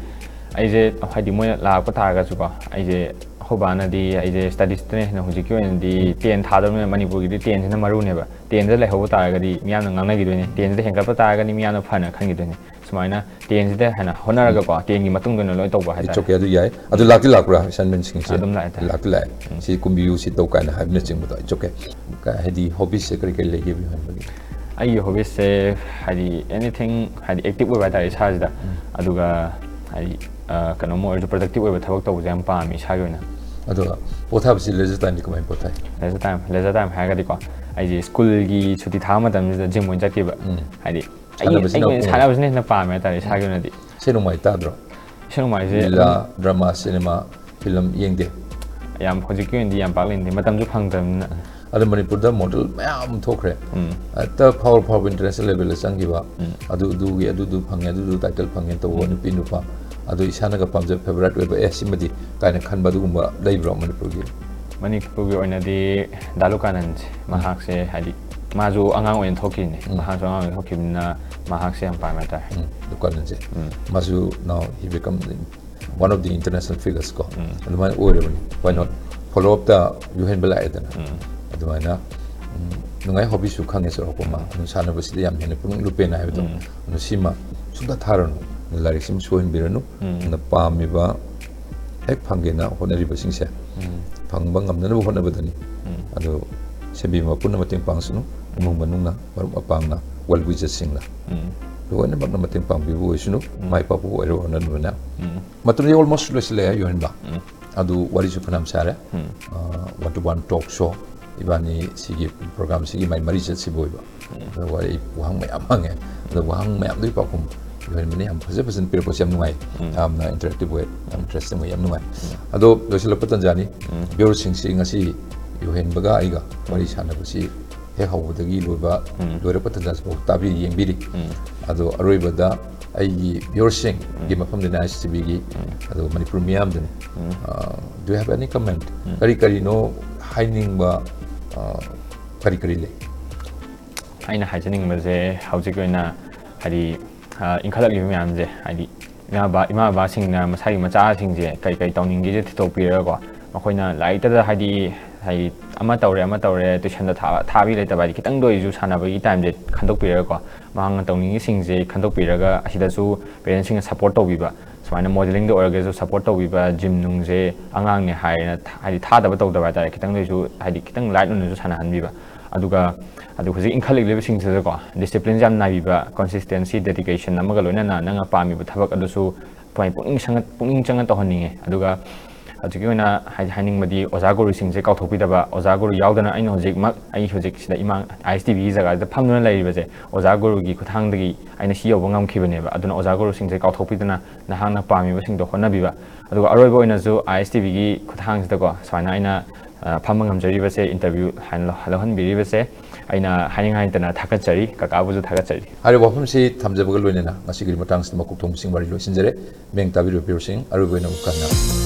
ꯑꯩꯁꯦ ꯍꯥꯏꯗꯤ ꯃꯣꯏꯅ ꯂꯥꯛꯄ ꯇꯥꯔꯒꯁꯨꯀꯣ, ꯑꯩꯁꯦ ꯑꯩꯈꯣꯏ ꯕꯥꯅꯗꯤ ꯑꯩꯁꯦ ꯁ꯭ꯇꯗꯤꯁꯇꯅ ꯍꯦꯟꯅ ꯍꯧꯖꯤꯛꯀꯤ ꯑꯣꯏꯅꯗꯤ ꯇꯦꯟ ꯊꯥꯗꯕꯅꯤꯅ ꯃꯅꯤꯄꯨꯔꯒꯤꯗꯤ ꯇꯦꯟꯁꯤꯅ ꯃꯔꯨꯅꯦꯕ꯫ ꯇꯦꯟꯁꯤꯗ ꯂꯩꯍꯧꯕ ꯇꯥꯔꯒꯗꯤ ꯃꯤꯌꯥꯝꯅ ꯉꯥꯡꯅꯈꯤꯗꯣꯏꯅꯦ, ꯇꯦꯟꯁꯤꯗ ꯍꯦꯟꯒꯠꯄ ꯇꯥꯔꯒꯗꯤ ꯃꯤꯌꯥꯝꯅ ꯐꯅ ꯈꯟꯈꯤꯗꯣꯏꯅꯦ꯫ ꯁꯨꯃꯥꯏꯅ ꯇꯦꯟꯁꯤꯗ ꯍꯦꯟꯅ ꯍꯣꯠꯅꯔꯒꯀꯣ, ꯇꯦꯟꯒꯤ ꯃꯇꯨꯡꯗ ꯑꯣꯏꯅ ꯂꯣꯏ ꯇꯧꯕ ꯍꯥꯏꯇꯥꯔꯦ꯫ It's okay, ꯑꯗꯨ ꯌꯥꯏ꯫ ꯑꯗꯨ ꯂꯥꯛꯇꯤ ꯂꯥꯛꯄ꯭ꯔꯥ ꯑꯦꯁꯥꯏꯟꯃꯦꯟꯁꯤꯡꯁꯦ? ꯑꯗꯨꯝ ꯂꯥꯛꯑꯦ, ꯂꯥꯛꯑꯦ꯫ ꯂꯥꯛꯇꯤ ꯂꯥꯛꯑꯦ꯫ ꯁꯤ ꯀꯨꯝꯕꯤꯌꯨ, ꯁꯤ ꯇꯧ ꯀꯥꯏꯅ ꯍꯥꯏꯕꯅꯆꯤꯡꯕꯗꯣ, it's okay꯫ ꯀ-, ꯍꯥꯏꯗꯤ ꯍꯣꯕꯤꯁꯁꯦ ꯀꯔꯤ ꯀꯔꯤ ꯂꯩꯒꯦ ꯕꯤꯍꯥꯏꯟꯕꯒꯤ? ꯑꯩꯒꯤ ꯍꯣꯕꯤꯁꯁꯦ ꯍꯥꯏꯗꯤ ꯑꯦꯅꯤꯊꯤꯡ, ꯍꯥꯏꯗꯤ ꯑꯦꯛꯇꯤꯚ ꯑꯣꯏꯕ ꯍꯥꯏꯇꯥꯔꯦ ꯏꯁꯥꯁꯤꯗ꯫ ꯑꯗꯨꯒ ꯍꯥꯏꯗꯤ, ꯑ, ꯀꯩꯅꯣꯝꯃ ꯑꯣꯏꯔꯁꯨ ꯄ꯭ꯔꯗꯛꯇꯤꯚ ꯑꯣꯏꯕ ꯊꯕꯛ ꯇꯧꯕꯁꯦ ꯌꯥꯝ ꯄꯥꯝꯃꯤ ꯏꯁꯥꯒꯤ ꯑꯣꯏꯅ꯫ ꯑꯗꯨꯒ ꯄꯣꯊꯥꯕꯁꯤ ꯂꯦꯖꯔ ꯇꯥꯏꯝꯗꯤ ꯀꯃꯥꯏꯅ ꯄꯣꯊꯥꯏ? ꯂꯦꯖꯔ ꯇꯥꯏꯝ, ꯂꯦꯖꯔ ꯇꯥꯏꯝ ꯍꯥꯏꯔꯒꯗꯤꯀꯣ, ꯑꯩꯁꯦ ꯁ꯭ꯀꯨꯜꯒꯤ ꯁꯨꯇꯤ ꯊꯥꯕ ꯃꯇꯝꯁꯤꯗ ꯖꯤꯝ ꯑꯣꯏꯅ ꯆꯠꯈꯤꯕ꯫ ꯍꯥꯏꯗꯤ ꯑꯩꯒꯤ, ꯁꯥꯟꯅꯕꯁꯤꯅ ꯑꯩꯒꯤ ꯑꯣꯏꯅ ꯑꯃꯨꯛ ꯁꯥꯟꯅꯕꯁꯤꯅ ꯍꯦꯟꯅ ꯄꯥꯝꯃꯦ ꯍꯥꯏꯇꯥꯔꯦ ꯏꯁꯥꯒꯤ ꯑꯣꯏꯅꯗꯤ꯫ ꯏꯁꯩ ꯅꯣꯡꯃꯥꯏ ꯇꯥꯗ꯭ꯔꯣ? ꯏꯁꯩ ꯅꯣꯡꯃꯥꯏꯁꯦ ꯂꯤꯂꯥ, ꯑꯗꯨꯝ ꯗ꯭ꯔꯃꯥ, ꯁꯤꯅꯦꯃꯥ, ꯐꯤꯂꯝ ꯌꯦꯡꯗꯦ? ꯌꯥꯝ, ꯍꯧꯖꯤꯛꯀꯤ ꯑꯣꯏꯅꯗꯤ ꯌꯥꯝ ꯄꯥꯛ ꯂꯦꯡꯗꯦ, ꯃꯇꯝꯁꯨ ꯐꯪꯗꯕꯅꯤꯅ꯫ ꯑꯗꯣ ꯃꯅꯤꯄꯨꯔꯗ ꯃꯣꯗꯦꯜ ꯃꯌꯥꯝ ꯑꯃ ꯊꯣꯛꯈ꯭ꯔꯦ꯫ ꯍꯦꯛꯇ ꯐꯥꯎꯔ ꯐꯥꯎꯔꯕ ꯏꯟꯇꯔꯅꯦꯁꯅꯦꯜ ꯂꯦꯚꯦꯜꯗ ꯆꯪꯈꯤꯕ꯫ ꯑꯗꯨ, ꯑꯗꯨꯒꯤ, ꯑꯗꯨꯗꯨ ꯐꯪꯉꯦ, ꯑꯗꯨꯗꯨ ꯇꯥꯏꯇꯜ ꯐꯪꯉꯦ ꯇꯧꯕ ꯅꯨꯄꯤ ꯅꯨꯄꯥ꯫ ꯑꯗꯣ ꯏꯁꯥꯅꯒ ꯄꯥꯝꯖꯕ ꯐꯦꯚꯣꯔꯥꯏꯠ ꯑꯣꯏꯕ, "ꯑꯦ, ꯁꯤꯃꯗꯤ" ꯀꯥꯏꯅ ꯈꯟꯕ ꯑꯗꯨꯒꯨꯝꯕ ꯂꯩꯕ꯭ꯔꯣ ꯃꯅꯤꯄꯨꯔꯒꯤ? ꯃꯅꯤꯄꯨꯔꯒꯤ ꯑꯣꯏꯅꯗꯤ ꯗꯥ ꯂꯨꯀꯥꯅꯟꯁꯦ, ꯃꯍꯥꯛꯁꯦ ꯍꯥꯏꯗꯤ ꯃꯥꯁꯨ ꯑꯉꯥꯡ ꯑꯣꯏꯅ ꯊꯣꯛꯈꯤꯕꯅꯦ꯫ ꯃꯍꯥꯛꯁꯨ ꯑꯉꯥꯡ ꯑꯣꯏꯅ ꯊꯣꯛꯈꯤꯕꯅꯤꯅ ꯃꯍꯥꯛꯁꯦ ꯌꯥꯝ ꯄꯥꯝꯃꯦ ꯍꯥꯏꯇꯥꯔꯦ꯫ ꯎꯝ, ꯂꯨꯀꯥꯅꯟꯁꯦ꯫ ꯃꯥꯁꯨ now he become one of the international figures ꯀꯣ꯫ ꯑꯗꯨꯃꯥꯏꯅ ꯑꯣꯏꯔꯕꯅꯤ꯫ Why not? Follow up ꯇ ꯌꯨꯍꯦꯟꯕ ꯂꯥꯛꯑꯦꯗꯅ꯫ ꯑꯗꯨꯃꯥꯏꯅ, ꯎꯝ, ꯅꯨꯡꯉꯥꯏ, ꯍꯣꯕꯤꯁꯨ ꯈꯪꯉꯦ ꯆꯥꯎꯔꯥꯛꯄ ꯑꯃ꯫ ꯑꯗꯨꯝ ꯁꯥꯟꯅꯕꯁꯤꯗ ꯌꯥꯝ ꯍꯦꯟꯅ ꯄꯨꯛꯅꯤꯡ ꯂꯨꯞꯄꯦꯅ ꯍꯥꯏꯕꯗꯣ꯫ ꯑꯗꯨꯅ ꯁꯤꯃ ꯁꯨꯡꯊꯥ ꯊꯥꯔꯨꯅꯨ꯫ ꯂꯥꯏꯔꯤꯛꯁꯤꯃ ꯁꯣꯏꯍꯟꯕꯤꯔꯅꯨ꯫ ꯑꯗꯨꯅ ꯄꯥꯝꯃꯤꯕ ꯍꯦꯛ ꯐꯪꯒꯦꯅ ꯍꯣꯠꯅꯔꯤꯕꯁꯤꯡꯁꯦ ꯐꯪꯕ ꯉꯝꯅꯅꯕ ꯍꯣꯠꯅꯕꯗꯅꯤ꯫ ꯑꯗꯨ ꯁꯦꯝꯕꯤꯕ ꯃꯄꯨꯅ ꯃꯇꯦꯡ ꯄꯥꯡꯁꯅꯨ, ꯏꯃꯨꯡ ꯃꯅꯨꯡꯅ, ꯃꯔꯨꯞ ꯃꯄꯥꯡꯅ, well wishersꯁꯤꯡꯅ ꯂꯣꯏꯅꯃꯛꯅ ꯃꯇꯦꯡ ꯄꯥꯡꯕꯤꯕ ꯑꯣꯏꯁꯅꯨ꯫ ꯃꯥꯏ ꯄꯥꯛꯄ ꯑꯣꯏꯔꯣ ꯍꯣꯠꯅꯅꯕꯅ꯫ ꯃꯇꯝꯗꯤ almost ꯂꯣꯏꯁꯤꯜꯂꯛꯑꯦ, ꯌꯣꯍꯦꯟꯕ꯫ ꯑꯗꯨ ꯋꯥꯔꯤꯁꯨ ꯐꯅꯌꯥꯝ ꯁꯥꯔꯦ꯫ One to one talk show, ꯏꯕꯥꯅꯤ ꯁꯤꯒꯤ program ꯁꯤꯒꯤ ꯃꯥꯏ ꯃꯔꯤ ꯆꯠꯁꯤꯕꯨ ꯑꯣꯏꯕ꯫ ꯑꯗ ꯋꯥꯔꯤ ꯋꯥꯍꯪ ꯃꯌꯥꯝ ꯍꯪꯉꯦ꯫ ꯑꯗꯣ ꯋꯥꯍꯪ ꯃꯌꯥꯝꯗꯨꯒꯤ ꯄꯥꯎꯈꯨꯝ ꯌꯣꯍꯦꯟꯕꯅ ꯌꯥꯝ ꯐꯖ ꯐꯖꯅ ꯄꯤꯔꯛꯄꯁꯦ ꯌꯥꯝ ꯅꯨꯡꯉꯥꯏ꯫ ꯌꯥꯝꯅ interactive ꯑꯣꯏ, ꯌꯥꯝ interesting ꯑꯣꯏ, ꯌꯥꯝ ꯅꯨꯡꯉꯥꯏ꯫ ꯑꯗꯣ ꯂꯣꯏꯁꯤꯜꯂꯛꯄ ꯇꯟꯖꯥꯅꯤ꯫ Viewerꯁꯤꯡꯁꯤ ꯉꯁꯤ ꯌꯣꯍꯦꯟꯕꯒ ꯑꯩꯒ ꯋꯥꯔꯤ ꯁꯥꯟꯅꯕꯁꯤ ꯍꯦꯛ ꯍꯧꯕꯗꯒꯤ ꯂꯣꯏꯕ, ꯂꯣꯏꯔꯛꯄ ꯇꯟꯖꯥꯁꯤꯐꯥꯎ ꯇꯥꯕꯤꯔꯤ, ꯌꯦꯡꯕꯤꯔꯤ꯫ ꯑꯗꯣ ꯑꯔꯣꯏꯕꯗ ꯑꯩꯒꯤ viewerꯁꯤꯡꯒꯤ ꯃꯐꯝꯗꯅ ISTVꯒꯤ, ꯑꯗꯣ Manipur ꯃꯤꯌꯥꯝꯗꯅꯤ꯫ Do you have any comment? ꯀꯔꯤ ꯀꯔꯤꯅꯣ ꯍꯥꯏꯅꯤꯡꯕ, ꯑ, ꯀꯔꯤ ꯀꯔꯤ ꯂꯩ? ꯑꯩꯅ ꯍꯥꯏꯖꯅꯤꯡꯕꯁꯦ ꯍꯧꯖꯤꯛ ꯑꯣꯏꯅ ꯍꯥꯏꯗꯤ, ꯑ, ꯏꯟꯈꯠꯂꯛꯂꯤꯕ ꯃꯌꯥꯝꯁꯦ ꯍꯥꯏꯗꯤ ꯏꯃꯥ ꯕꯕꯥ, ꯏꯃꯥ ꯕꯕꯥꯁꯤꯡꯅ ꯃꯁꯥꯒꯤ ꯃꯆꯥꯁꯤꯡꯁꯦ ꯀꯩ ꯀꯩ ꯇꯧꯅꯤꯡꯒꯦꯁꯦ ꯊꯤꯗꯣꯛꯄꯤꯔꯒꯀꯣ, ꯃꯈꯣꯏꯅ ꯂꯥꯏꯔꯤꯛꯇꯗ ꯍꯥꯏꯗꯤ, ꯍꯥꯏꯗꯤ ꯑꯃ ꯇꯧꯔꯦ ꯑꯃ ꯇꯧꯔꯦ tuitionꯗ ꯊꯥ-, ꯊꯥꯕꯤ ꯂꯩꯇꯕ ꯍꯥꯏꯗꯤ ꯈꯤꯇꯪꯗ ꯑꯣꯏꯔꯁꯨ ꯁꯥꯟꯅꯕꯒꯤ timeꯁꯦ ꯈꯟꯗꯣꯛꯄꯤꯔꯒꯀꯣ, ꯃꯍꯥꯛꯅ ꯇꯧꯅꯤꯡꯉꯤꯁꯤꯡꯁꯦ ꯈꯟꯗꯣꯛꯄꯤꯔꯒ ꯑꯁꯤꯗꯁꯨ parentꯁꯤꯡꯅ support ꯇꯧꯕꯤꯕ, ꯁꯨꯃꯥꯏꯅ modelingꯗ ꯑꯣꯏꯔꯒꯁꯨ support ꯇꯧꯕꯤꯕ, gym ꯅꯨꯡꯁꯦ ꯑꯉꯥꯡꯅꯦ ꯍꯥꯏꯔꯦꯅ ꯊ-, ꯍꯥꯏꯗꯤ ꯊꯥꯗꯕ ꯇꯧꯗꯕ ꯍꯥꯏꯇꯥꯔꯦ, ꯈꯤꯇꯪꯗ ꯑꯣꯏꯔꯁꯨ ꯍꯥꯏꯗꯤ ꯈꯤꯇꯪ light ꯑꯣꯏꯅꯁꯨ ꯁꯥꯟꯅꯍꯟꯕꯤꯕ꯫ ꯑꯗꯨꯒ ꯑꯗꯨ ꯍꯧꯖꯤꯛ ꯏꯟꯈꯠꯂꯛꯂꯤꯕꯁꯤꯡꯁꯤꯗꯀꯣ disciplineꯁꯦ ꯌꯥꯝ ꯅꯥꯏꯕꯤꯕ, consistency, dedication ꯑꯃꯒ ꯂꯣꯏꯅꯅ ꯅꯪꯅ ꯄꯥꯝꯃꯤꯕ ꯊꯕꯛ ꯑꯗꯨꯁꯨ ꯄꯨꯛꯅꯤꯡ ꯆꯪꯉ-, ꯄꯨꯛꯅꯤꯡ ꯆꯪꯉ ꯇꯧꯍꯟꯅꯤꯡꯉꯦ꯫ ꯑꯗꯨꯒ ꯍꯧꯖꯤꯛꯀꯤ ꯑꯣꯏꯅ ꯍꯥꯏꯗꯤ ꯍꯥꯏꯅꯤꯡꯕꯗꯤ ꯑꯣꯖꯥ ꯒꯨꯔꯨꯁꯤꯡꯁꯦ ꯀꯥꯎꯊꯣꯛꯄꯤꯗꯕ, ꯑꯣꯖꯥ ꯒꯨꯔꯨ ꯌꯥꯎꯗꯅ ꯑꯩꯅ ꯍꯧꯖꯤꯛꯃꯛ ꯑꯩ ꯍꯧꯖꯤꯛ ꯁꯤꯗ ꯏꯃꯥ ISTVꯒꯤ ꯖꯒꯥꯁꯤꯗ ꯐꯝꯗꯨꯅ ꯂꯩꯔꯤꯕꯁꯦ ꯑꯣꯖꯥ ꯒꯨꯔꯨꯒꯤ ꯈꯨꯠꯊꯥꯡꯗꯒꯤ ꯑꯩꯅ ꯁꯤ ꯌꯧꯕ ꯉꯝꯈꯤꯕꯅꯦꯕ꯫ ꯑꯗꯨꯅ ꯑꯣꯖꯥ ꯒꯨꯔꯨꯁꯤꯡꯁꯦ ꯀꯥꯎꯊꯣꯛꯄꯤꯗꯅ ꯅꯍꯥꯛꯅ ꯄꯥꯝꯃꯤꯕꯁꯤꯡꯗꯣ ꯍꯣꯠꯅꯕꯤꯕ꯫ ꯑꯗꯨꯒ ꯑꯔꯣꯏꯕ ꯑꯣꯏꯅꯁꯨ ISTVꯒꯤ ꯈꯨꯠꯊꯥꯡꯁꯤꯗꯀꯣ ꯁꯨꯃꯥꯏꯅ ꯑꯩꯅ, ꯑ, ꯐꯝꯕ ꯉꯝꯖꯔꯤꯕꯁꯦ, interview ꯍꯥꯏꯅ ꯂꯧ-, ꯂꯧꯍꯟꯕꯤꯔꯤꯕꯁꯦ ꯑꯩꯅ ꯍꯥꯏꯅꯤꯡ ꯍꯥꯏꯗꯅ ꯊꯥꯒꯠꯆꯔꯤ, ꯀꯀꯥꯕꯨꯁꯨ ꯊꯥꯒꯠꯆꯔꯤ꯫ ꯍꯥꯏꯔꯤꯕ ꯋꯥꯐꯝꯁꯤ ꯊꯝꯖꯕꯒ ꯂꯣꯏꯅꯅ ꯉꯁꯤꯒꯤ ꯃꯇꯥꯡꯁꯤꯗ ꯃꯀꯣꯛ ꯊꯣꯡꯕꯁꯤꯡ ꯋꯥꯔꯤ ꯂꯣꯏꯁꯤꯟꯖꯔꯦ꯫ ꯃꯤꯌꯥꯝ ꯇꯥꯕꯤꯔꯤꯕ viewerꯁꯤꯡ, ꯑꯔꯣꯏꯕ ꯑꯣꯏꯅ ꯑꯃꯨꯛ ꯍꯟꯅ